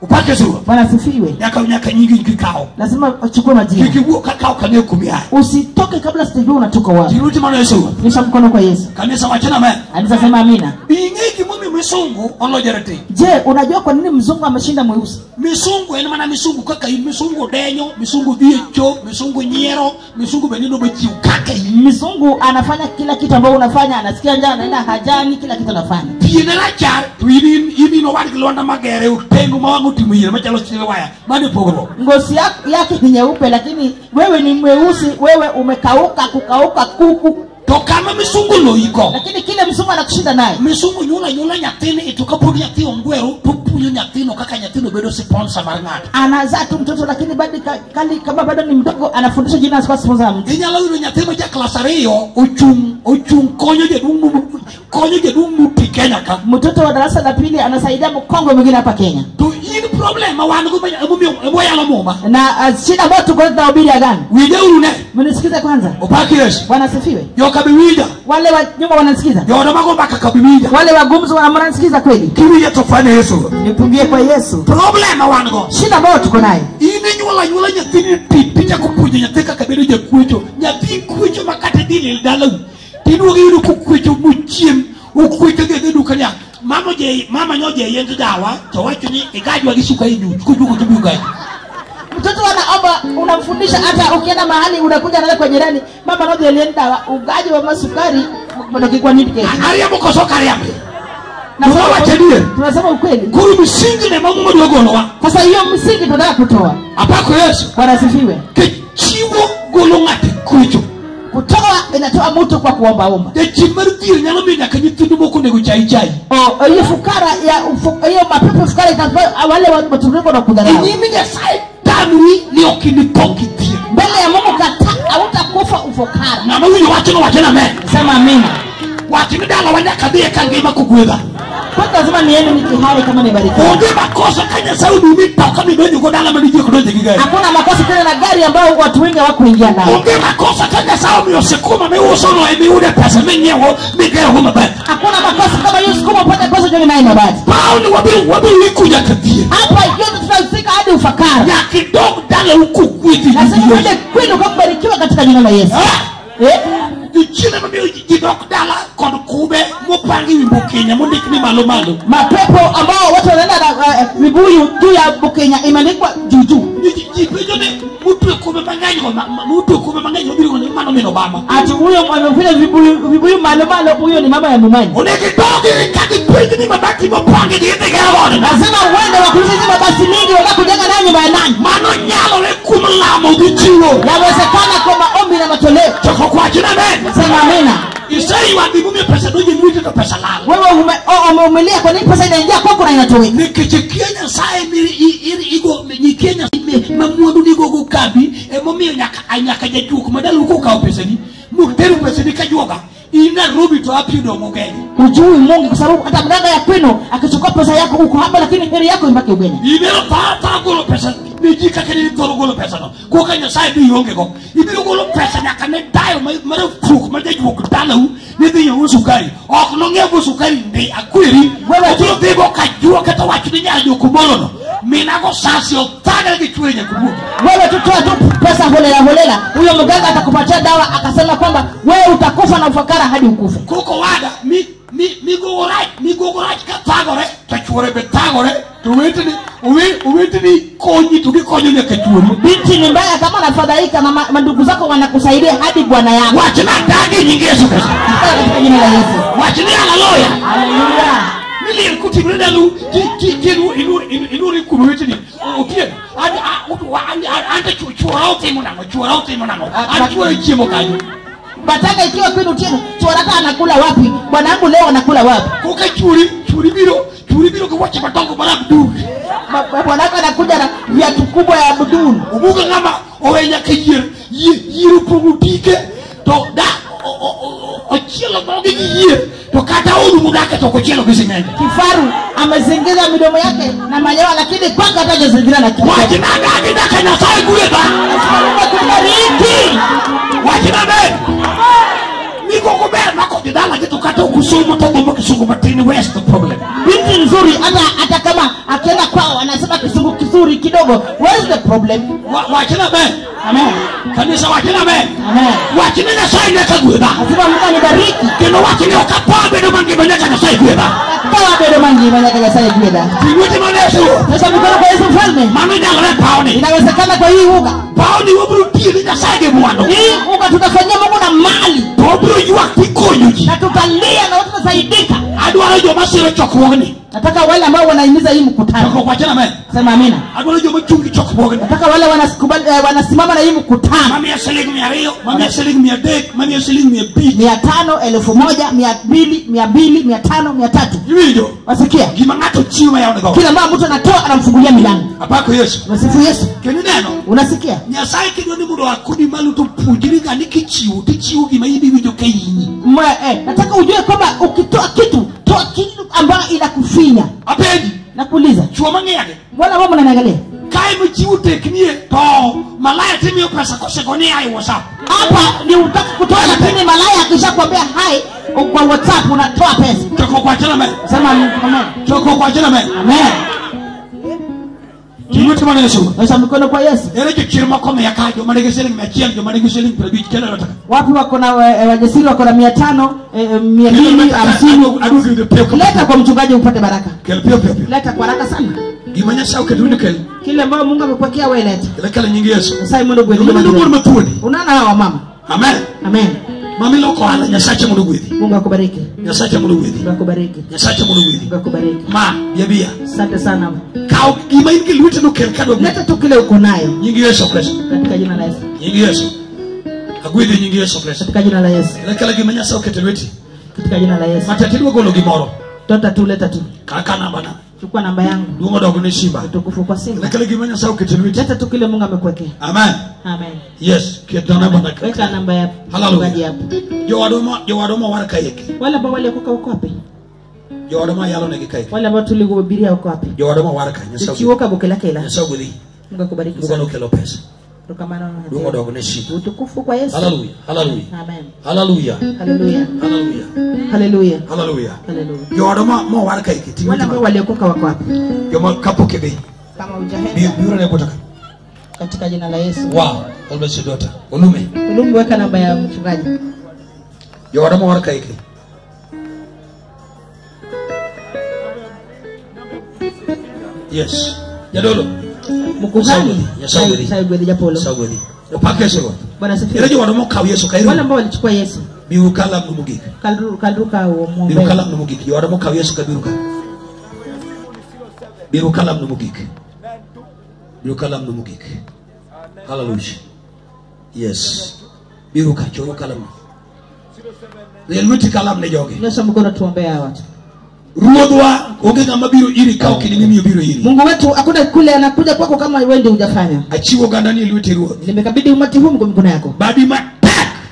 D: Opak Yesu.
G: Bwana asifiwe.
D: Nyaka nyingi kikao.
G: Lazima uchukue majina.
D: Kik iwuo kaka ok ang'eyo kuma iaye.
G: Usitoke kabla sijajua unatoka wapi.
D: Ting'uru mano Yesu.
G: Nyosha mkono kwa Yesu.
D: Kanisa wachna amen.
G: Kanisa sema amina.
D: Ing'e gimomiyo misungu oloyo jarateng'.
G: Je, unajua kwa nini mzungu ameshinda mweusi?
D: Misungu en mana misungu kaka in, misungu denyo, misungu dhi e cho, misungu nyiero, misungu be nindo mochiw kaka in.
G: Mzungu anafanya kila kitu ambao unafanya, anasikia njaa, anaenda hajani, kila kitu anafanya.
D: Piene rachar to in owadgi Lwanda Magere otengo ma wang'e otimo yier machalo waya. Mano e pogruok.
G: Ngozi yake ni nyeupe lakini wewe ni mweusi, wewe umekauka kukauka kuku.
D: To kama misungu loyiko.
G: Lakini kile mzungu anakushinda naye.
D: Misungu nyuola nyathini to kapod nyathi ongwero to puonjo nyathino kaka nyathino bedo sponsor mar ng'ato.
G: Anazaa tu mtoto lakini bado kali kama bado ni mdogo anafundisha jina kwa sponsor ya mtu.
D: Inyalo yudo nyathi ma ja klas 2 ochung' konyo jaduong' muti Kenya ka.
G: Mtoto wa darasa la pili anasaidia mkongwe mwingine hapa Kenya.
D: To in problem ma wan go emomiyo emoyalo muma.
G: Na shida ambayo tuko tunahubiri agano.
D: Winjauru ne.
G: Mnisikize kwanza.
D: Opak Yesu.
G: Bwana asifiwe.
D: Joka biwinja.
G: Wale wa nyuma wanasikiza.
D: Jodo mago mbaka ka biwinja.
G: Wale wa gumzo wanasikiza kweli.
D: Kiwinja to fane Yesu.
G: Nipungie kwa Yesu.
D: Problem ma wan go.
G: Shida ambayo tuko nayo.
D: In inyuola nyathini picha kopuonjo nyathi kaka bedo jakwecho. Nyathi kwecho makata dhi dalau. Tiduogo iyudo kokwecho mochiem. Okwecho gi dhi duka niya. Mama nyoje yien dawa to wacho ni igajwa gi suka inyuch koduogo to biro gaji.
G: Mtoto anaomba unamfundisha, hata ukienda mahali unakuja naye kwa jirani, mama nyoje yien dawa ugaji wa masukari ndio kwa nini kesho.
D: Ariambo koso kariambo.
G: Tunasema ukweli.
D: Kuru msingi ne magumo dwa golowa.
G: Sasa hiyo msingi tunataka kutoa.
D: Apako Yesu.
G: Bwana asifiwe.
D: Kichiwo golo ng'ato kucho.
G: Kutoa inatoa mtu kwa kuomba omba.
D: Jachien mar dhier nyalo miyo nyaka nyithindo moko onego chai chai.
G: Oh, hiyo fukara ya hiyo mapepo fukara itatoa wale watu na kudharau.
D: E nyim Nyasaye tamri ni ok initho kithier.
G: Mbele ya Mungu kataa hautakufa ufukara.
D: Ng'ama winjo wachno wachna amen.
G: Sema amina.
D: Wach ni dalawa nyaka dhiye ka ngima kogwedha.
G: Kwa lazima niende nikihali kama nimebarikiwa.
D: Onge makosa ka Nyasaye odumi to midonjo go dala mane ji ok donje gi gari.
G: Hakuna makosa tena na gari ambayo watu wengi hawakuingia nayo.
D: Onge makosa ka Nyasaye omiyo sikuma miuso no emiyude pesa minyiewo migero go mabati.
G: Hakuna makosa kama hiyo sikuma upate pesa ujenge nayo mabati.
D: Pauni wabiro iko nyaka dhier.
G: Hapa yote tunahusika hadi ufakara.
D: Nyaka idog dala ukogwedhi.
G: Lazima uende kwenu ukabarikiwa katika jina la Yesu.
D: Jochiende mamiyo Jidok dala kod kube mopangi wi Bukenya mondik ni malo malo.
G: Mapepo ambao watu wanaenda na vibuyu juu ya Bukenya imeandikwa juu juu.
D: Ji penjo ni mutwe kube mang'eny go mutwe kube mang'eny obiro go ni mano min Obama.
G: Ati huyo amefanya vibuyu malo malo, huyo ni mama ya Mumanyi.
D: Onego idogi ka gipenji ni mabati mopangi gi idhi gero godo.
G: Lazima uende wakuulize hizi mabasi mingi wanataka kujenga nayo nyumba ya nani.
D: Mano nyalore kuom lamo gi chiwo.
G: Yawezekana kwa maombi na matoleo.
D: Choko kwa jina amen.
G: Sema amina.
D: Iseiwa dhi momiyo pesa donjo e lweti to pesa lal.
G: Wewe umeumilia kwa nini pesa inaingia kwako na inatoweka?
D: Nikech kia Nyasaye igo nyikia Nyasaye ma mwandu nigogo kambi emomiyo nyaka jajuok madalau kokawo pesani motero pesani kajuoga in Nairobi to apiyudo Ugenya.
G: Hujui Mungu kwa sababu hata mganga ya kwenu akichukua pesa yako huko hapa, lakini heri yako ibaki Ugenya.
D: Ibiro tha golo pesa ne ji kaka ne thoro golo pesa no. Koka Nyasaye bi ionge go. Ibiro golo pesa nyaka ne dayo mar fuok mar jajuok dalau ne dhi nyiewo sukari. Ok nong'iewo sukari ndi akweri. Obiro dhi go kajuoke to wach ni nyar jokumolo no. Minago sasi othagre gi chwere nyaka wuogi.
G: Wewe tutoa tu pesa holela holela, huyo mganga atakupatia dawa akasema kwamba wewe utakufa na ufakara hadi ukufe.
D: Koko wada mi migogo rach ka thagore to chuore be thagore to weteni konyi to gikonyo nyaka chuori.
G: Binti ni mbaya kama anafadhaika na mandugu zako wanakusaidia hadi bwana yako.
D: Wachna dagi nying Yesu Kristo.
G: Katika jina la Yesu.
D: Wachna haleluya.
G: Haleluya.
D: Miliel kutimre dalu ji inuri kuom weteni otieno ante chuora otimo nang'o chuora otimo nang'o an chuora chiemo kanyo.
G: Bataka ikiwa kwenu tena chuora hata anakula wapi? Bwanangu leo anakula wapi?
D: Koka churi biro gi wuoche madongo mar Abdul.
G: Bwanako anakuja na viatu kubwa ya Abdul.
D: Obuga ng'ama owe nyaka yier yier opong'o tike to da ochielo dhoge gi yier to kata orumo dake to ok ochielo gi sing'enge.
G: Kifaru amezingira midomo yake na manyoya, lakini kwake hata hajazingira na kitu.
D: Wachna dagi daka Nyasaye gwedha.
G: Mungu akubariki.
D: Wachna amen. Migogo ber mako dhi dalagi to kata ok osomo to gombo kisungu matin. Where's the problem?
G: Binti nzuri hata kama akienda kwao anasema kisungu kizuri kidogo. Where's the problem?
D: Wachna amen.
G: Amen.
D: Kanisa wachna amen.
G: Amen.
D: Wachna Nyasaye nyaka gwedha.
G: Nasema Mungu anibariki.
D: Kendo wachni ok atho bedo mangima nyaka Nyasaye gwedha.
G: Atho bedo mangima nyaka Nyasaye gwedha.
D: Ting'o mana Yesu.
G: Sasa mikono kwa Yesu mfalme.
D: Mano nyalore paoni.
G: Inawezekana kwa hii uga.
D: Paoni wabiro tiyo ne Nyasaye gi mwandu.
G: Hii uga tutafanyia Mungu na mali.
D: To wabiro ywak tikonyo ji.
G: Na tutalia na watu tutasaidika.
D: Adwaro joma siro chokruogni.
G: Nataka wale ambao wanahimiza hii mkutano.
D: Chokruok wachna amen.
G: Sema amina.
D: Adwaro joma chung' gi chokruogni.
G: Nataka wale wanasikubali wanasimama na hii mkutano.
D: Mamiya siling 200, mamiya siling 300, mamiya siling 500.
G: 500, 1000, 200, 200, 500, 300.
D: Iwinjo?
G: Wasikia?
D: Gima ng'ato chiwo mayawne dhoot.
G: Kila ambao mtu anatoa anamfungulia milango.
D: Apako Yesu.
G: Msifu Yesu.
D: Kendo ineno?
G: Unasikia?
D: Nyasaye kidwa ni mondo akoni malo to puonjri ga ni kichiwo tichiwo gima in iwinjo ka inyi.
G: Nataka ujue kwamba ukitoa kitu, toa kitu ambayo inakufinya.
D: Apenji.
G: Nakuuliza.
D: Chuo mang'iyagi.
G: Mbona wewe mnaniangalia?
D: Kae michiwo teknie to malaya timiyo pesa kosegoni ai WhatsApp.
G: Hapa ni utaki kutoa, lakini malaya akishakwambia hai kwa WhatsApp unatoa pesa.
D: Choko kwa jina amen.
G: Sema amen.
D: Choko kwa jina amen.
G: Amen.
D: Kinyuti mana Yesu.
G: Nyosha mikono kwa Yesu.
D: Ere jochir moko miya ka joma nigi siling 100 joma nigi siling 50 kelo nataka.
G: Wapi wako na wajasiri wako na 500, 250. Leta kwa mchungaji upate baraka.
D: Kel pio pio pio.
G: Leta kwa haraka sana.
D: Gima Nyasaye oketo ni kel.
G: Kile ambacho Mungu amekuwekea wewe leta.
D: Kele kele nying Yesu.
G: Nyasaye mondo gwedhi. Unaona hawa mama?
D: Amen.
G: Amen.
D: Mami loko ala Nyasaye mondo gwedhi.
G: Mungu akubariki.
D: Nyasaye mondo gwedhi.
G: Mungu akubariki.
D: Nyasaye mondo gwedhi.
G: Mungu akubariki.
D: Ma, bia.
G: Asante sana.
D: Kao gima in gi lweti no kel kadwa.
G: Leta tu kile uko nayo.
D: Nying Yesu Kristo.
G: Katika jina la Yesu.
D: Nying Yesu. Agwedhi nying Yesu Kristo.
G: Katika jina la Yesu.
D: Kele kele gima Nyasaye oketo lweti.
G: Katika jina la Yesu.
D: Matati golo gimoro.
G: Tota tu leta tu.
D: Kaka namba na.
G: Chukua namba yangu.
D: Duong' odog ne Simba.
G: Utukufu kwa Simba.
D: Kele kele gima Nyasaye oketo lweti.
G: Leta tu kile Mungu amekuwekea.
D: Amen.
G: Amen.
D: Yes, ket namba na.
G: Weka namba ya mchungaji hapo.
D: Jowadwa war kayeki.
G: Wale ambao waliokoka wako wapi?
D: Jowadwa ma yalo negi kayeki.
G: Wale ambao tulihubiria wako wapi?
D: Jowadwa ma war ka Nyasaye.
G: Chiwoka bokela kela.
D: Nyasaye gwedhi.
G: Mungu akubariki
D: Mungu
G: sana.
D: nokelo pesa.
G: Tukamana na
D: Duong' odog ne Simba.
G: Utukufu kwa Yesu.
D: Hallelujah. Hallelujah.
G: Amen.
D: Hallelujah.
G: Hallelujah.
D: Hallelujah.
G: Hallelujah.
D: Hallelujah.
G: Hallelujah.
D: Jowadwa ma war kayeki.
G: Wale ambao waliokoka wako wapi?
D: Joma kapok idhi.
G: Kama hujaenda.
D: Biro ne kutaka.
G: Katika jina la Yesu.
D: Wow, God bless your daughter. Olume.
G: Olume, weka namba ya mchungaji.
D: Jowadwa moro kaeki. Yes. Jadolo.
G: Mkuhani. Nyasaye Japolo.
D: Opake Yesu.
G: Bwana asifiwe.
D: Ere jowadwa mokawo Yesu kairo.
G: Wale ambao walichukua Yesu.
D: Biuru kalam no mogik.
G: Kalruka muombe.
D: Biuru kalam no mogik. Jowadwa mokawo Yesu ka biuru ka. Biuru kalam no mogik. Biuru kalam no mogik. Hallelujah. Yes. Biuru ka choro kalam. Lweti kalam ne jogi.
G: Nyosha mkono tuombee hawa watu.
D: Ruodhwa onge ng'ama biro iri ka ok in mimiyo biro iri.
G: Mungu wetu hakuna kule anakuja kwako kama wewe ndio hujafanya.
D: Achiwo oganda ni e lweti Ruoth.
G: Nimekabidhi umati huu kwa mikono yako.
D: Badi matek.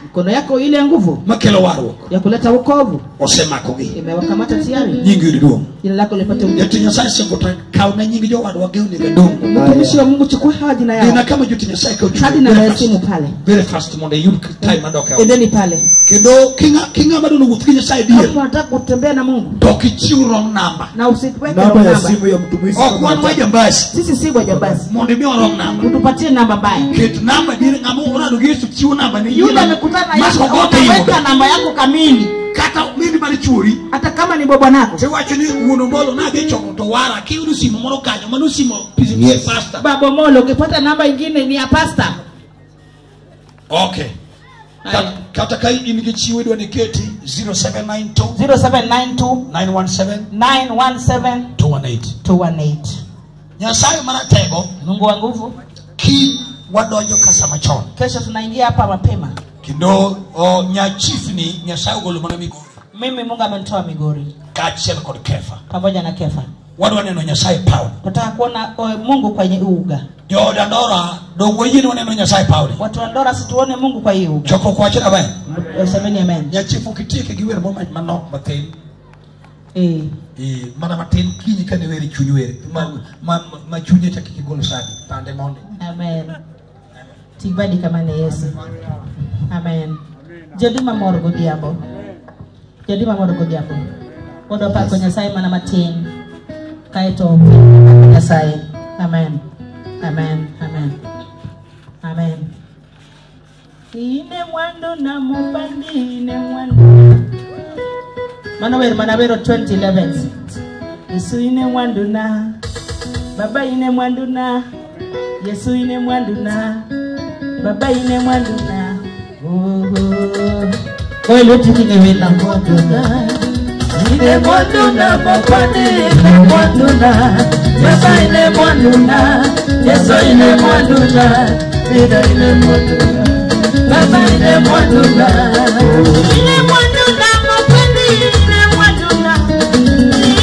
G: Mikono yako ile ya nguvu
D: makelo warruok
G: ya kuleta wokovu
D: osemakogi.
G: Imewakamata tayari.
D: Nyingi yud duong'.
G: Jina lako lipate utukufu.
D: Jatich Nyasaye singo to kawna nying jowadwa gi onego adong'.
G: Mtumishi wa Mungu chukua hawa jina yao.
D: Dina kama jotich Nyasaye ka ochung'.
G: Hadi namba ya simu pale.
D: Very fast mondo iyud time madok e ot.
G: Endeni pale.
D: Kendo king'ama dwaro wuoth gi Nyasaye dier.
G: Kama unataka kutembea na Mungu.
D: To kik ichiw wrong number.
G: Na usiweke
C: namba ya
G: namba.
C: simu ya mtumishi.
D: Ok wan wajambazi.
G: Sisi si wajambazi.
D: Mondo imiwa wrong number.
G: Utupatie namba mbaya.
D: Ket namba dier ng'ama orado gi Yesu chiwo namba ne
G: Yule amekutana na Yesu, weka namba yako kamili.
D: Kata mimi mari chuori.
G: Hata kama ni bwanako.
D: Tiwacho ni wuon Omolo nadhi choko to wara kiyudo simu moro kanyo mano simu
C: Yes.
D: pastor.
G: Baba Omolo ukipata namba nyingine ni ya pastor.
D: Okay. Kata ka in gi chiwo idwa ni keti 0792
G: 0792
D: 917
G: 917
D: 218.
G: 218.
D: Nyasaye maratego.
G: Mungu wa nguvu.
D: Ki wadonjo kasa machon.
G: Kesho tunaingia hapa mapema.
D: Kendo nyachifni Nyasaye ogolo mana Migori.
G: Mimi Mungu amenitoa Migori.
D: Kaachiel kod Kefa.
G: Pamoja na Kefa.
D: Wadwa neno Nyasaye pauni.
G: Tunataka kuona Mungu kwenye uga.
D: Jood Andora dong wayie ni waneno Nyasaye pauni.
G: Watu wa Andora situone Mungu kwa hiyo uga.
D: Chokruok wacho amen.
G: Semeni amen.
D: Nyachifu kitieke gi wer moro manok mathin.
G: Eh.
D: Mana matin kinyi kane wer chuny wer. Ma chunye chak kigolo sani pande mondi.
G: Amen. Tibadi kama ni Yesu. Amen. Jodima mor godhiambo. Jodima mor godhiambo. Wadwa pako Nyasaye mana matin. Kaeto Nyasaye. Amen. Amen. Amen. Amen. Ine mwandu na mupandi ine mwandu. Mano wer mana wero 2011. Yesu ine mwandu na. Baba ine mwandu na. Yesu ine mwandu na. Baba ine mwandu na. Oh oh. Kwa loti kinewela mwandu na. Ine mwandu na mupandi ine mwandu na. Baba ine mwandu na. Yesu ine mwandu na. Bida ine mwandu na. Baba ine mwandu na. Ine mwandu na mupandi ine mwandu na.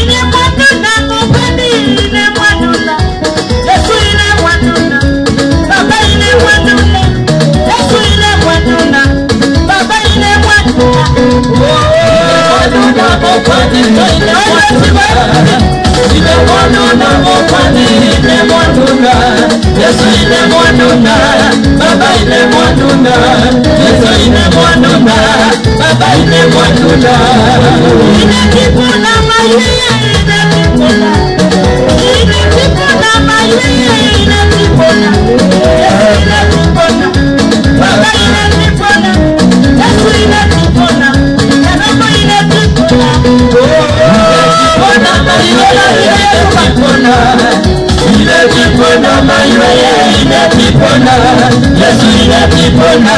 G: Ine mwandu na mupandi ine mwandu na. Yesu ine mwandu na. Baba ine mwandu na. Yesu ine mwandu na. Baba ine mwandu na.
B: Ine mwandu na mupandi ine mwandu na. Ine mwandu na mupandi ine mwandu na. Yesu ine mwandu na. Baba ine mwandu na. Yesu ine mwandu na. Baba ine mwandu na.
G: Ine kipona mayeye ine kipona. Ine kipona mayeye ine kipona. Yesu ine kipona. Baba ine kipona. Yesu ine kipona. Baba ine kipona.
B: Ine kipona mayeye ine kipona. Ine kipona mayeye ine kipona. Yesu ine kipona.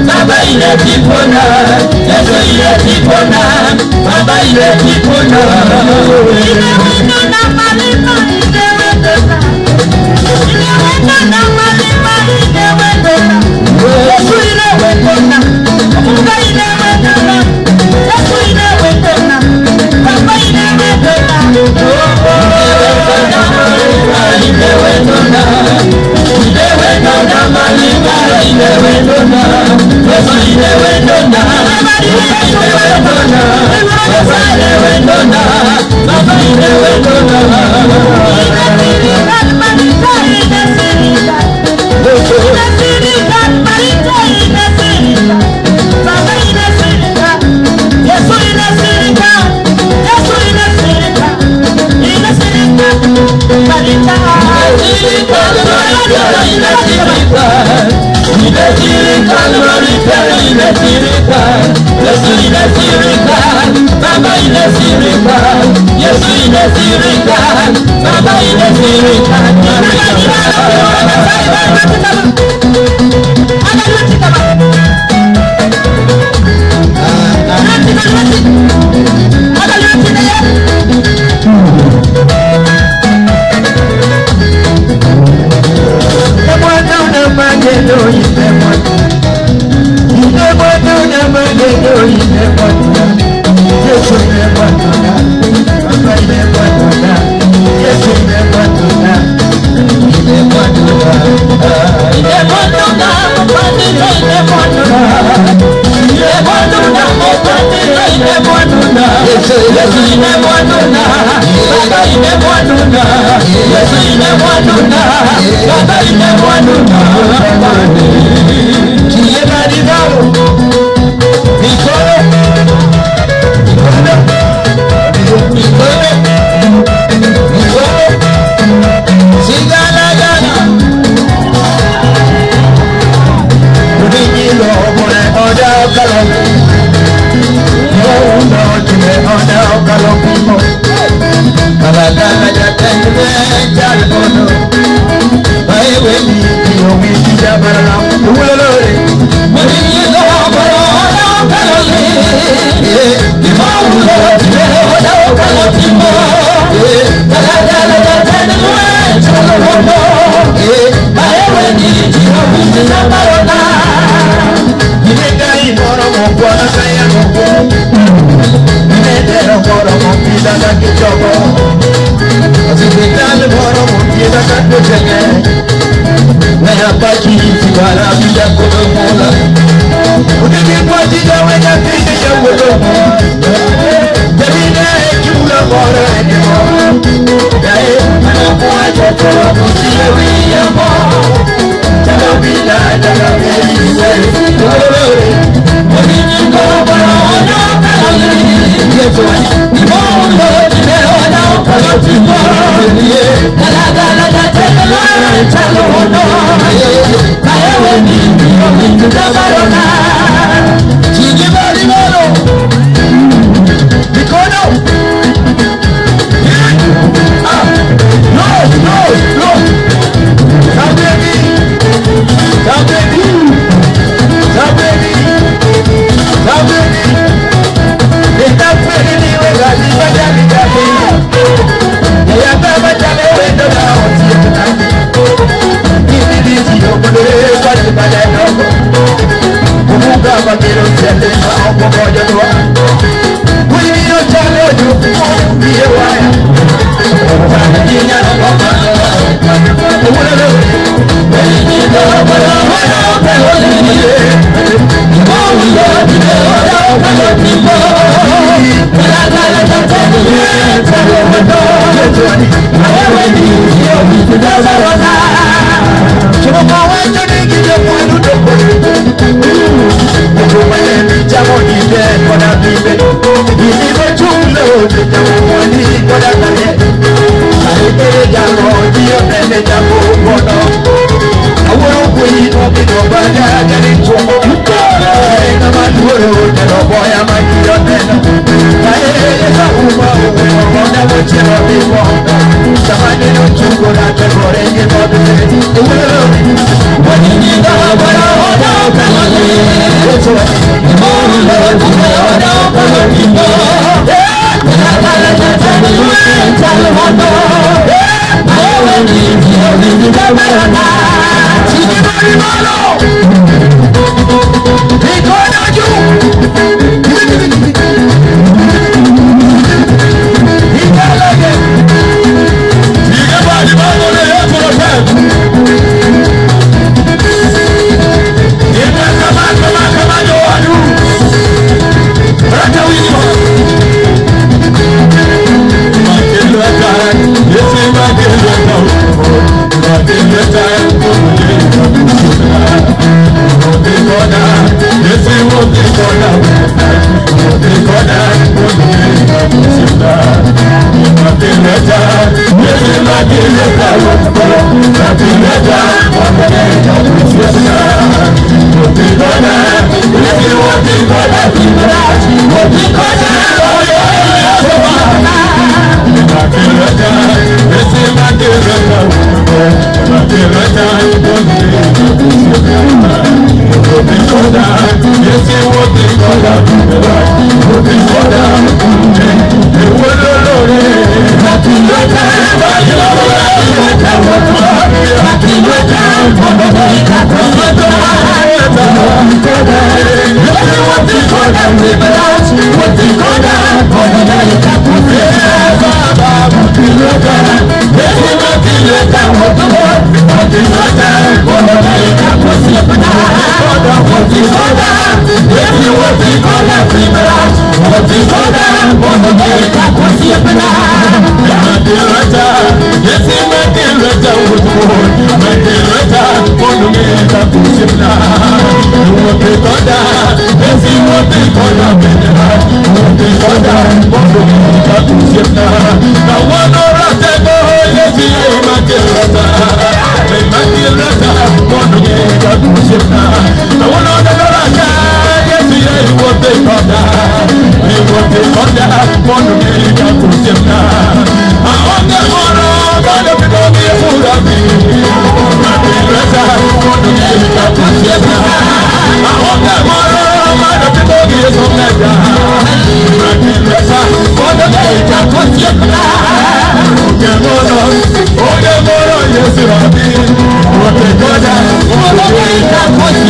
B: Baba ine kipona. Yesu ine kipona. Baba ine kipona.
G: Ine wendo na malima ine wendo na. Ine wendo na malima ine wendo na. Yesu ine wendo na. Mungu ine wendo na. Yesu ine wendo na. Baba ine wendo na.
B: Ine wendo na. Ine wendo na malima ine wendo na. Yesu ine wendo na. Ine wendo na. Yesu ine wendo na. Baba ine wendo na.
G: Ine sirika marita ine sirika. Ine sirika marita ine sirika. Baba ine sirika. Yesu ine sirika. Yesu ine sirika. Ine sirika marita.
B: Ine sirika marita ine sirika. Ine sirika marita ine inasirika, Yesu inasirika, Baba inasirika, Yesu inasirika, Baba inasirika.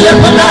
B: Yes,